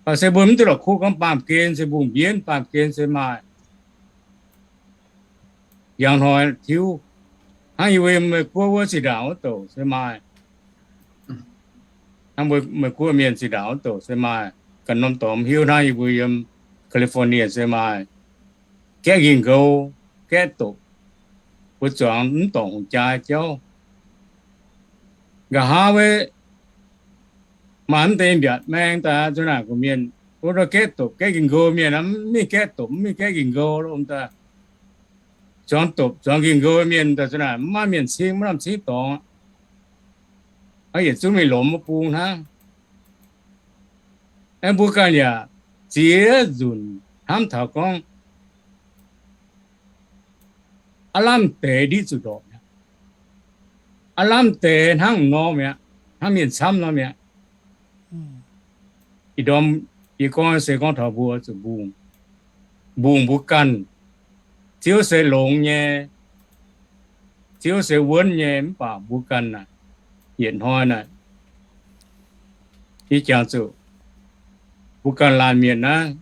Baac se mbuo mv duqv la'kuqv gorngv baamh gen se mbungh mbienv, baamh gen se maaih. Yangh hnoi tiuv, hnangv yie mbuo yiem Meih Guoqv wuov zinh ndaangc wuov douc se maaih. Hnangv Meih Guoqv mienh zinh ndaangc wuov douc se maaih. Ganh norm dorngx mv hiuv, hnangv yie mbuo yiem California se maaih gaeqv nqingh nqou, gaeqv dopc, mbuo zuangx mv dorngc hungh jaa jauv. Nqa'haav wuov maaih mv deix mbiaatc maeng daaih zuqc naaic gorqv-mienh, wuov gaeqv dopc gaeqv nqingh nqou mienh, mv mingh gaeqv dopc mv mingh gaeqv nqingh nqou lo daaih. Zuangx dopc zuangx nqingh nqou mienh daaih zuqc naaic mv maaih mienh cingv, mv lamh cingv dorngx, yietc zungv mingh lomc wuov bung hnangv. Aeqv, mbuo ganh yaac ziex nzunc hnamv taux gorngv aav lamh deix ndiqv zuqc ndorpc mi'aqv. Aav lamh deix hnangv nor mi'aqv, hnangv mienh camv nor mi'aqv. Ih ndorm yie gorngv se gorngv taux mbuo zuqc mbungh, mbungh mbuo ganh. Ziouv se longx nyei, Ziouv se wuonv nyei, mv baac mbuo ganh naaic, yietc hnoi naaic, yie jangx zuqc mbuo ganh laanh mienh naaiv,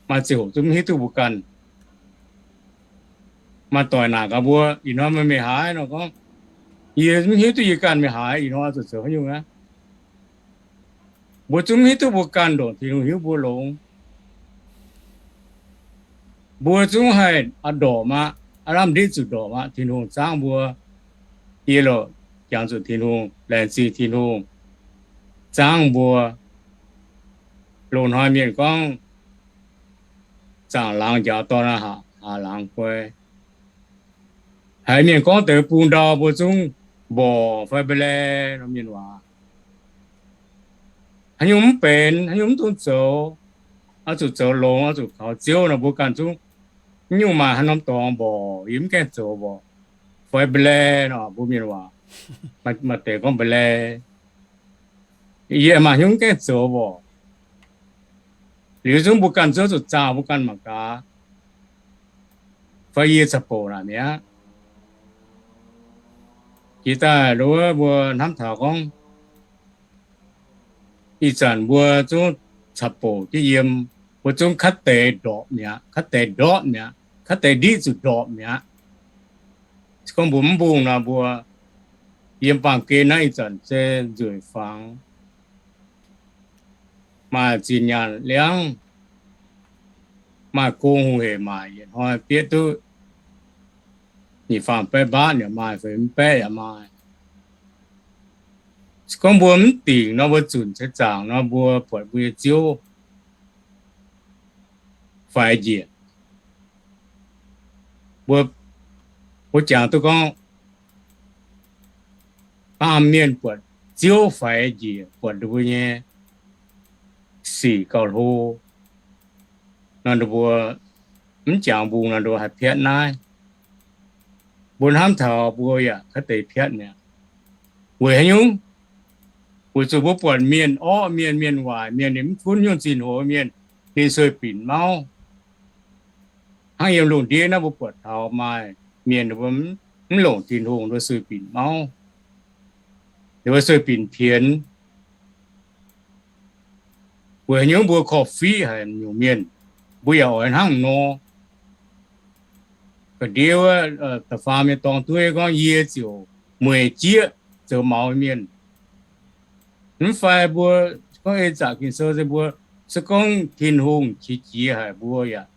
maaih ziouc zungv mv hiuv duqv mbuo ganh. Maaih doic naaic gaax mbuo, ih hnoi meih mingh haaix nor gorngv, yie mv hiuv duqv yie ganh mingh haaix, ih hnoi zuqc zoux haaix nyungc aqv. Mbuo zungv hiuv duqv mbuo ganh ndongc Tin-Hungh hiuv mbuo longx. Mbuo zungv haih a'ndorqc aqv, aav lamh ndiev zuqc ndorqc aqv. Tin-Hungh zaangv mbuo yie loc jangx zuqc Tin-Hungh, laengz zingh Tin-Hungh zaangv mbuo. Loz-hnoi mienh gorngv zaangc laangz njaaux dorn, haaz laangz guai. Haiz mienh gorngv deix bung ndau mbuo zungv mborqc fai mba'lae nor mienh waac. Haaix nyungc mv benx, haaix nyungc mv dungx zoux, oix zuqc zoux longx, oix zuqc kaux Ziouv nor mbuo ganh zungv, mv nyungc maaih haaix norm dorngx mborqc, yie mv gaengh zoux mborqc, fai mba'lae nor mbuo mienh waac, maaih deix gorngv mba'lae, yie maaih haaix nyungc mv gaengh zoux mborqc. Liuz zungv mbuo ganh zuov zuqc zaah mbuo ganh mangc gaax, fai yie caqv-bouc naaic mi'aqv. Jiex daaih wuov mbuo hnamv taux gorngv, ih zanc mbuo zungv caqv-bouc jienv yiem, mbuo zungv kaav deix ndorpc mi'aqv, kaav deix ndorpc mi'aqv, kaav deix ndiqv zuqc ndorpc mi'aqv. Se gorngv mbuo mv mbungh nor, mbuo yiem baamh gen naaiv ih zanc se nzueic fangx, maaih zinh nyaanh liangv, maaih gong hungh hec maaic, yietc hnoi bieqv duqv nyic faam baeqv mbaatv yaac maaih, feix mv baeqv yaac maaih. Se gorngv mbuo mv dingc nor, mbuo zunc ceix zaangc nor, mbuo buatc mbuo nyei Ziouv faix njiec. Mbuo, mbuo jangx duqv gorngv, baamh mienh buatc Ziouv faix njiec, buatc ninh mbuo nyei sic gauh hlo nor, ninh mbuo mv jangx mbungh nor, ninh mbuo haih piatv naaiv. Mbuo hnamv taux mbuo yaac kaav deix piatv mi'aqv. Weic haaix nyungc? Weic zuqc mbuo buatc mienh orqv mienh, mienh waaic mienh, ninh mv gunv nyungc zinh hoz mienh, ninh sueih binc mauv. Hnangv yiem lungh ndiev naaiv mbuo buatc taux maaih mienh mbuo mv longc Tin-Hungh, mbuo sueih binc mauv, mbuo sueih binc pienx. Weic haaix nyungc mbuo korv-fiqv haic nyungc mienh, mbuo yaac oix hnangv nor. Ga'ndiev wuov da'faam nyei dorng dueiv gorngv, yie ziouc mueic jieqv zoux maux mienh. Mv fai mbuo gorngv ei zaqc Ging-Sou se mbuo, se gorngv Tin-Hungh qiex jiez haic mbuo yaac,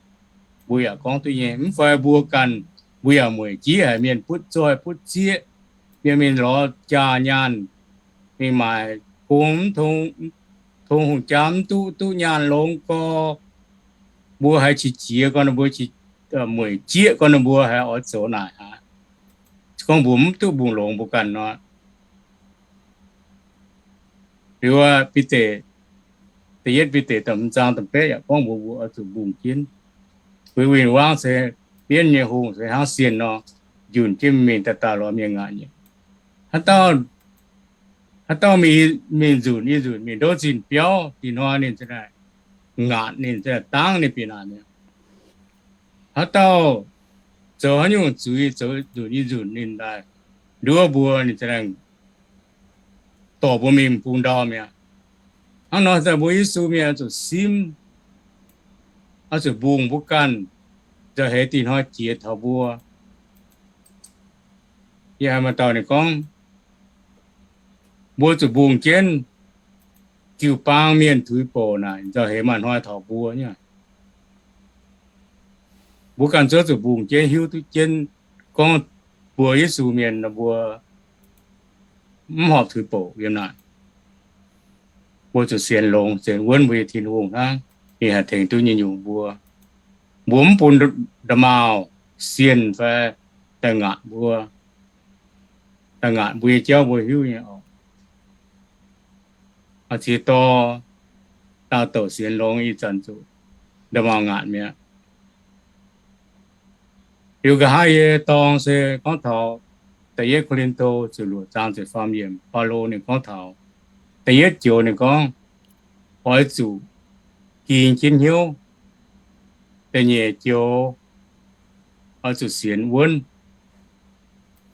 mbuo yaac gorngv duqv nyei. Mv fai mbuo ganh, mbuo yaac mueic jieqv haic mienh, butv zoih butv zieqv, mienh mingh lorz jaa nyaanh, mingh maaic gong, tong hungh jaa mv duqv, duqv nyaanh longx gorx, mbuo haiz qiex jiez gorngv ninh mbuo, mueic jieqv gorngv ninh mbuo haiz oix zoux naaic aqv. Se gorngv mbuo mv duqv mbungh longx mbuo ganh nor. Liuz Bide, da'yietv Bide da'hmz zaang da'betv yaac gorngv mbuox mbuo oix zuqc mbungh jienv. Weic win-wangv se mienv nyei hungh se hnangv sienh nor, njunh jienv mingh daaih daaih lorz mienh ngaatc nyei. Haaix dauh, haaix dauh mingh nzunc i nzunc mingh ndouv zinh biauv, dih hnoi ninh ngaatc ninh dangv ninh bieqc naaic mi'aqv. Haaix dauh zoux haaix nyungc zuiz zoux nzunc i nzunc ninh daaih nduov mbuo, ninh dorh mbuo mingh bung ndau mi'aqv. Hnangv nor se mbuo Yesu mienh oix zuqc simv, oix zuqc mbungh mbuo ganh, nzauh heix dih hnoi jiex taux mbuo. Yie haiz maaih dauh ninh gorngv, mbuo zuqc mbungh jienv jiu-baang mienh tuix bouc naaic nzauh heix maaih hnoi taux mbuo nyei. Mbuo ganh zuov zuqc mbungh jienv hiuv duqv jienv gorngv mbuo Yesu mienh nor mbuo mv horpc tuix bouc yiem naaic. Mbuo zuqc sienx longx, sienx wuonv mbuo nyei Tin-Hungh hnangv, ninh haih tengx duqv nyei nyungc mbuo. Mbuo mv bun nda'maauh sienh fai daaih ngaatc mbuo, daaih ngaatc mbuo nyei jauv mbuo hiuv nyei oc. Ziex dorh daauh douc sienx longx ih zanc zuqc nda'maauh ngaatc mi'aqv. Liuz nqa'haav yie dorng se gorngv taux da'yietv Ko^lin^to ziepc luoqc zaang ziepc faam yiemc, Baulo ninh gorngv taux da'yietv joux ninh gorngv, oix zuqc ging jienv hnyouv. Da'nyeic joux, oix zuqc sienx wuonv.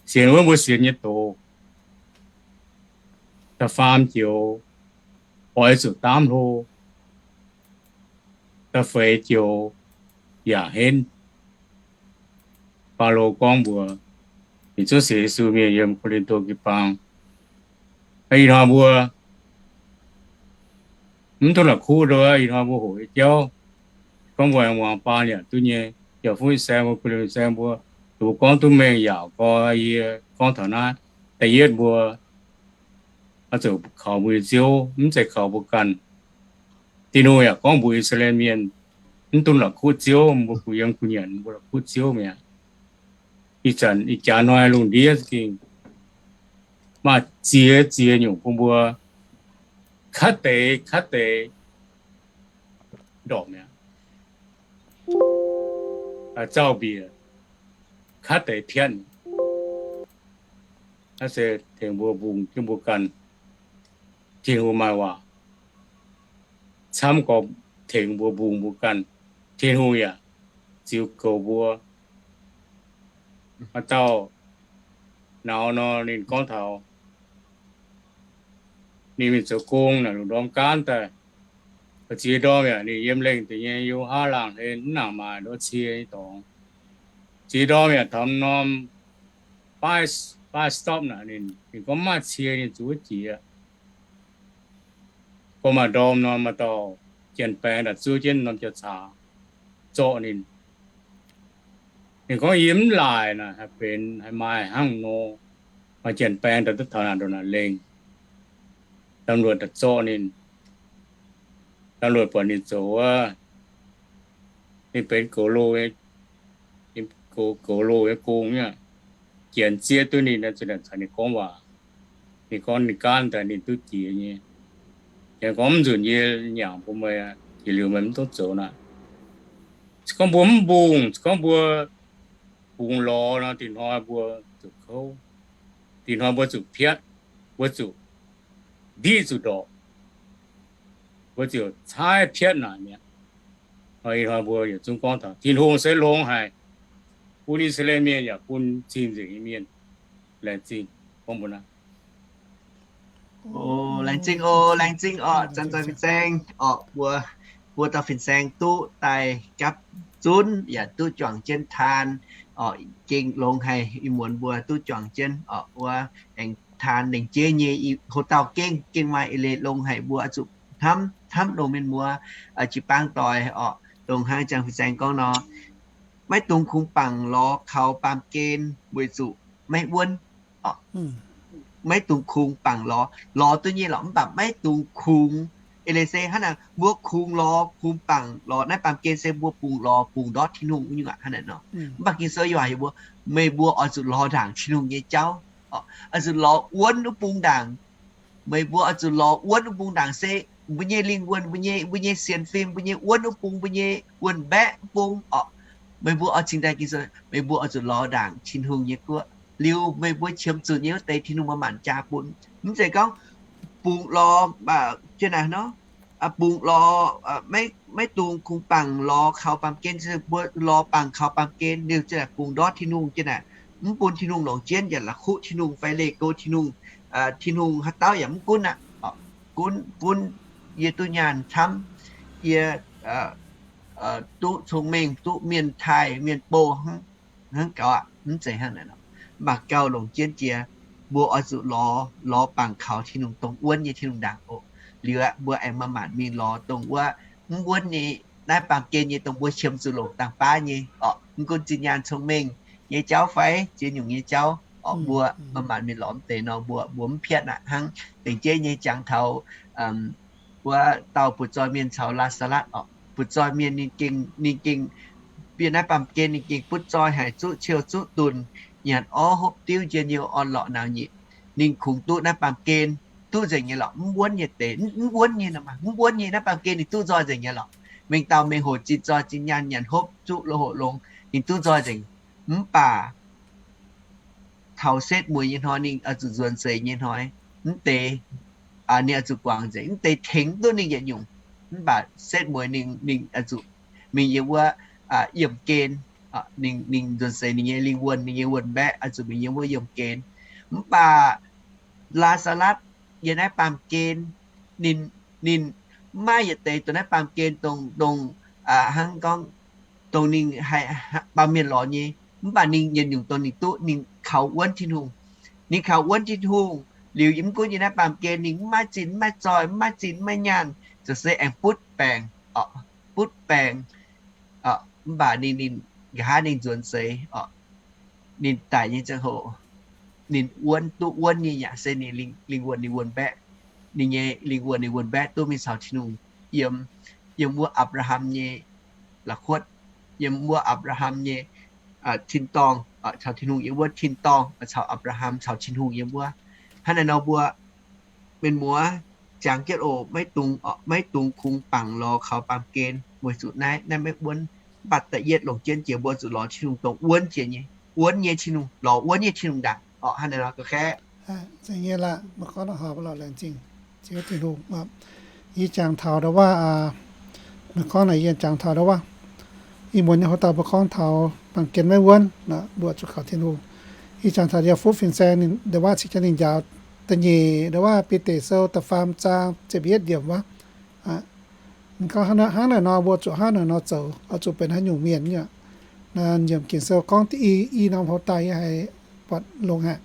Sienx wuonv mbuo sienx nyei doz. Da'faam joux, oix zuqc daamv hlo. Da'feix joux, yaac henv. Baulo gorngv mbuox ninh zungv sienx Yesu mienh yiem Ko^lin^to jiu-baang, ih hnoi mbuo Mv duqv la'kuqv nduov ih hnoi mbuo hoqc nyei jauv. Gorngv mbuo aengx muangx baan yaac duqv nyei. Yaac fuqv saeng mbuo, kuh liemh saeng mbuo, mbuo gorngv duqv mengh yaac gorngv yie gorngv taux naaiv. Da'yietv mbuo oix zuqc kaux mbuo nyei Ziouv, mv zeiz kaux mbuo ganh. Tin-Hungh yaac gorngv mbuox I^saa^laa^en Mienh, mv dungx la'kuqv Ziouv, mbuo kuh yiem kuh nyanc mbuo la'kuqv Ziouv mi'aqv. Ih zanc ih jaax hnoi lungh ndiev za'gengh maaih ziex ziex nyungc bun mbuo katv deix katv deix ndorpc mi'aqv. Zauh mbiec katv deix piatv. Naaiv se tengx mbuo mbungh jienv mbuo ganh. Tin-Hungh maaih waac camv gorx tengx mbuo mbungh mbuo ganh. Tin-Hungh yaac ziux goux mbuo. Maaih dauh nauz nor, ninh gorngv taux ninh mingh zoux gong naaic, lungh ndorm gaanv daaih, ziex ndorm yaac ninh yiem lengh deix nyei Yoha laangh hlen, mv nangc maaic nduov cie nyei dorngx. Ziex ndorm yaac taux norm bus stop naaic, ninh gorngv mv maaih cie ninh zuqc wuov jiex. Gorngv maaih ndorm nor, maaih dauh janx-baengx daaih zuov jienv norm jauv-caax zorqv ninh. Ninh gorngv, yie mv laaic naaic haih benx haih maaih hnangv nor. Maaih janx-baengx daaih duqv taux naaic ndongc naaic lengh. Domluoqc daaih zorqv ninh. Domluoqc buatc ninh zoux wuov, ninh benx goux loh, goux loh nyei gong aqv. Janx zieqv duqv ninh, caux ninh gorngv waac. Ninh gorngv ninh gaanv daaih ninh duqv jiex nyei. Janx gorngv, mv nzunc yie nyanc bun meih, jiex liuz meih mv dungx zoux naaic. Se gorngv mbuo mv mbungh, se gorngv mbuo bungx lorz nor, dinh hnoi mbuo zuqc kouv, dinh hnoi mbuo zuqc piatv, mbuo zuqc ndiqv zuqc ndorpc, mbuo ziouc caaiv piatv naaic mi'aqv. Ih hnoi mbuo yietc zungv gorngv taux Tin-Hungh se longx haic, bun I^saa^laa^en Mienh yaac bun cing-nzengc nyei mienh. Laengz zingh gorngv mbuo naaiv. Laengz zingh oc, laengz zingh oc, zanc-zanc fin-saeng oc, mbuo, mbuo dauh fin-saeng duqv daaih gapv zunv yaac duqv juangc jienv taan oc, gengh longx haic. Ih muonz mbuo duqv juangc jienv oc, wuov aengx taan lengc jeiv nyei, houx dauh gengh, gengh maaih eix leiz longx haic, mbuo oix zuqc hnamv, hnamv longx mienh muoz jiu-baang doic oc. Dongh hnangv ziangh fin-saeng gorngv nor, maiv dungx kungx bangc lorz kaux baamh gen weic zuqc maiv wuonv. Maiv dungx kungx bangc lorz, lorz duqv nyei lorqc, mv baac maiv dungx kungx. Eix leiz se hnangv naaic, mbuo kungx lorz kungx bangc lorz naaiv baamh gen se mbuo bungx lorz bungx ndortv Tin-Hungh nyungc aqv hnangv naaic nor. Mv baac Ging-Sou yaac mbuox meih mbuo oix zuqc lorz ndaangc Tin-Hungh nyei jauv, oix zuqc lorz wuonv wuov bung ndaangc. Meih mbuo oix zuqc lorz wuonv wuov bung ndaangc se mbuo nyei lingh wuonh, mbuo nyei, mbuo nyei sienx fim, mbuo nyei wuonv wuov bung, mbuo nyei wuonh mbaeqv wuov bung oc. Meih mbuo oix cingx daaih Ging-Sou, meih mbuo oix zuqc lorz ndaangc Tin-Hungh nyei guoqv, liuz meih mbuo qiemx zuqc nyei wuov deix Tin-Hungh maaih maanc jaa bun. Mv zeiz gorngv bungx lorz jienv naaic nor, bungx lorz, maiv dungx kungx bangc lorz kaux baamh gen, mbuo lorz bangc kaux baamh gen liuz jienv naaic bungx ndortv Tin-Hungh jienv naaic, mv bun Tin-Hungh longc jienv yaac la'kuqv Tin-Hungh fai leih go Tin-Hungh. Tin-Hungh haaix dauh yaac mv gunv aqv. Gunv, gunv yie duqv nyaanh camv, yie duqv cong-mengh, duqv mienh taaih mienh bou hnangv gaux aqv. Mv zeiz hnangv naaic nor. Mv baac gauh longc jienv jiex, mbuo oix zuqc lorz, lorz bangc kaux Tin-Hungh dongh wuonv nyei Tin-Hungh ndaangc oc. Liuz aqv, mbuo aengx maaih maanc mingh lorz dongh wuov mv wuonv nyei, naaiv baamh gen nyei dongh mbuo qiemx zuqc longc dangh baav nyei oc. Mv gunv zinh nyaanh cong-mengh nyei jauv fai ziex nyungc nyei jauv oc, mbuo maaih maanc mingh lorz mv deix nor, mbuo, mbuo mv piatv aqv. Hnangv dengv jeiv nyei jangx taux wuov dauh butv-zoih mienh caux Laa^saa^latv oc. Butv-zoih mienh ninh gengh, ninh gengh bieqc naaiv baamh gen ninh gengh butv-zoih haic, zuqv ciou zuqv dunh, nyanc orv hopv diuv, njien-youh orn-lorqc naux nyitc. Ninh kungx duqv naaiv baamh gen duqv nzengc nyei lorqc, mv wuonv nyei deix, mv wuonv nyei, mv wuonv nyei naaiv baamh gen ninh duqv nzoih nzengc nyei lorqc. Mengh dauh mengh hoc zinh zoih zinh nyaanh nyanc hopv zuqv lo hoc longx ninh duqv nzoih nzengc. Mv baac taux setv mueiz nyei hnoi ninh oix zuqc nzuonx seix nyei hnoi, mv deix ninh oix zuqc guangc nzengc, mv deix tengx duqv ninh yietc nyungc. Mv baac setv mueiz ninh, ninh oix zuqc mingh yiem wuov yiemh gen. Ninh, ninh nzuonx seix ninh nyei lingh wuonh, ninh nyei wuonh mbaeqv oix zuqc mingh yiem wuov yiemh gen. Mv baac Laa^saa^latv yiem naaiv baamh gen, ninh, ninh mv maaih yietc deix dongh naaiv baamh gen dongh, dongh hnangv gorngv dongh ninh haih baamh mienh lorz nyei. Mv baac ninh yietc nyungc dongh ninh duqv ninh kaux wuonv Tin-Hungh. Ninh kaux wuonv Tin-Hungh liuz, mv gunv yiem naaiv baamh gen ninh mv maaih zinh mv maaih zoih, mv maaih zinh mv maaih nyaanh, Zoux se aengx butv baengc, butv baengc, mv baac ninh, ninh nqa'haav ninh nzuonx seix, ninh daic nyei ziangh hoc, ninh wuonv duqv wuonv nyei yaac se ninh lingh wuonh ninh wuonh mbaeqv, ninh nyei lingh wuonh ninh wuonh mbaeqv duqv mingh caux Tin-Hungh yiem, yiem wuov Apc^laa^ham nyei la'kuotv, yiem wuov Apc^laa^ham nyei tin-dorngh, caux Tin-Hungh yiem wuov tin-dorngh, caux Apc^laa^ham caux Tin-Hungh yiem wuov. Hnangv naaiv nor mbuo mienh muoz jangx jienv oc, maiv dungx, maiv dungx kungx bangc lorz kaux baamh gen weic zuqc naaiv, naaiv maiv wuonv. Mv baac da'yietv longc jienv jiex mbuo zuqc lorz Tin-Hungh dongh wuonv jiex nyei, wuonv nyei Tin-Hungh, lorz wuonv nyei Tin-Hungh ndaangc oc. Hnangv naaiv nor ga'qaeqv. Zeiz nyei la'maah gorngv lorqc, laengz zingh Ziouv Tin-Hungh. Yie jangx taux ndau wuov, meih gorngv naaic yie jangx taux ndau wuov, ih muonz nyei hoc dauh mbuo gorngv taux baamh gen maiv wuonv, mbuo zuqc kaux Tin-Hungh. Yie jangx taux yaac fuqv fin-saeng ndau wuov cingx jangx ninh njaaux da'nyeic ndau wuov Bide Sou da'faam zaang ziepc yietv yiemc wuov. Ninh gorngv hnangv naaic nor mbuo zuqc hnangv naaic nor zoux, oix zuqc benx haaix nyungc mienh nyei. Naaiv yiemc Ging-Sou gorngv diqv i norm hoc dauh yie haiz buatc longx haic.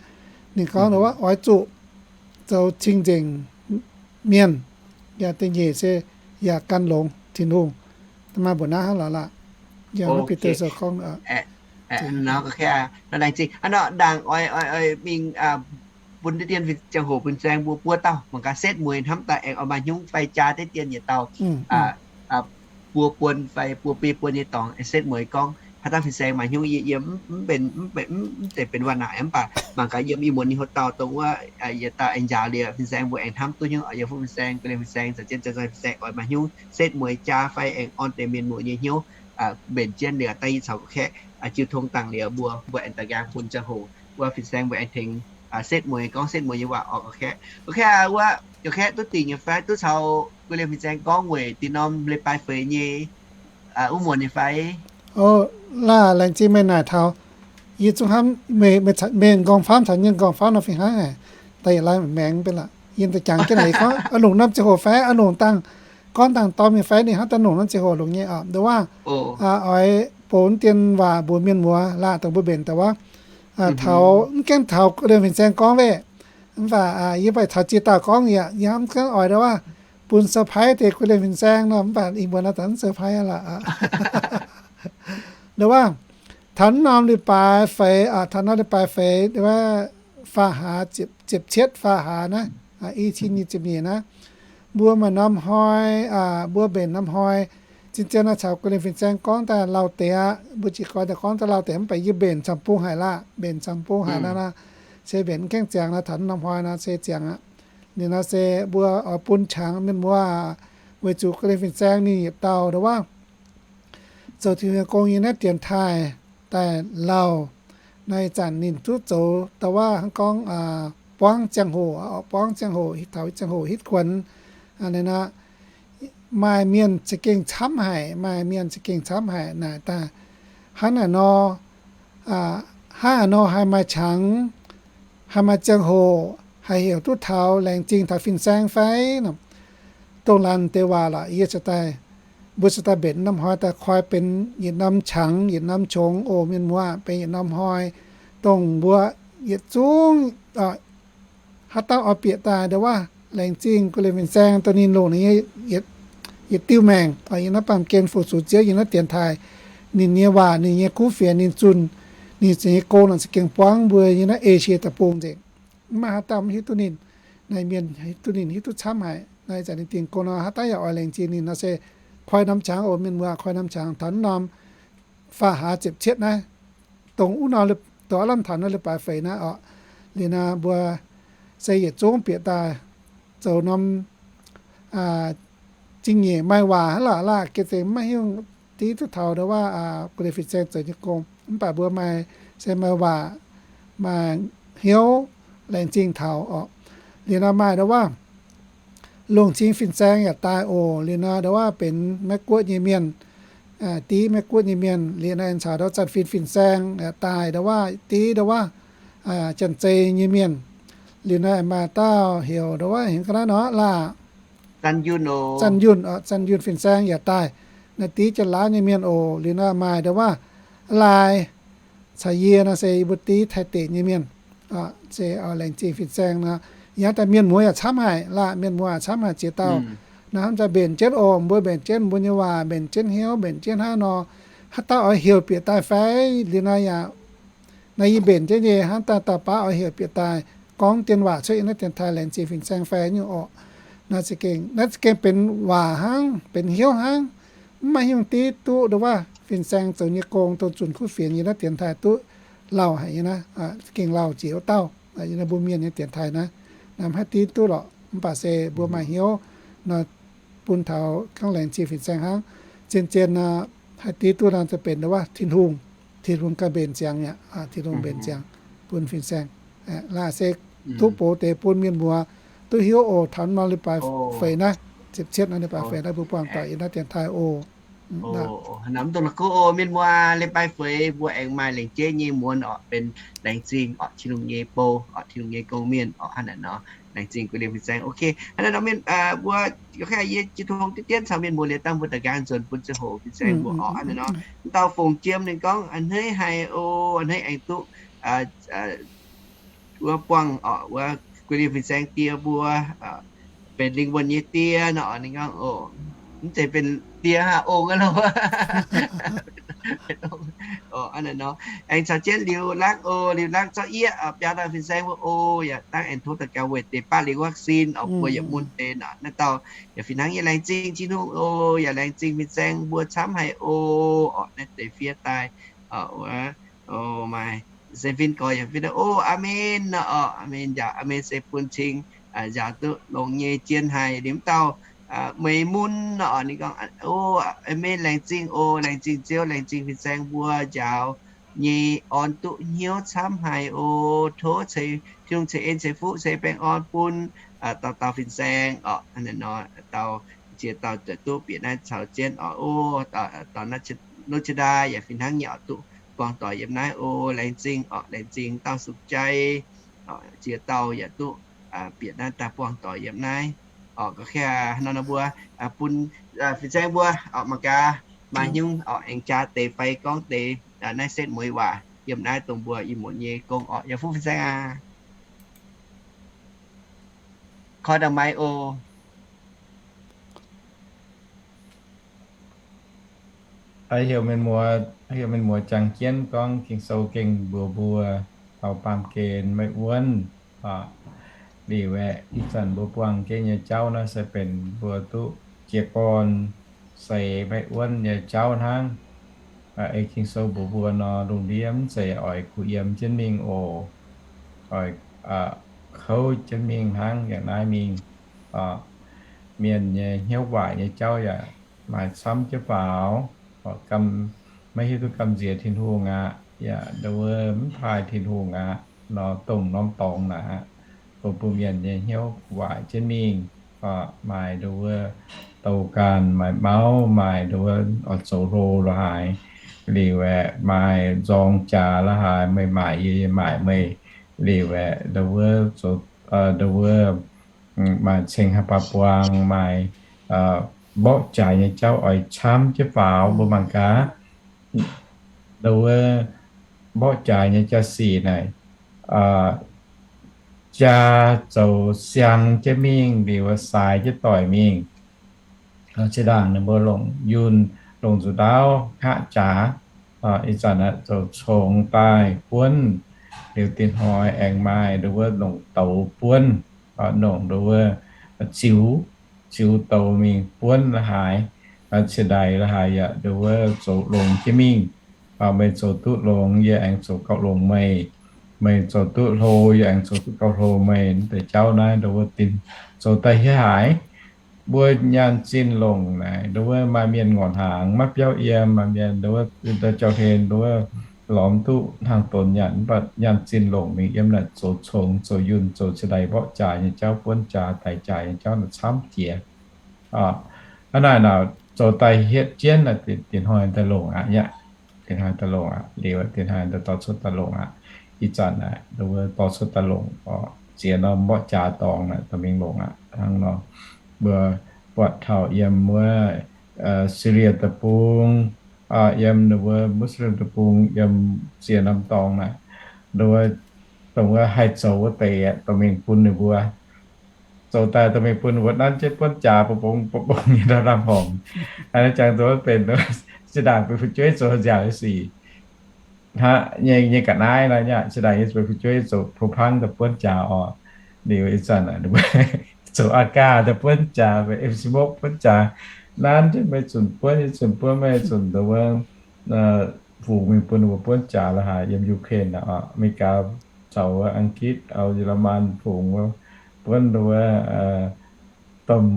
Ninh gorngv ndau wuov oix zuqc zoux cing-nzengc mienh, yaac da'nyeic se yaac gan longx Tin-Hungh. Maaih mbuoqc naaiv hnangv lorqc la'maah Bide Sou gorngv. Nor, laengz zingh. Hnangv nor ndaangc oix, oix, oix mingh bun deix dien ziangh hoc fin-saeng mbuo buo dauh mangc gaax setv mueiz hnamv daaih aengx oix maaih hnyungv fai jaa deix dien yietc dauh buo buon fai buo biei buon nyei dorngx aengx setv mueiz gorngv haaix dauh fin-saeng maaih hnyungv. Yie, yie mv benx, mv zeiz benx waac naaic, mv baac mangc gaax yiem ih muonz nyei hoc dauh dongh wuov yietc dauh aengx njaaux liuz fin-saeng mbuo aengx hnamv duqv hnyungv. Yiem fuqv fin-saeng, guei liemh fin-saeng, caux jienv zoih fin-saeng oix maaih hnyungv setv mueiz jaa fai aengx orn deix mienh muoz nyei hnyouv mbenc jienv liuz daaih yie caux ga'kaeqv jiu tong dangh liuz mbuo, mbuo aengx daaih nqaang bun ziangh hoc wuov fin-saeng mbuo aengx tengx setv mueiz gorngv setv mueiz nyei waac oc. Ga'kaeqv, ga'kaeqv duqv dingc nyei fai duqv caux guei liemh fin-saeng gorngv weic dinh norm leiz-baaix feix nyei wuov muonz nyei fai? O, laah, laengz zingh meih naaic taux. Yie zungv hnamv meih, meih nqorngv-famv taux nyei nqorngv-famv nor fih hnangv haic. Daaih yietc lai maengx benx la'yinh daaih jangx jienv naaic gorngv oix longc norm ziangh hoc fai oix longc dangh, gorngv dangh dorn mingh fai ninh hnangv daaih longc norm ziangh hoc longc nyei oc. Nduov waac oix bungx dien waac mbuox mienh muoz laah dongh mbuo mbenc daaih wuov. Taux mv gaengh taux guei liemh fin-saeng gorngv weih, mv baac yie mv baac taux ziex dauh gorngv yaac yie hnamv gaengh oix nduov waac bun surprise deix guei liemh fin-saeng nor, mv baac ih muonz naaiv daaih mv surprise la'maah. Nduov waac taux norm leiz-baaix feix, taux norm leiz-baaix feix nduov waac faam hlaax ziepc cietv faam hlaax naaiv, i cin nyic ziepc nyeic naaiv, mbuo maaih norm hnoi, mbuo mbenc norm hnoi, zien-zien naaiv caux guei liemh fin-saeng gorngv daaih lauh deix aqv. Mbuo jiez gorn daaih gorngv daaih lauh deix mv baac yie mbenc camv-bung haic laah, mbenc camv-bung haic naaiv nor, se mbenc mv gaengh ziangx naaiv, taux norm hnoi nor se ziangx aqv. Ninh nor se mbuo oix bun qangx mienh muoz weic zuqc guei liemh fin-saeng ninh yietc dauh nduov waac zoux Tin-Hungh nyei gong yiem naaiv dienx taaih daaih lauh. Naaiv ih zanc ninh duqv zoux da'waav hnangv gorngv buangv ziangh hoc, buangv ziangh hoc, taux ziangh hoc hitv kuonx. Naaiv nor, maaih mienh za'gengh camv haic, maaih mienh za'gengh camv haic naaic daaih. Hnangv naaic nor, hnangv naaic nor haih maaih qangx, haih maaih ziangh hoc, haih heuc duqv taux laengz zingh taux fin-saeng fai? Dongh laanh deix waac lorqc, yie cingx daaih, mbuo cingx daaih mbenc norm hnoi daaih koi benx yietc norm qangx, yietc norm qongx oc mienh muoz, benx yietc norm hnoi, dongh mbuo yietc zungv haaix dauh oix bieqc daaih nduov waac laengz zingh guei liemh fin-saeng dongh ninh longc ninh nyei yietc diuh maengc yiem naaiv baamh gen fu-sux Ziouv yiem naaiv dienx taaih, ninh nyei waac, ninh nyei kuv fienx, ninh zunh, ninh za'gengh gong nor za'gengh buangv mbuo yiem naaiv Esie deic-bung nzengc. Mv maaih haaix dauh mv hiuv duqv ninh. Naaiv mienh hiuv duqv ninh hiuv duqv camv haic. Naaiv zanc ninh dingc gong nor, haaix dauh yaac oix laengz zingh ninh nor se koi norm qangx oc mienh muoz, koi norm qangx taux norm faam hlaax ziepc cietv naaiv, dongh wuov nor, dongh aav lamh taux naaiv leiz-baaix feix naaiv oc. Liuz nor mbuo se yietc zungv bieqc daaih zoux norm zingh nyeic maaih waac hnangv lorqc laah, gengh zeiz maiv hiuv div duqv taux nduov waac guei liemh fin-saeng zoux nyei gong. Mv baac mbuo maaih, se maaih waac, maaih hnyouv laengz zingh taux oc. Liuz nor maaih nduov waac longc cing fin-saeng yaac daaih oc. Liuz nor nduov waac benx Meiv Guoqv nyei mienh, div Meiv Guoqv nyei mienh. Liuz nor aengx caux nduov zanc fin fin-saeng yaac daaih nduov waac, div nduov waac Janx-Zei nyei mienh. Liuz nor aengx maaih dauh heuc nduov waac heuc ga'naaiv nor laah, Zanh Yunh, Zanh Yunh fin-saeng yaac daaih, naaiv div Janx-Laauv nyei mienh oc. Liuz nor maaih nduov waac Laai caux yie nor se yie mbuo div Taiv deic nyei mienh. Se laengz zingh fin-saeng nor, yaac daaih mienh muoz yaac camv haic laah, mienh muoz yaac camv haic ziex dauh. Naaiv hnamv daaih mbenc jienv oc, mbuo mbenc jienv mbuo nyei waac, mbenc jienv hnyouv, mbenc jienv hnangv nor, haaix dauh oix heuc bieqc daaih fai? Liuz naaiv yaac naaiv yie mbenc jienv nyei, hnamv daaih dauh baav oix heuc bieqc daaih gorngv dien waac cuotv yiem naaiv dienx taaih laengz zingh fin-saeng fai nyungc orqc. Naaiv za'gengh, naaiv za'gengh benx waac hnangv, benx hnyouv hnangv. Mv maaih haaix nyungc div duqv ndongc wuov fin-saeng zoux nyei gong dongh zunc kuv fienx yiem naaiv dienx taaih duqv lauh haic nyei naaiv, za'gengh lauh jiex wuov dauh yiem naaiv mbuo mienh nyei dienx taaih naaiv. Naaiv mv haih div duqv lorqc, mv baac se mbuo maaih hnyouv nor, bun taux gorngv laengz zingh fin-saeng hnangv. Zien-zien nor, haih div duqv nor, za'gengh benx ndongc wuov Tin-Hungh, Tin-Hungh ganh mbenc ziangx mi'aqv. Tin-Hungh mbenc ziangx bun fin-saeng. Laaix se duqv box deix bun mienh muoz duqv hiuv oc. Taux nor leiz-baaix feix naaiv, ziepc cietv nor leiz-baaix feix naaiv mbuo buangh doic yiem naaiv dienx taaih oc. Mv dongh la'kuqv oc, mienh muoz, leiz-baaix feix mbuo aengx maaih laengz jeiv nyei muonz orqc, benx laengz zingh orqc Tin-Hungh nyei bou orqc, Tin-Hungh nyei gong-mienh orqc, hnangv naaic nor. Laengz zingh gu'nyuoz fin-saeng. Ok, hnangv naaic nor mienh, mbuo yie jiez tong diqv dienv caux mienh muoz liuz dangh mbuo da'nqaang nzuonx bun ziangh hoc fin-saeng mbuo orqc, hnangv naaic nor. Mv dauh Fongc Jiem ninh gorngv a'hneiv haic oc, a'hneiv aengx duqv wuov buangh orqc, wuov gu'nyuoz fin-saeng die mbuo, benx lingh wuonh nyei die nor, ninh gorngv oc, mv zeiz benx die haa ong aqv loh. Hnangv naaic nor, aengx caux jienv Liuz Lakv oc, Liuz Lakv zorqv yieqv biaa dauh fin-saeng mbuo oc, yaac dangh aengx tov daux gaux weic deix baav liuz vaccine orqc, mbuo yaac mun deix nor, naaiv dauh yaac fih hnangv nyei laengz zingh Tin-Hungh oc, yaac laengz zingh fin-saeng mbuo camv haic oc, orqc, naaiv deix fiev daaih, wuov, maaih se fin gorx yaac fiev daaih oc, aamen nor, orqc, aamen njaaux, aamen se bun cing njaaux duqv longx nyei jien haic. Liuz mv dauh Meih Mun nor, ninh gorngv oc, aamen, laengz zingh oc, laengz zingh Ziouv, laengz zingh fin-saeng mbuo njaaux nyei orn duqv hnyouv camv haic oc. Tov ceix, Tin-Hungh ceix en ceix fuqv ceix baengh orn bun dauh dauh fin-saeng orqc, hnangv naaic nor, dauh ziex dauh ziouc duqv bieqc naaiv caux jienv orqc, oc, dauh naaiv Lu Jie Ndaa yaac fih hnangv nyei orqc, duqv buangh doic yiem naaiv oc, laengz zingh orqc, laengz zingh dauh sung jai ziex dauh yaac duqv bieqc naaiv daaih buangh doic yiem naaiv orqc. Ga'qv nor nor mbuo bun fin-saeng mbuo orqc mangc gaax maaih nyungc orqc aengx jaa deix fai gorngv deix naaiv setv mueiz waac yiem naaiv dongh mbuo ih muonz nyei gong orqc. Yaac fuqv fin-saeng aac. Koi daaih maiv oc. Heuc mienh muoz, heuc mienh muoz jangx jienv gorngv Ging-Sou gengh mbuox mbuo taux baamh gen maiv wuonv. Liuz aeqv, ih zanc mbuo buangh jienv nyei jauv naaiv se benx mbuo duqv jiez gorn seix maiv wuonv nyei jauv hnangv. Ei Ging-Sou mbuox mbuo nor, lungh ndiev mv zeiz oix kuh yiem jienv mingh oc. Oix kouv jienv mingh hnangv. Yangh naaiv mingh, mienh nyei hnyouv waaic nyei jauv yaac maaih camv jienv faaux. Maiv hiuv duqv gamh nziex Tin-Hungh aqv, yaac nduov mv taaih Tin-Hungh aqv nor, dongh norm dorngx naaic aqv, bun mbuo mienh nyei hnyouv waaic jienv mingh. Maaih nduov douh ganh, maaih mauv, maaih nduov oix zoux hlo la'haaix. Liuz aeqv, maaih nzorng jaax la'haaix, meih maaic yie, yie maaic meih. Liuz aeqv, nduov zoux, nduov maaih ceng haaix baac buang, maaih mborqv jaax nyei jauv oix camv jienv faaux. Mbuo mangc gaax, nduov mborqv jaax nyei jaa-sic naaic, jaa zoux siang jienv mingh, liuz saaix jienv doic mingh. Zinh ndaangc ninh mbuo longc yunh, longc nzuqc ndaauv hngaqv jaax. Ih zanc aeqv, zoux congx daaih buonv. Liuz dinh hnoi aengx maaih nduov longc douz buonv, longc nduov ziux, ziux douz mingh buonv la'haaix. Ciex ndaix la'haaix yaac nduov zoux longx jienv mingh. Meih zoux duqv longx, yie aengx zoux gauh longx meih. Meih zoux duqv hlo, yie aengx zoux duqv gauh hlo meih. Mv deix jauv naaiv nduov dinh zoux daaih hietv haaix. Mbuo nyaanh zinh longc naaic, nduov maaih mienh ngorc hnaangx maiv biauv yiem, maaih mienh nduov jauv-hlen nduov lorz mv duqv hnangv donx nyanc, mv baac nyaanh zinh longc mingh yiem naaic zoux congx, zoux yunh, zoux ciex ndaix mborqv jaax nyei jauv, buonv jaax, daix jaax nyei jauv naaic camv jiex. Hnangv naaic naaic zoux daaih hietv jienv naaic, dinh hnoi daaih longc aqv. Dinh hnoi daaih longc aqv. Liuz dinh hnoi daaih dorh cuotv daaih longc aqv. Ih zanc naaic nduov dorh cuotv daaih longc, ziex norm mborqv jaax dorngx naaic dorh mingh longc aqv. Hnangv nor, mbuo buatc taux yiem wuov Syria deic-bung, yiem nduov Muslim deic-bung, yiem ziex norm dorngx naaic, nduov dongh wuov haih zoux wuov deix dorh mingh bun ninh mbuo. zoux daaih dorh mingh bun wuov nanv jienv buonv jaax, bong bong bong bong nyei ndau lamh horngc. Hnangv naaiv jangx zoux benx zinh ndaangc benx fu'jueiv zoux nziaauc nyei sic. Hnangv nyei, nyei ga'naaiv naaiv, zinh ndaangc yie benx fu'jueiv zoux โพธิ์พัง daaih buonv jaax oc. Liuz ih zanc zoux อาก้า daaih buonv jaax, M smoke buonv jaax. Nanv jienv meih zunc buonv, yie zunc buonv, meih zunc nduov wuov, fungx mingh bun wuov buonv jaax la'haaix yiem Ukraine, America caux wuov Ang-gitv, Aav, Yietc^lu^man fungx wuov, buonv nduov wuov domh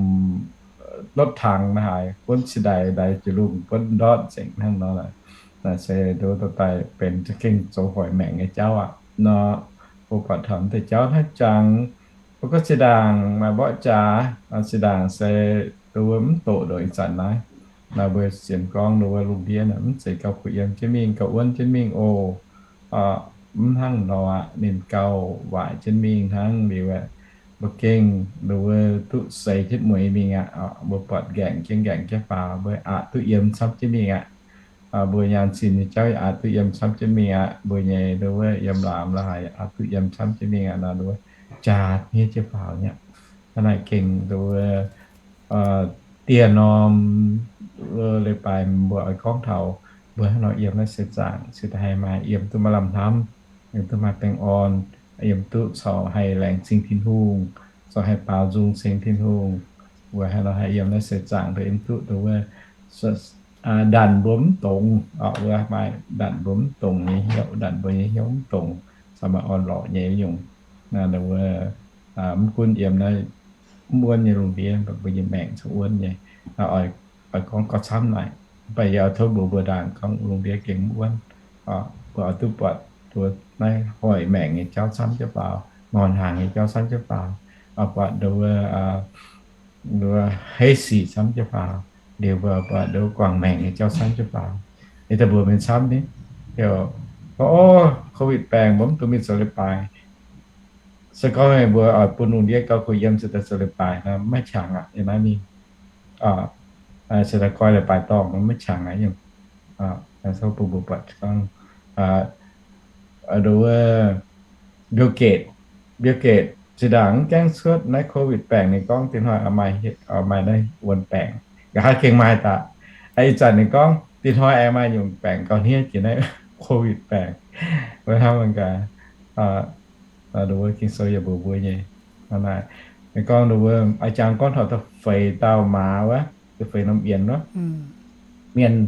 รถถัง la'haaix, buonv cingx ndaix, ndaix jiez lungh, buonv ndortv nzengc hnangv nor. Naaiv se nduov daaih benx za'gengh zoux hoic maengc nyei jauv aqv nor. Mbuo buatc taux deix jauv hnangv jangx, mbuo gorngv zinh ndaangc maaih mborqv jaax, zinh ndaangc se nduov wuov mv doqc ndongc ih zanc naaiv. Naaiv mbuo sienx gorngv nduov wuov lungh ndiev naaiv mv zeiz gauh kuh yiem jienv mingh, gauh wuonv jienv mingh oc. Mv hnangv nor aqv, ninh gauh waaic jienv mingh hnangv liuz aeqv, mbuo gengh nduov wuov duqv seix jienv mueiz mingh aqv. Mbuo buatc nqaengc jienv nqaengc jienv faaux, mbuo aqc duqv yiem camv jienv mingh aqv. Mbuo nyaanh zinh nyei jauv yaac aqc duqv yiem camv jienv mingh aqv. Mbuo nyei nduov wuov yiem laamz la'haaix aqc duqv yiem camv jienv mingh aqv nor, nduov wuov jaax hniev jienv faaux nyei aqv. Hnangv naaic gengh nduov wuov dieh norm leiz-baaix mbuo oix gorngv taux mbuo hnangv nor yiem naaiv seix zaangc se da'haih maaih yiem duqv maaih lamh hnamv, yiem duqv maaih baengh orn, yiem duqv corc haih laengz zingh Tin-Hungh, corc haih baaux nzung ceng Tin-Hungh. Mbuo hnangv nor haih yiem naaiv seix zaangc nduov yiem duqv nduov wuov ndanc mbuo mv dongz, wuov maaih ndanc mbuo mv dongz nyei hnyouv, ndanc mbuo nyei hnyouv mv dongz, corc maaih orn-lorqc nyei nyungc. Nduov wuov mv gunv yiem naaiv mv wuonv nyei lungh ndiev, mbuo nyei maengc corc wuonv nyei. Oix gorngv gauh camv naaic, mv baac yie oix tov mbuox mbuo ndaangc gorngv lungh ndiev gengh mv wuonv. Mbuo oix duqv buatc nduov naaiv hoic maengc nyei jauv camv jienv faaux, ngorc hnaangx nyei jauv camv jienv faaux, oix buatc nduov wuov, nduov heiv sic camv jienv faaux, liuz mbuo buatc nduov guangc maengc nyei jauv camv jienv faaux. Ninh daaih mbuox mienh camv ni, heuc, o, COVID baengc mbuo mv dungx mingh zoux leiz-baaix. Se gorngv mbuo oix bun lungh ndiev gauh kuh yiem se daaih zoux leiz-baaix nor, maiv qangx aqv, yiem naaiv mingh. Se daaih goiv leiz-baaix dorngh maiv qangx aqv nyungc. Tov bun mbuo buatc gorngv, nduov wuov, Bill Gates, Bill Gates zinh ndaangc mv gaengh cuotv naaiv COVID baengc, ninh gorngv dinh hnoi maaih, maaih naaiv wuonh baengc, nqa'haav gengh maaih daaih. Ih zanc ninh gorngv dinh hnoi aengx maaih nyungc baengc gauh hniev jiex naaiv COVID baengc. Mbuo hnamv mangc gaax, nduov wuov Ging-Sou yaac mbuox mbuo nyei. Naaiv, ninh gorngv nduov wuov, a'jangx gorngv taux da'feix dauh maaz wuov, da'feix norm yienx wuov, mienh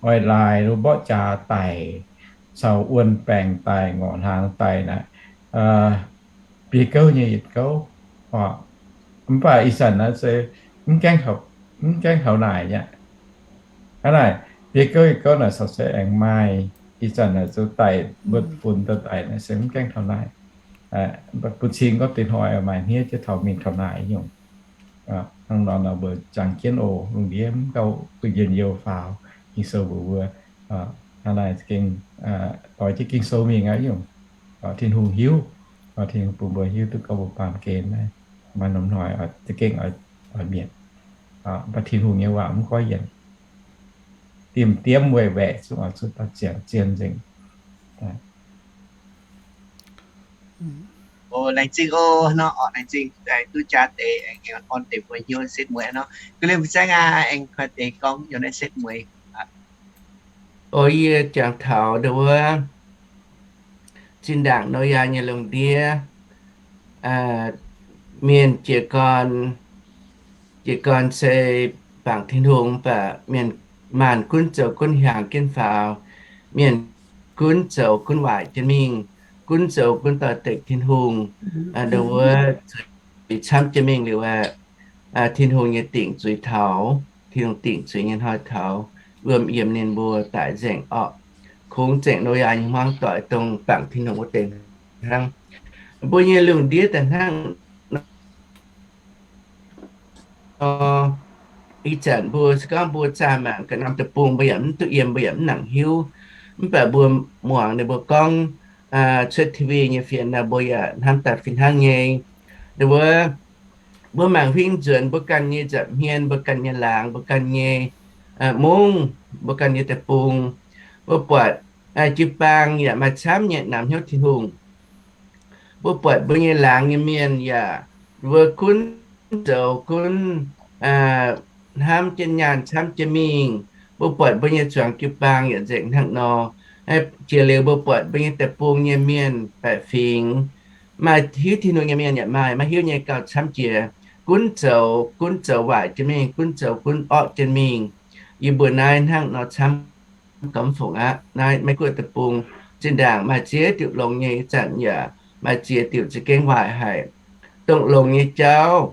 oix laaix nduov mborqv jaax daic, caux wuonh baengc daic, ngorc hnaangx daic naaic, biei gouv nyei yietc gouv. Mv baac ih zanc naaiv se mv gaengh, mv gaengh taux naaic aqv. Hnangv naaic, biei gouv yietc gouv naaic caux se aengx maaih. Ih zanc naaic zoux daic, mbuo funx daaih daic naaic se mv gaengh taux naaic. Bun cing gorngv dinh hnoi maaih hniev jienv taux mingh taux naaic nyungc. Hnangv nor nor mbuo jangx jienv oc, lungh ndiev mv gauh duqv njien-youh faaux. Ging-Sou mbuox mbuo, hnangv naaic gengh doix jienv Ging-Sou mingh aqv nyungc. Tin-Hungh hiuv, Tin-Hungh bun mbuo hiuv duqv gorngv mbuo baamh gen naaiv maaih norm hnoi za'gengh oix mietc. Mv baac Tin-Hungh nyei waac mv goiv yienc. Dimv-diemv weih waeqc zungv oix cuotv dauh zien, zien nzengc. O, laengz zingh o, nor orqc, laengz zingh daaih duqv jaa deix aengx orn deix mbuo hnyouv setv mueiz nor. Ga'lienh mbuo zaengv aqv, aengx koi deix gorngv yiem naaiv setv mueiz. O, yie jangx taux nduov wuov, zinh ndaangc Noyaa nyei lungh ndiev, mienh jiez gorn, jiez gorn se bangc Tin-Hungh, mv baac mienh maanh gunv zoux gunv hiaangx jienv faaux. Mienh gunv zoux gunv waaic jienv mingh, gunv zoux gunv doix-dekc Tin-Hungh, nduov wuov zuiz camv jienv mingh liuz aeqv, Tin-Hungh nyei dingc zuiz taux, Tin-Hungh dingc zuiz nyei hnoi taux, wuom yiemx ninh mbuo daic nzengc orqc. Kungx zengc Noyaa nyei hmuangv doic dongh bangc Tin-Hungh wuov deix hnangv. Mbuo nyei lungh ndiev daaih hnangv nor, ih zanc mbuo se gorngv mbuo zaah mangc ga'naaiv deic-bung, mbuo yaac mv duqv yiem, mbuo yaac mv nangc hiuv. Mv baac mbuo muangx ninh mbuo gorngv, cuotv T V nyei fienx nor, mbuo yaac hnamv daaih fih hnangv nyei. Nduov wuov, mbuo mangc huing nzuonx mbuo ganh nyei nza'hmien, mbuo ganh nyei laangz, mbuo ganh nyei mungv, mbuo ganh nyei deic-bung, mbuo buatc jiu-baang yaac maaih camv nyei namx hnyouv Tin-Hungh. Mbuo buatc mbuo nyei laangz nyei mienh yaac nduov wuov gunv zoux gunv hnamv jienv nyaanh camv jienv mingh. Mbuo buatc mbuo nyei zuangx jiu-baang yietc nzengc hnangv nor. Jiex liuz mbuo buatc mbuo nyei deic-bung nyei mienh baeqc fingx, maaih hiuv Tin-Hungh nyei mienh yaac maaih, maaih hiuv nyei gauh camv jiex. Gunv zoux, gunv zoux waaic jienv mingh, gunv zoux gunv orqv jienv mingh. Yie mbuo naaiv hnangv nor camv gormx fungc aqv. Naaiv Meiv-Guoqv deic-bung zinh ndaangc maaih ziex diuc longx nyei, ih zanc yaac maaih ziex diuc za'gengh waaic haic. Dongh longx nyei jauv,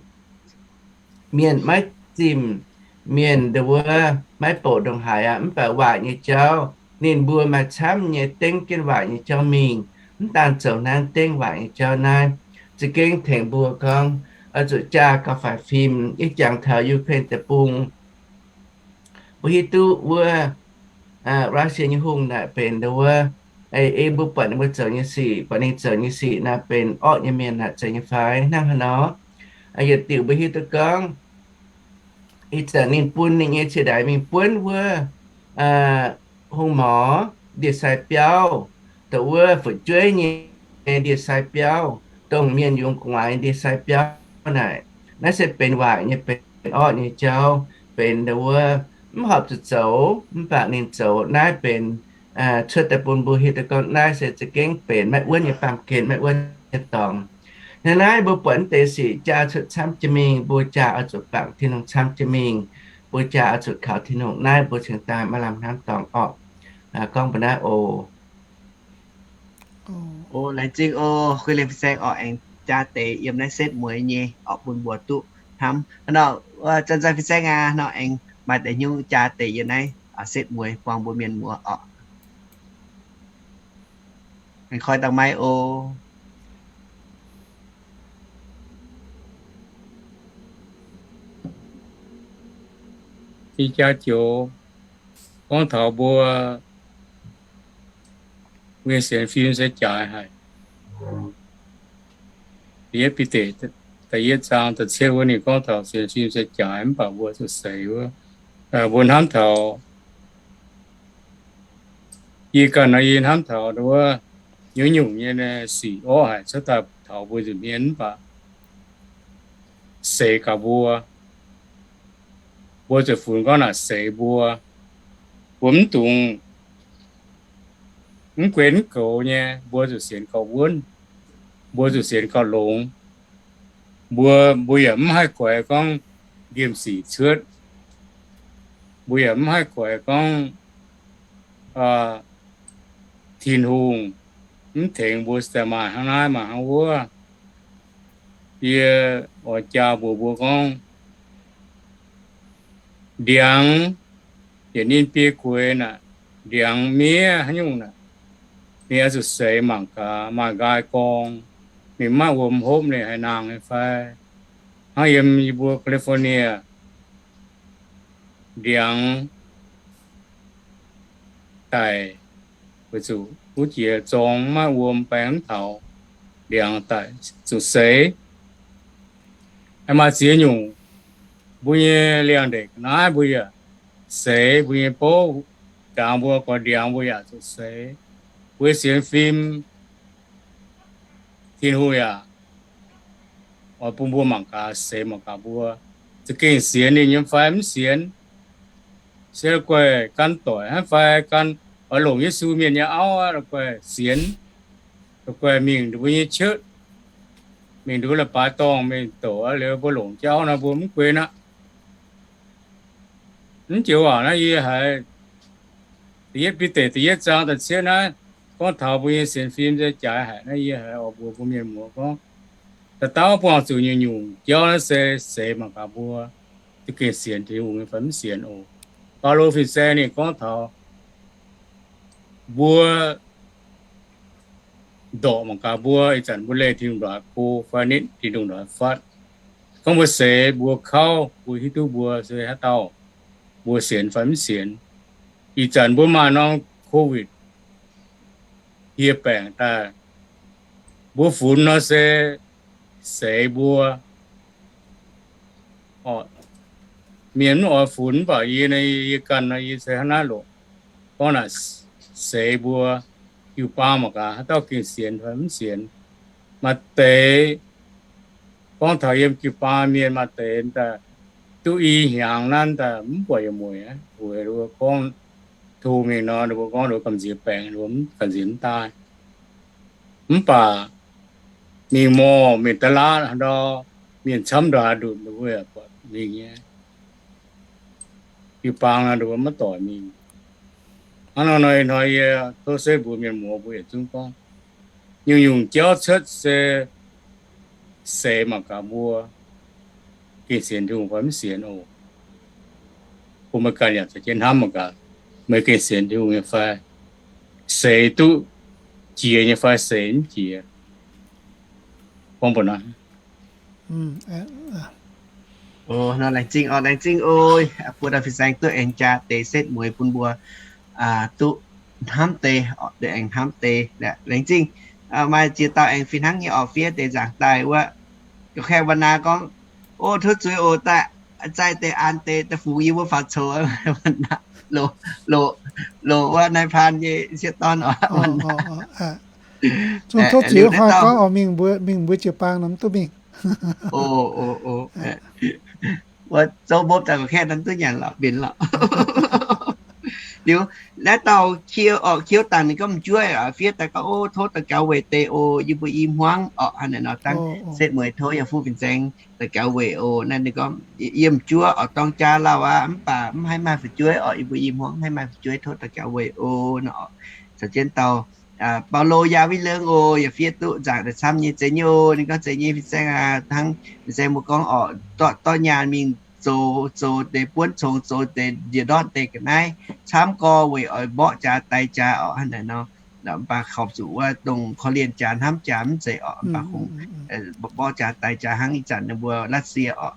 mienh maiv zimh, mienh ndon wuov maiv bouc ndongc haaix aqv. Mv baac waaic nyei jauv, ninh mbuo maaih camv nyei dengv jienv waaic nyei jauv mingh. Mv daan zoux hnangv, dengv waaic nyei jauv naaiv za'gengh tengx mbuo gorngv oix zuqc jaa gauh faix fim. Yie jangx taux Ukraine deic-bung, mbuo hiuv duqv wuov Russia nyei hungh naaic benx ndon wuov, ei mbuo buatc ninh mbuo zoux nyei sic, buatc ninh zoux nyei sic naaic benx orqv nyei mienh naaic zoux nyei fai hnangv haaix nor. Yietc diuc mbuo hiuv duqv gorngv, ih zanc ninh bun ninh nyei cie ndaix mingh buonv wuov hungh mor ndie-sai biauv, dongh wuov fu'jueiv nyei ndie-sai biauv, dongh mienh yungz gu'nguaaz ndie-sai biauv naaic. Naaiv se benx waaic nyei, benx orqv nyei jauv, benx ndon wuov mv horpc zuqc zoux, mv baac ninh zoux. Naaiv benx cuotv daaih bun mbuo hiuv duqv gorngv naaiv se za'gengh benx maiv wuonv nyei baamh gen, maiv wuonv nyei dorngx. Hnangv naaiv mbuo buatc mv deix sic jaa cuotv camv jienv mingh, mbuo jaa oix zuqc bangc Tin-Hungh camv jienv mingh, mbuo jaa oix zuqc kaux Tin-Hungh. Naaiv mbuo cingx daaih maaih lamh hnamv dorngx orqc. Gorngv mbuo naaiv oc. O, laengz zingh oc, Huih Lengh Fin-Saeng orqc, aengx jaa deix yiem naaiv setv mueiz nyei orqc, bun mbuo duqv hnamv. Hnangv nor, Janx-Zaih Fin-Saeng aac, hnangv nor aengx maaih deix hnyouv jaa deix yiem naaiv setv mueiz buangh mbuo mienh muoz orqc. Aengx koi dangh maiv oc. Ih jaax joux gorngv taux mbuo, mbuo nyei sienx fim se jaaix haic. Da'yietv Bide da'yietv zaang da'cietv wuov ninh gorngv taux sienx fim se jaaix mv baac mbuo zuqc seix wuov. Mbuo hnamv taux yie ganh nor, yie hnamv taux wuov nyungc-nyungc nyei sic orqv haic cuotv daaih taux mbuo nza'hmien mv baac seix gaax mbuo. Mbuo zuqc funx gorngv naaic seix mbuo. Mbuo mv dungx mv guen mv goux nyei, mbuo zuqc sienx gauh wuonv, mbuo zuqc sienx gauh longx. Mbuo, mbuo yaac mv haih guaix gorngv ndiemh sic cuotv. Mbuo yaac mv haih guaix gorngv Tin-Hungh mv tengx mbuo, se daaih maaih hnangv naaiv maaih hnangv wuov. Yie oix jaa mbuox mbuo gorngv, ndiangx yietc ninh biei gueix naaic, ndiangx miev haaix nyungc naaic, ninh oix zuqc seix mangc gaax, maaih nqaai gorng, ninh mv maaih wuom hopv, ninh haih nangh nyei fai? Hnangv yiem yie mbuo California ndiangx daic, weic zuqc wuov jiex zorng maiv wuom, baeng mv taux, ndiangx daic zuqc seix. Maaih ziex nyungc mbuo nyei liangx-ndeic ga'naaiv mbuo yaac seix, mbuo nyei bouv jangx mbuo, gorx ndiangx mbuo yaac zuqc seix. Mbuo sienx fim, Tin-Hungh yaac oix bun mbuo mangc gaax, seix mangc gaax mbuo za'gengh sienx ninh nyei fai mv sienx. Se la'guaih gan doic hnangv fai gan oix longc Yesu mienh nyei auv aqv, la'guaih sienx, la'guaih mingh mbuo nyei church, mingh mbuo leiz-baaix dorngh mingh douc aqv, liuz mbuo longc jauv nor mbuo mv guen aqv. Mv joux waac naaiv yie haiz da'yietv Bide da'yietv zaang da'cietv naaiv gorngv taux mbuo nyei sienx fim se jaaix haic naaiv, yie haiz oix mbuox mbuo mienh muoz gorngv, dauh dauh buangh zuqc nyungc-nyungc jauv naaiv se seix mangc gaax mbuo za'gengh sienx Tin-Hungh nyei fai mv sienx oc. Baulo fin-saeng ninh gorngv taux mbuo ndorqc mangc gaax mbuo, ih zanc mbuo leih Tin-Hungh ndongc haaix go fai nitv Tin-Hungh ndongc haaix fatv. Gorngv mbuo seix mbuo kauv, mbuo hiuv duqv mbuo se haaix dauh, mbuo sienx fai mv sienx. Ih zanc mbuo maaih norm COVID hieh baengc daaih, mbuo funx nor se seix mbuo. Mienh mv oix funx, mv baac yie, yie ganh nor yie se hnangv naaiv longc. Gorngv naaic seix mbuo, jiu-baang mangc gaax haaix dauh gengh sienx fai mv sienx. Maaih deix Gorngv taux yiem jiu-baang mienh maaih deix daaih duqv i hnyangx nanv daaih mv buatc yietc mueic aqv. Weic ninh mbuo gorngv tungx mingh nor, ninh mbuo gorngv ninh mbuo gamh nziex baengc, ninh mbuo mv gamh nziex mv daaih. Mv baac mingh morh mingh da'laatv ndor, mienh camv ndongc haaix ndutc ninh mbuo yaac buatc mingh nyei. Jiu-baang nor ninh mbuo maiv doic mingh. Hnangv nor hnoi-hnoi yie tov setv mbuo mienh muoz mbuo yietc zungv gorngv, nyungc-nyungc jauv cuotv se seix mangc gaax mbuo gengh sienx Tin-Hungh fai mv sienx oc. Bun meih ganh yaac caux jienv hnamv mangc gaax, meih gengh sienx Tin-Hungh nyei fai? Seix duqv jiex nyei fai seix mv jiex? Gorngv mbuo naaiv. Laengz zingh oc, laengz zingh oc, buo dauh fin-saeng duqv aengx jaa deix setv mueiz bun mbuo duqv hnamv deix, duqv aengx hnamv deix. Laengz zingh. Maaih ziex dauh aengx fih hnangv nyei oc, fiev deix nzaangc daaih wuov. Ga'khaeqv Wan Naa gorngv, o, tov zuiz oc, daaih zaih deix an deix da'fungx yie mbuo faaux coux, loz, loz wuov นายพราน nyei sieqv dorn oc. Zungv tov zuiz hnoi gorngv oc, mingh mbuo, mingh mbuo jiu-baang nor mv duqv mingh. Wuov zouv mbopv daaih ga'khaeqv nor duqv nyanc lorqc, mbenc lorqc. Liuz naaiv dauh Kieu oc, Kieu dangh ninh gorngv m'juov oc, fiev daaih gorngv, o, tov daux gaux weic deix oc, yie mbuo i hmuangv oc, hnangv naaic nor dangv setv mueiz tov yaac fuqv fin-saeng daux gaux weic oc. Naaiv ninh gorngv, yie m'juov oc, dorng jaa lauh aqv, mv baac mv haih maaih fu'jueiv oc, yie mbuo i hmuangv mv haih maaih fu'jueiv, tov daux gaux weic oc nor oc. Caux jienv dauh Baulo Yaac Win Leung oc, yaac fiev duqv nzaangc daaih camv nyei, zeiz nyei oc. Ninh gorngv zeiz nyei fin-saeng aac, hnangv fin-saeng mbuo gorngv oc, dorh nyaanh mingh zoux, zoux deix buonv congx, zoux deix njiec ndortv deix ga'naaiv camv gorx weic oix mborqv jaax daix jaax oc, hnangv naaic nor. Mv baac horpc zuqc wuov dongh korv-lienh jaax hnamv jaax mv zeiz oc, mv baac kungx mborqv jaax daix jaax hnangv ih zanc ninh mbuo Russia oc,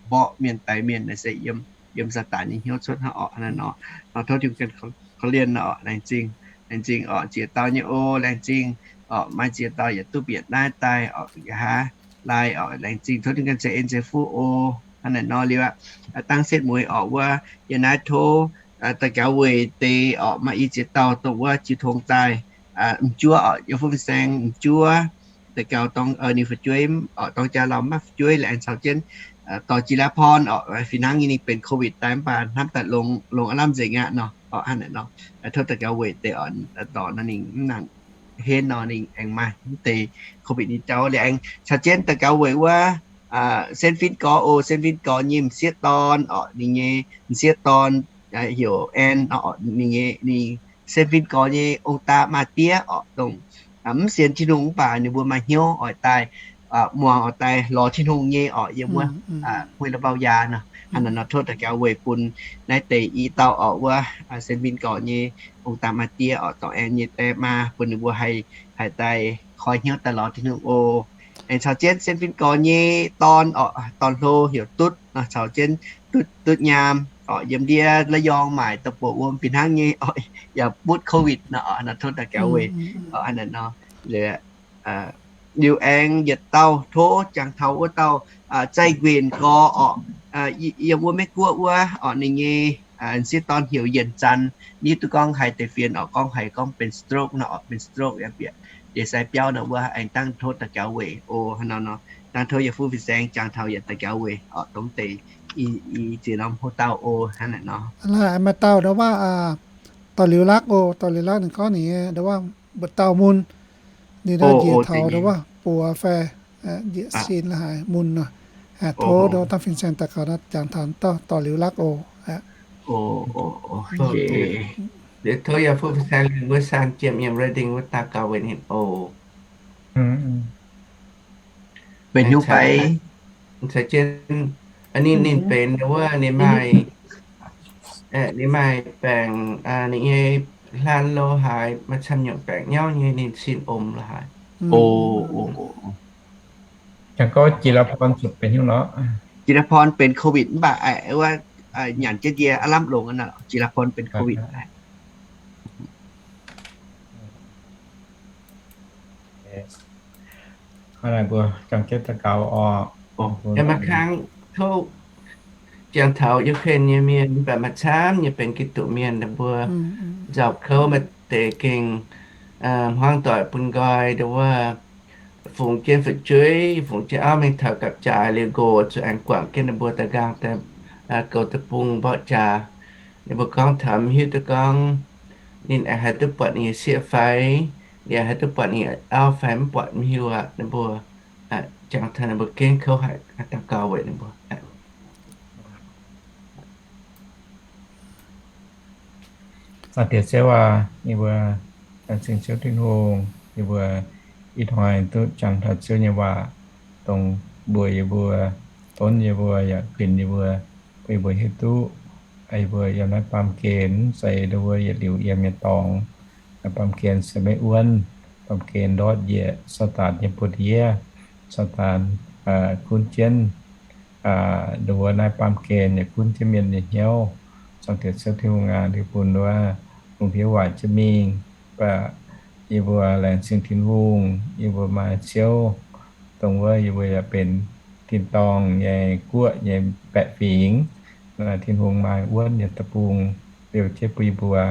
mborqv mienh daix mienh naaic se yiem, yiem Saadaan nyei hnyouv cuotv hnangv oc, hnangv naaic nor. Nor tov Tin-Hungh korv-lienh oc, laengz zingh, laengz zingh oc, ziex dauh nyei oc, laengz zingh oc, maaih ziex dauh yaac duqv bieqc naaiv daaih oc, nqa'haav lai oc, laengz zingh tov Tin-Hungh ganh ceix en ceix fuqv oc. Hnangv naaic nor liuz aqv, dangv setv mueiz oc, wuov yie naaiv tov daux gaux weic deix oc, maaih i ziex dauh dongh wuov jiu tong daaih, m'juov oc, yaac fuqv fin-saeng m'juov, daux gaux dorng ninh fu'jueiv oc, dorng jaa lauh mv maaih fu'jueiv, laengz caux jienv dorh Jiex Laaix Porn oc, fih hnangv nyei ninh benx COVID daaih mv baac hnamv daaih longx, longx aav lamh nzengc aqv nor, hnangv naaic nor. Tov daux gaux weic deix oc, dorh nor ninh mv nangc henv nor ninh aengx maaih mv deix COVID nyei jauv. Liuz aengx caux jienv daux gaux weic wuov Sen Fin Gorx oc, Sen Fin Gorx nyei m'sieqv dorn oc, ninh nyei m'sieqv dorn heuc Ann oc, ninh nyei, ninh Sen Fin Gorx nyei ong-daa maa-diev oc, dongh mv sienx Tin-Hungh mv baac ninh mbuo maaih hnyouv oix daaih muangx, oix daaih lorz Tin-Hungh nyei oc, yiem wuov huin la'mbauh yaah nor. Hnangv naaic nor tov daux gaux weic bun naaiv deix i dauh oc, wuov Sen Fin Gorx nyei ong-daa maa-diev oc, dorh Ann nyei die maa, bun ninh mbuo haih, haih daaih koi hnyouv daaih lorz Tin-Hungh oc. Aengx caux jienv Sen Fin Gorx nyei dorn oc, dorn-hlo heuc Dutv nor, caux jienv Dutv, Dutv Nyaam oc, yiem ndiev La'yorng maaic da'bouc wuom fih hnangv nyei oc, yaac butv COVID nor oc, nor tov daux gaux weic oc, hnangv naaic nor. Liuz, liuz aengx yietc dauh tov jangx taux wuov dauh Zaih Nquenc Gorx oc, yiem wuov Meiv Guoqv wuov oc, ninh nyei m'sieqv dorn heuc Yienc Zanx. Ni duqv gorngv haiz deix fienx oc, gorngv haiz gorngv benx stroke nor oc, benx stroke yaac bieqc ndie-sai biauv nor, wuov aengx dangh tov daux gaux weic oc, hnangv nor nor. Dangh tov yaac fuqv fin-saeng jangx taux yaac daux gaux weic oc, dongh deix i ziex norm hlo dauh oc, hnangv naaic nor. Maaih dauh ndau waac, dorh liuz lakv oc, dorh liuz lakv ninh gorngv ninh nyei ndau waac mbu'dauh mun, ninh ndau njiec taux ndau waac buoz fai njiec sin la'haaix mun nor. Tov ndau dangh fin-saeng daux gaux nor jangx taux dorh, dorh liuz lakv oc. Liuz tov yaac fuqv fin-saeng lingh wuov San Jiem yiem Redding wuov daux gaux weic ninh oc. Benx hnyouv fai? Ninh, ninh benx wuov, ninh maaih, ninh maaih baengc, ninh nyei hlan lo haaix maaih camv nyungc baengc nyauv nyei, ninh sin omx lo haaix. Jangx gorngv Jiex Laaix Porn zuqc benx hnyouv nor. Jiex Laaix Porn benx COVID mv baac wuov nyanc jienv ndie aav lamh longx nor, Jiex Laaix Porn benx COVID. Hnangv naaic mbuo jangx jienv daux gaux oc. Maaih kangv tov jangx taux Ukraine nyei mienh, mv baac maaih camv nyei benx Giduc mienh, mbuo nzauh kouv maaih deix gengh hmuangv doic bun nqoi, nduov wuov fungx jienv fu'jueiv, fungx jienv auv mingh taux gapv-jaaix liuz nqox zuqc aengx guangc jienv ninh mbuo da'nqaang daaih goux deic-bung mborqv jaax. Ninh mbuo gorngv taux mv hiuv duqv gorngv ninh aengx haih duqv buatc ninh nyei sieqv fai, ninh aengx haih duqv buatc ninh auv fai mv buatc mv hiuv aqv. Ninh mbuo jangx taux ninh mbuo gengh kouv haic, daux gaux weic ninh mbuo. Zaangc Diex Ziouv aac, yie mbuo laengz zingh Ziouv Tin-Hungh, yie mbuo ih hnoi duqv jangx taux Ziouv nyei waac, dongh mbuox yie mbuo, donv yie mbuo, yaac kuinx yie mbuo, bun yie mbuo hiuv duqv yie mbuo yiem naaiv baamh gen mv zeiz ndo wuov yietc liuz yiem nyei dorngx. Baamh gen se maiv wuonv, baamh gen ndortv njiec Saadaan nyei buoz-ndiev. Saadaan gunv jienv ndo wuov naaiv baamh gen yaac gunv jienv mienh nyei hnyouv. Zaangc Diex Ziouv Tin-Hungh aac, ninh bun wuov lungh ndiev waaic jienv mingh. Mv baac yie mbuo laengz zingh Tin-Hungh, yie mbuo maaih Ziouv, dongh wuov yie mbuo yaac benx tin-dorngh nyei guoqv nyei baeqc fingx. Tin-Hungh maaih wuonv nyei deic-bung beu jienv bun yie mbuo.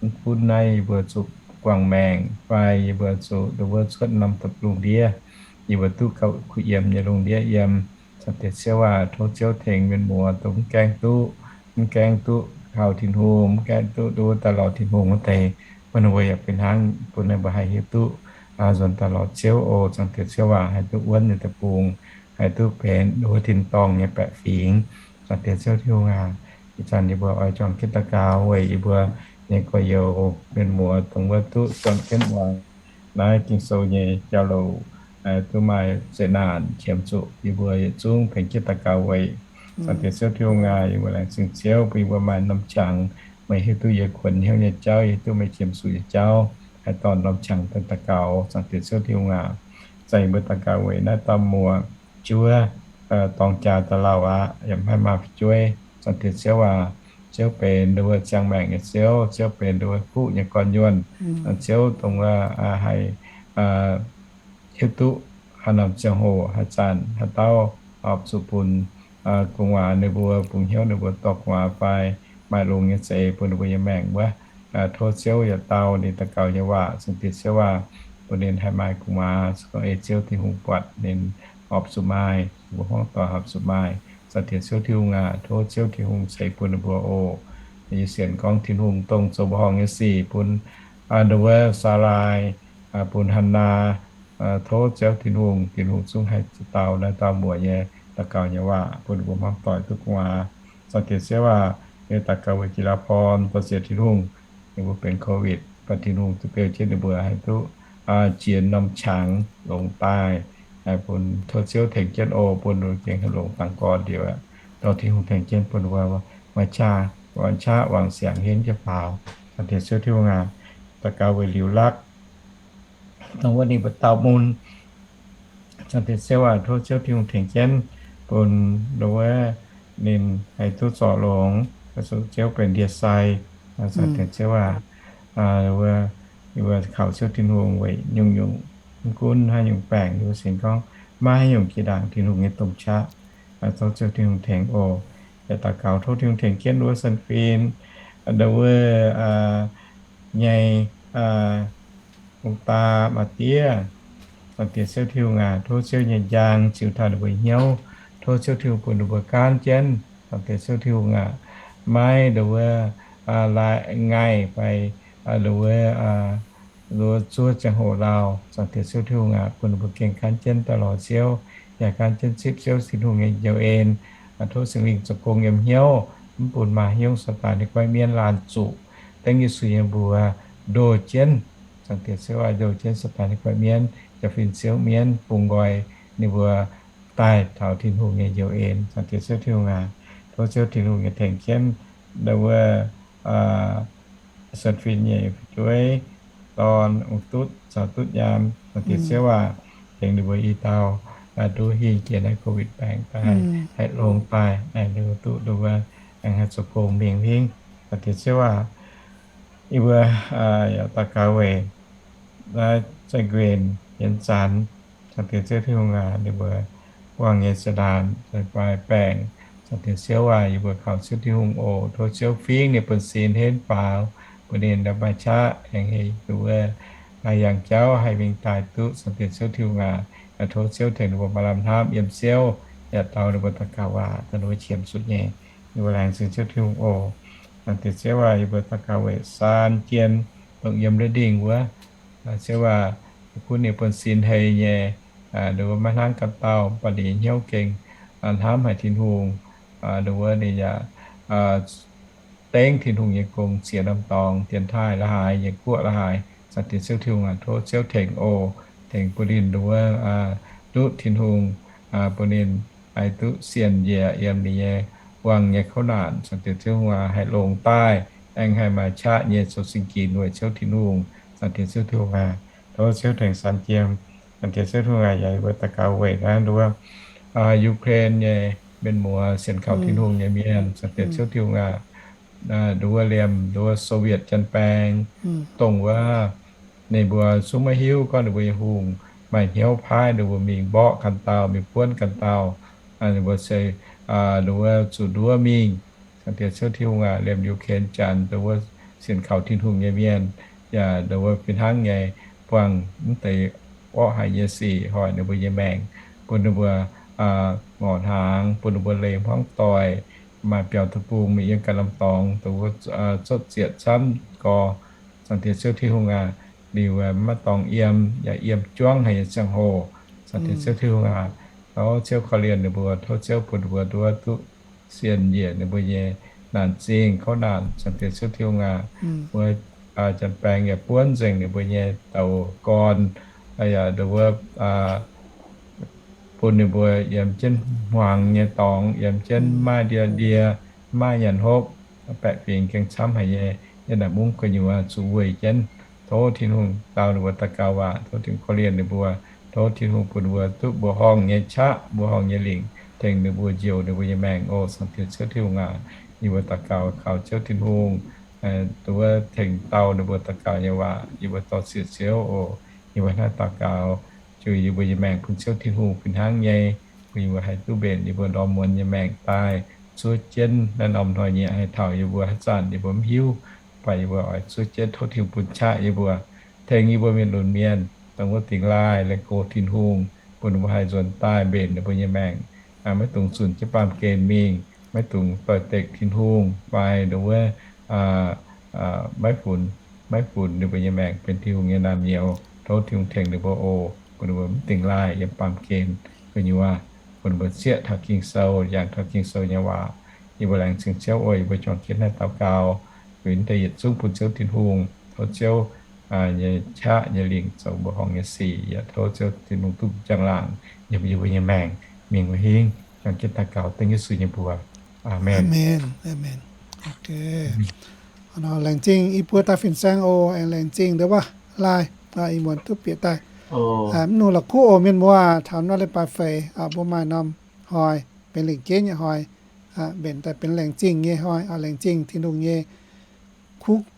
Mv gunv naaiv yie mbuo zuqc guangc maengc fai yie mbuo zuqc ndo wuov cuotv norm deic-bung lungh ndiev, yie mbuo duqv gauh kuh yiem nyei lungh ndiev yiem. Zaangc Diex Ziouv aac, tov Ziouv tengx mienh muoz dongh mv gaengh duqv, mv gaengh duqv kaux Tin-Hungh, mv gaengh duqv ndo wuov daaih lorz Tin-Hungh wuov deix, bun ninh mbuo yaac fih hnangv, bun ninh mbuo haih hiuv duqv nzuonx daaih lorz Ziouv oc. Zaangc Diex Ziouv aac, haih duqv wuonv nyei deic-bung, haih duqv benx ndo wuov tin-dorngh nyei baeqc fingx. Zaangc Diex Ziouv Tin-Hungh aac, ih zanc yie mbuo oix juangc jienv daux gaux weic yie mbuo nyei gorx-youz mienh muoz dongh wuov duqv juangc jienv muangx naaiv Ging-Sou nyei jauv-louc, duqv maaih zeqc naanc qiemx zuqc, yie mbuo yietc zungv tengx jienv daux gaux weic. Zaangc Diex Ziouv Tin-Hungh aac, yie mbuo laengz zingh Ziouv bun yie mbuo maaih norm qangx, meih hiuv duqv yie kuonx hnyouv nyei jauv, hiuv duqv meih qiemx zuqc yie jauv, haih dorh norm qangx daaih daux gaux. Zaangc Diex Ziouv Tin-Hungh aac, zanc yie mbuo daux gaux weic naaiv dauh muoc juov dorng jaa daaih lauh aqv, yaac maiv maaih fu'jueiv. Zaangc Diex Ziouv aac, Ziouv benx ndo wuov ziangh maengc nyei Ziouv, Ziouv benx ndo wuov fuqv nyei gorn-nyuonh. Ziouv dongh wuov haih hiuv duqv haaix norm ziangh hoc, haaix zanc, haaix dauh horpc zuqc bun gu'nguaaz ninh mbuo, bungx hnyouv ninh mbuo dorh gu'nguaaz fai maaih longx nyei za'eix bun ninh mbuo nyei maengc wuov. Tov Ziouv yietc dauh ninh daux gaux nyei waac, Zaangc Diex Ziouv aac, bun ninh haih maaih gu'nguaaz, se gorngv ei Ziouv Tin-Hungh buatc ninh horpc zuqc maaih, ninh mbuo hmuangv doic horpc zuqc maaih. Zaangc Diex Ziouv Tin-Hungh aac, tov Ziouv Tin-Hungh ceix bun ninh mbuo oc. Yie sienx gorngv Tin-Hungh dongh zoux mbuoqc horngh nyei sic bun ndo wuov Saalai, bun Hannaa. Tov Ziouv Tin-Hungh, Tin-Hungh zungv haih dau naaiv dauh muoc nyei daux gaux nyei waac bun ninh mbuo hmuangv doic duqv gu'nguaaz. Zaangc Diex Ziouv aac, yie daux gaux weic Jiex Laa Porn, dorh ziex Tin-Hungh, ninh mbuo benx Covid, baac Tin-Hungh duqv beu jienv ninh mbuo haih duqv jiex norm qangx longx daaih. Bun tov Ziouv tengx jienv oc, bun ninh mbuo gengh haih longx dangx gorn liuz aqv. Dorh Tin-Hungh tengx jienv bun ninh mbuo maaih qaqv, wangc qaqv wangc siangx henv jienv faaux. Zaangc Diex Ziouv Tin-Hungh aac, daux gaux weic Liuz Lakv, dongh wuov ninh mbuo dauh mun. Zaangc Diex Ziouv aac, tov Ziouv Tin-Hungh tengx jienv bun ndo wuov ninh haih duqv zorc longx, zuqc Ziouv benx ndie-sai. Zaangc Diex Ziouv aac, wuov, yie mbuo kaux Ziouv Tin-Hungh weic nyungc-nyungc, mv gunv haaix nyungc baengc, yie mbuo sienx gorngv maiv haaix nyungc jiex ndaangc Tin-Hungh nyei domh qaqv. Tov Ziouv Tin-Hungh tengx oc. Yaac daux gaux tov Tin-Hungh tengx jienv wuov San Fin, ndo wuov nyei ong-daa maa-diev. Zaangc Diex Ziouv Tin-Hungh aac, tov Ziouv nyei njang ziux taux ninh mbuo hnyouv. Tov Ziouv Tin-Hungh bun ninh mbuo gaanv jienv. Zaangc Diex Ziouv Tin-Hungh aac, maiv ndo wuov lai ngaih fai ndo wuov zuov ziangh hoc lauh. Zaangc Diex Ziouv Tin-Hungh aac, bun ninh mbuo gengh gaanv jienv daaih lorz Ziouv, yaac gaanv jienv zipv Ziouv Tin-Hungh nyei njoux en. Tov Singx Lingh zoux gong yiem hnyouv, mv bun maaih hnyouv Saadaan nyei goiv mienv laanh zuqc. Dengv Yesu nyei mbuox ndoh jienv. Zaangc Diex Ziouv aac, ndoh jienv Saadaan nyei goiv mienv, jaa-fin Ziouv mienv, bungx nqoi ninh mbuo daaih taux Tin-Hungh nyei njoux en. Zaangc Diex Ziouv Tin-Hungh aac, tov Ziouv Tin-Hungh nyei tengx jienv ndo wuov San Fin nyei fu'jueiv, dorn, ong-dutv caux dutv nyaam. Zaangc Diex Ziouv aac, tengx ninh mbuo i dauh duqv hingh jiex naaiv Covid baengc daaih, haih longx daaih, ninh mbuo duqv ndo wuov aengx haih zoux gong mingh huingv. Zaangc Diex Ziouv aac, yie mbuo yaac daux gaux weic naaiv Zai Nquin, Yienx Zanx. Zaangc Diex Ziouv Tin-Hungh aac, ninh mbuo buangh nyei zinh ndaangc fai baengc, Zaangc Diex Ziouv aac, yie mbuo kaux Ziouv Tin-Hungh oc. Tov Ziouv fingx ninh buonv-sin henv faaux, bun ninh maaih qaqv aengx hei ndo wuov yangh jauv haih mingh daaih duqv Zaangc Diex Ziouv Tin-Hungh aac. Tov Ziouv tengx ninh mbuo maaih lamh hnamv yiem Ziouv, yaac dau ninh mbuo daux gaux waac daaih ninh mbuo qiemx zuqc nyei. Ninh mbuo laengz zingh Ziouv Tin-Hungh oc. Zaangc Diex Ziouv aac, yie mbuo daux gaux weic Saan Jien, dongh yiem Redding wuov. Ziouv aac, yie kuv ninh buonv-sin hei nyei, ninh mbuo maiv hnangv ganh dauh, mv baac ninh nyei hnyouv gengh hnamv haic Tin-Hungh. Ninh mbuo ninh yaac dengv Tin-Hungh nyei gong ziex norm dorngx, dienx taaih la'haaix, nyei guoqv la'haaix. Zaangc Diex Ziouv Tin-Hungh aac, tov Ziouv tengx oc, tengx bun ninh nduov duqv Tin-Hungh, bun ninh haih duqv sienx njiec yiem ninh nyei wangh nyei kouv naanc. Zaangc Diex Ziouv Tin-Hungh aac, haih longx daaih, aengx haih maaih qaqv nyei zoux singx ginx weic Ziouv Tin-Hungh. Zaangc Diex Ziouv Tin-Hungh aac, tov Ziouv tengx Saan Jien. Zaangc Diex Ziouv Tin-Hungh aac, yaac yie mbuo daux gaux weic naaiv nduov Ukraine nyei mienh muoz, sienx kaux Tin-Hungh nyei mienh. Zaangc Diex Ziouv Tin-Hungh aac, nduov liemh nduov Soviet janx-baeng, dongh wuov ninh mbuo zungv maiv hiuv gorngv ninh mbuo nyei hungh maaih hnyouv paaiv ninh mbuo mingh mborqv ganh dauh, mingh buonv ganh dauh. Ninh mbuo se nduov zuqc nduov mingh. Zaangc Diex Ziouv Tin-Hungh aac, liemh Ukraine janx nduov sienx kaux Tin-Hungh nyei mienh, yaac nduov fih hnangv nyei buangh mv deix orqv haic nyei sic hoic ninh mbuo nyei maengc, bun ninh mbuo ngorc hnaangx, bun ninh mbuo leih hmuangv doic, maaih biaux deic-bung, mingh yiem ganh norm dorngx, dongh wuov zotv zietc camv gorx. Zaangc Diex Ziouv Tin-Hungh aac, liuz maiv dorngx yiem, yaac yiem juangv haic nyei ziangh hoc. Zaangc Diex Ziouv Tin-Hungh aac, tov Ziouv korv-lienh ninh mbuo, tov Ziouv bun ninh mbuo nduov duqv sienx njiec ninh mbuo nyei naanc zingh kouv naanc. Zaangc Diex Ziouv Tin-Hungh aac, wuov janx-baeng yaac buonv nzengc ninh mbuo nyei douz gorn, yaac nduov bun ninh mbuo yiem jienv hmuangx nyei dorngx, yiem jienv maiv ndie ndie, maiv nyanc hopv, baeqc fingx gengh camv haic nyei, yiem naaic mungv gu'nyuoz zuqc weic jienv. Tov Tin-Hungh dau ninh mbuo daux gaux waac, tov Tin-Hungh korv-lienh ninh mbuo, tov Tin-Hungh bun ninh mbuo duqv mbuoqc horngh nyei qaqv, mbuoqc horngh nyei lingc, tengx ninh mbuo njoux ninh mbuo nyei maengc oc. Zaangc Diex Ziouv Tin-Hungh aac, yie mbuo daux gaux kaux Ziouv Tin-Hungh, nduov tengx dau ninh mbuo daux gaux nyei waac, yie mbuo dorh siec Ziouv oc. Yie mbuo hnangv daux gaux, juix yie mbuo nyei maengc bun Ziouv Tin-Hungh fih hnangv nyei, bun yie mbuo haih duqv mbenc yie mbuo ndorm muonz nyei maengc daaih, zuov jienv naaiv norm hnoi nyei haih taux yie mbuo haaix zanc yie mbuo mv hiuv, mv baac yie mbuo oix zuov jienv tov Tin-Hungh bun qaqv yie mbuo, tengx yie mbuo mienh lunx mienh dongh wuov dingx laaih leih go Tin-Hungh, bun ninh mbuo haih nzuonx daaih mbenc ninh mbuo nyei maengc, maiv dungx zunc jienv baamh gen mingh, maiv dungx doix-dekc Tin-Hungh fai nduov maiv funx, maiv funx ninh mbuo nyei maengc benx Tin-Hungh nyei naamh nyouz. Tov Tin-Hungh tengx ninh mbuo oc, bun ninh mbuo mv dingx laaih yiem baamh gen gu'nyuoz, bun ninh mbuo zieqv taux Ging-Sou, yangh taux Ging-Sou nyei waac. Yie mbuo laengz zingh Ziouv oc. Yie mbuo juangc jienv naaiv daux gaux, weic naaiv deix yietc zungv bun Ziouv Tin-Hungh. Tov Ziouv nyei qaqv nyei lingc zoux mbuoqc horngh nyei sic, yaac tov Ziouv Tin-Hungh duqv njang-laangc yiem yie mbuo nyei maengc mingh wuov hingv. Juangc jienv daux gaux dengv Yesu nyei mbuox. Aamen. Laengz zingh i buo daaih fin-saeng oc. Aengx laengz zingh ndov wuov laaih, ih muonz duqv bieqc daaih. Mv nungx la'kuqv oc mienh muoz, taux naaiv leiz-baaix feix mbuo maaih norm hnoi benx lengc jeiv nyei hnoi, mbenc daaih benx laengz zingh nyei hnoi, laengz zingh Tin-Hungh nyei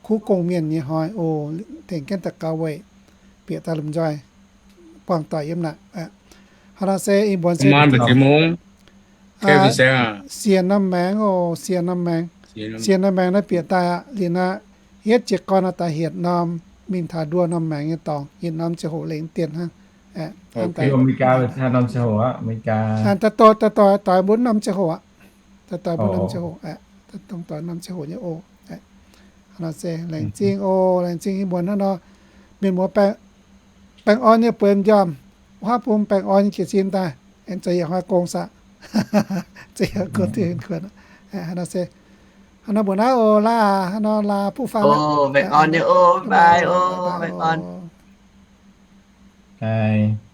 kuv gong-mienh nyei hnoi oc. Tengx jienv daux gaux weic bieqc daaih lomh nzoih buangh doic yiem naaic. Hnangv naaiv se ih muonz se siec norm maengx oc, siec norm maengx. Siec norm maengx naaiv bieqc daaih aqv. Liuz naaiv yietv jiez gorn daaih hietc norm mingh taux nduov norm maengx nyei dorngx, yietc norm ziangh hoc lengc dieh hnangv. Daaih doix, doix mbuo norm ziangh hoc aqv. Daaih doix mbuo norm ziangh hoc, dongh doix norm ziangh hoc nyei oc. Hnangv naaiv se laengz zingh oc, laengz zingh ih muonz hnangv nor. Mienh muoz baengh orn nyei bueix m'njormh, wuov bung baengh orn nyei jiez sin daaih, aengx zoux yietc hnoi gong saah. Zoux yietc hnoi gong, hnangv nor se, hnangv nor mbuox naaiv oc, laaix hnangv nor laaix buv faang.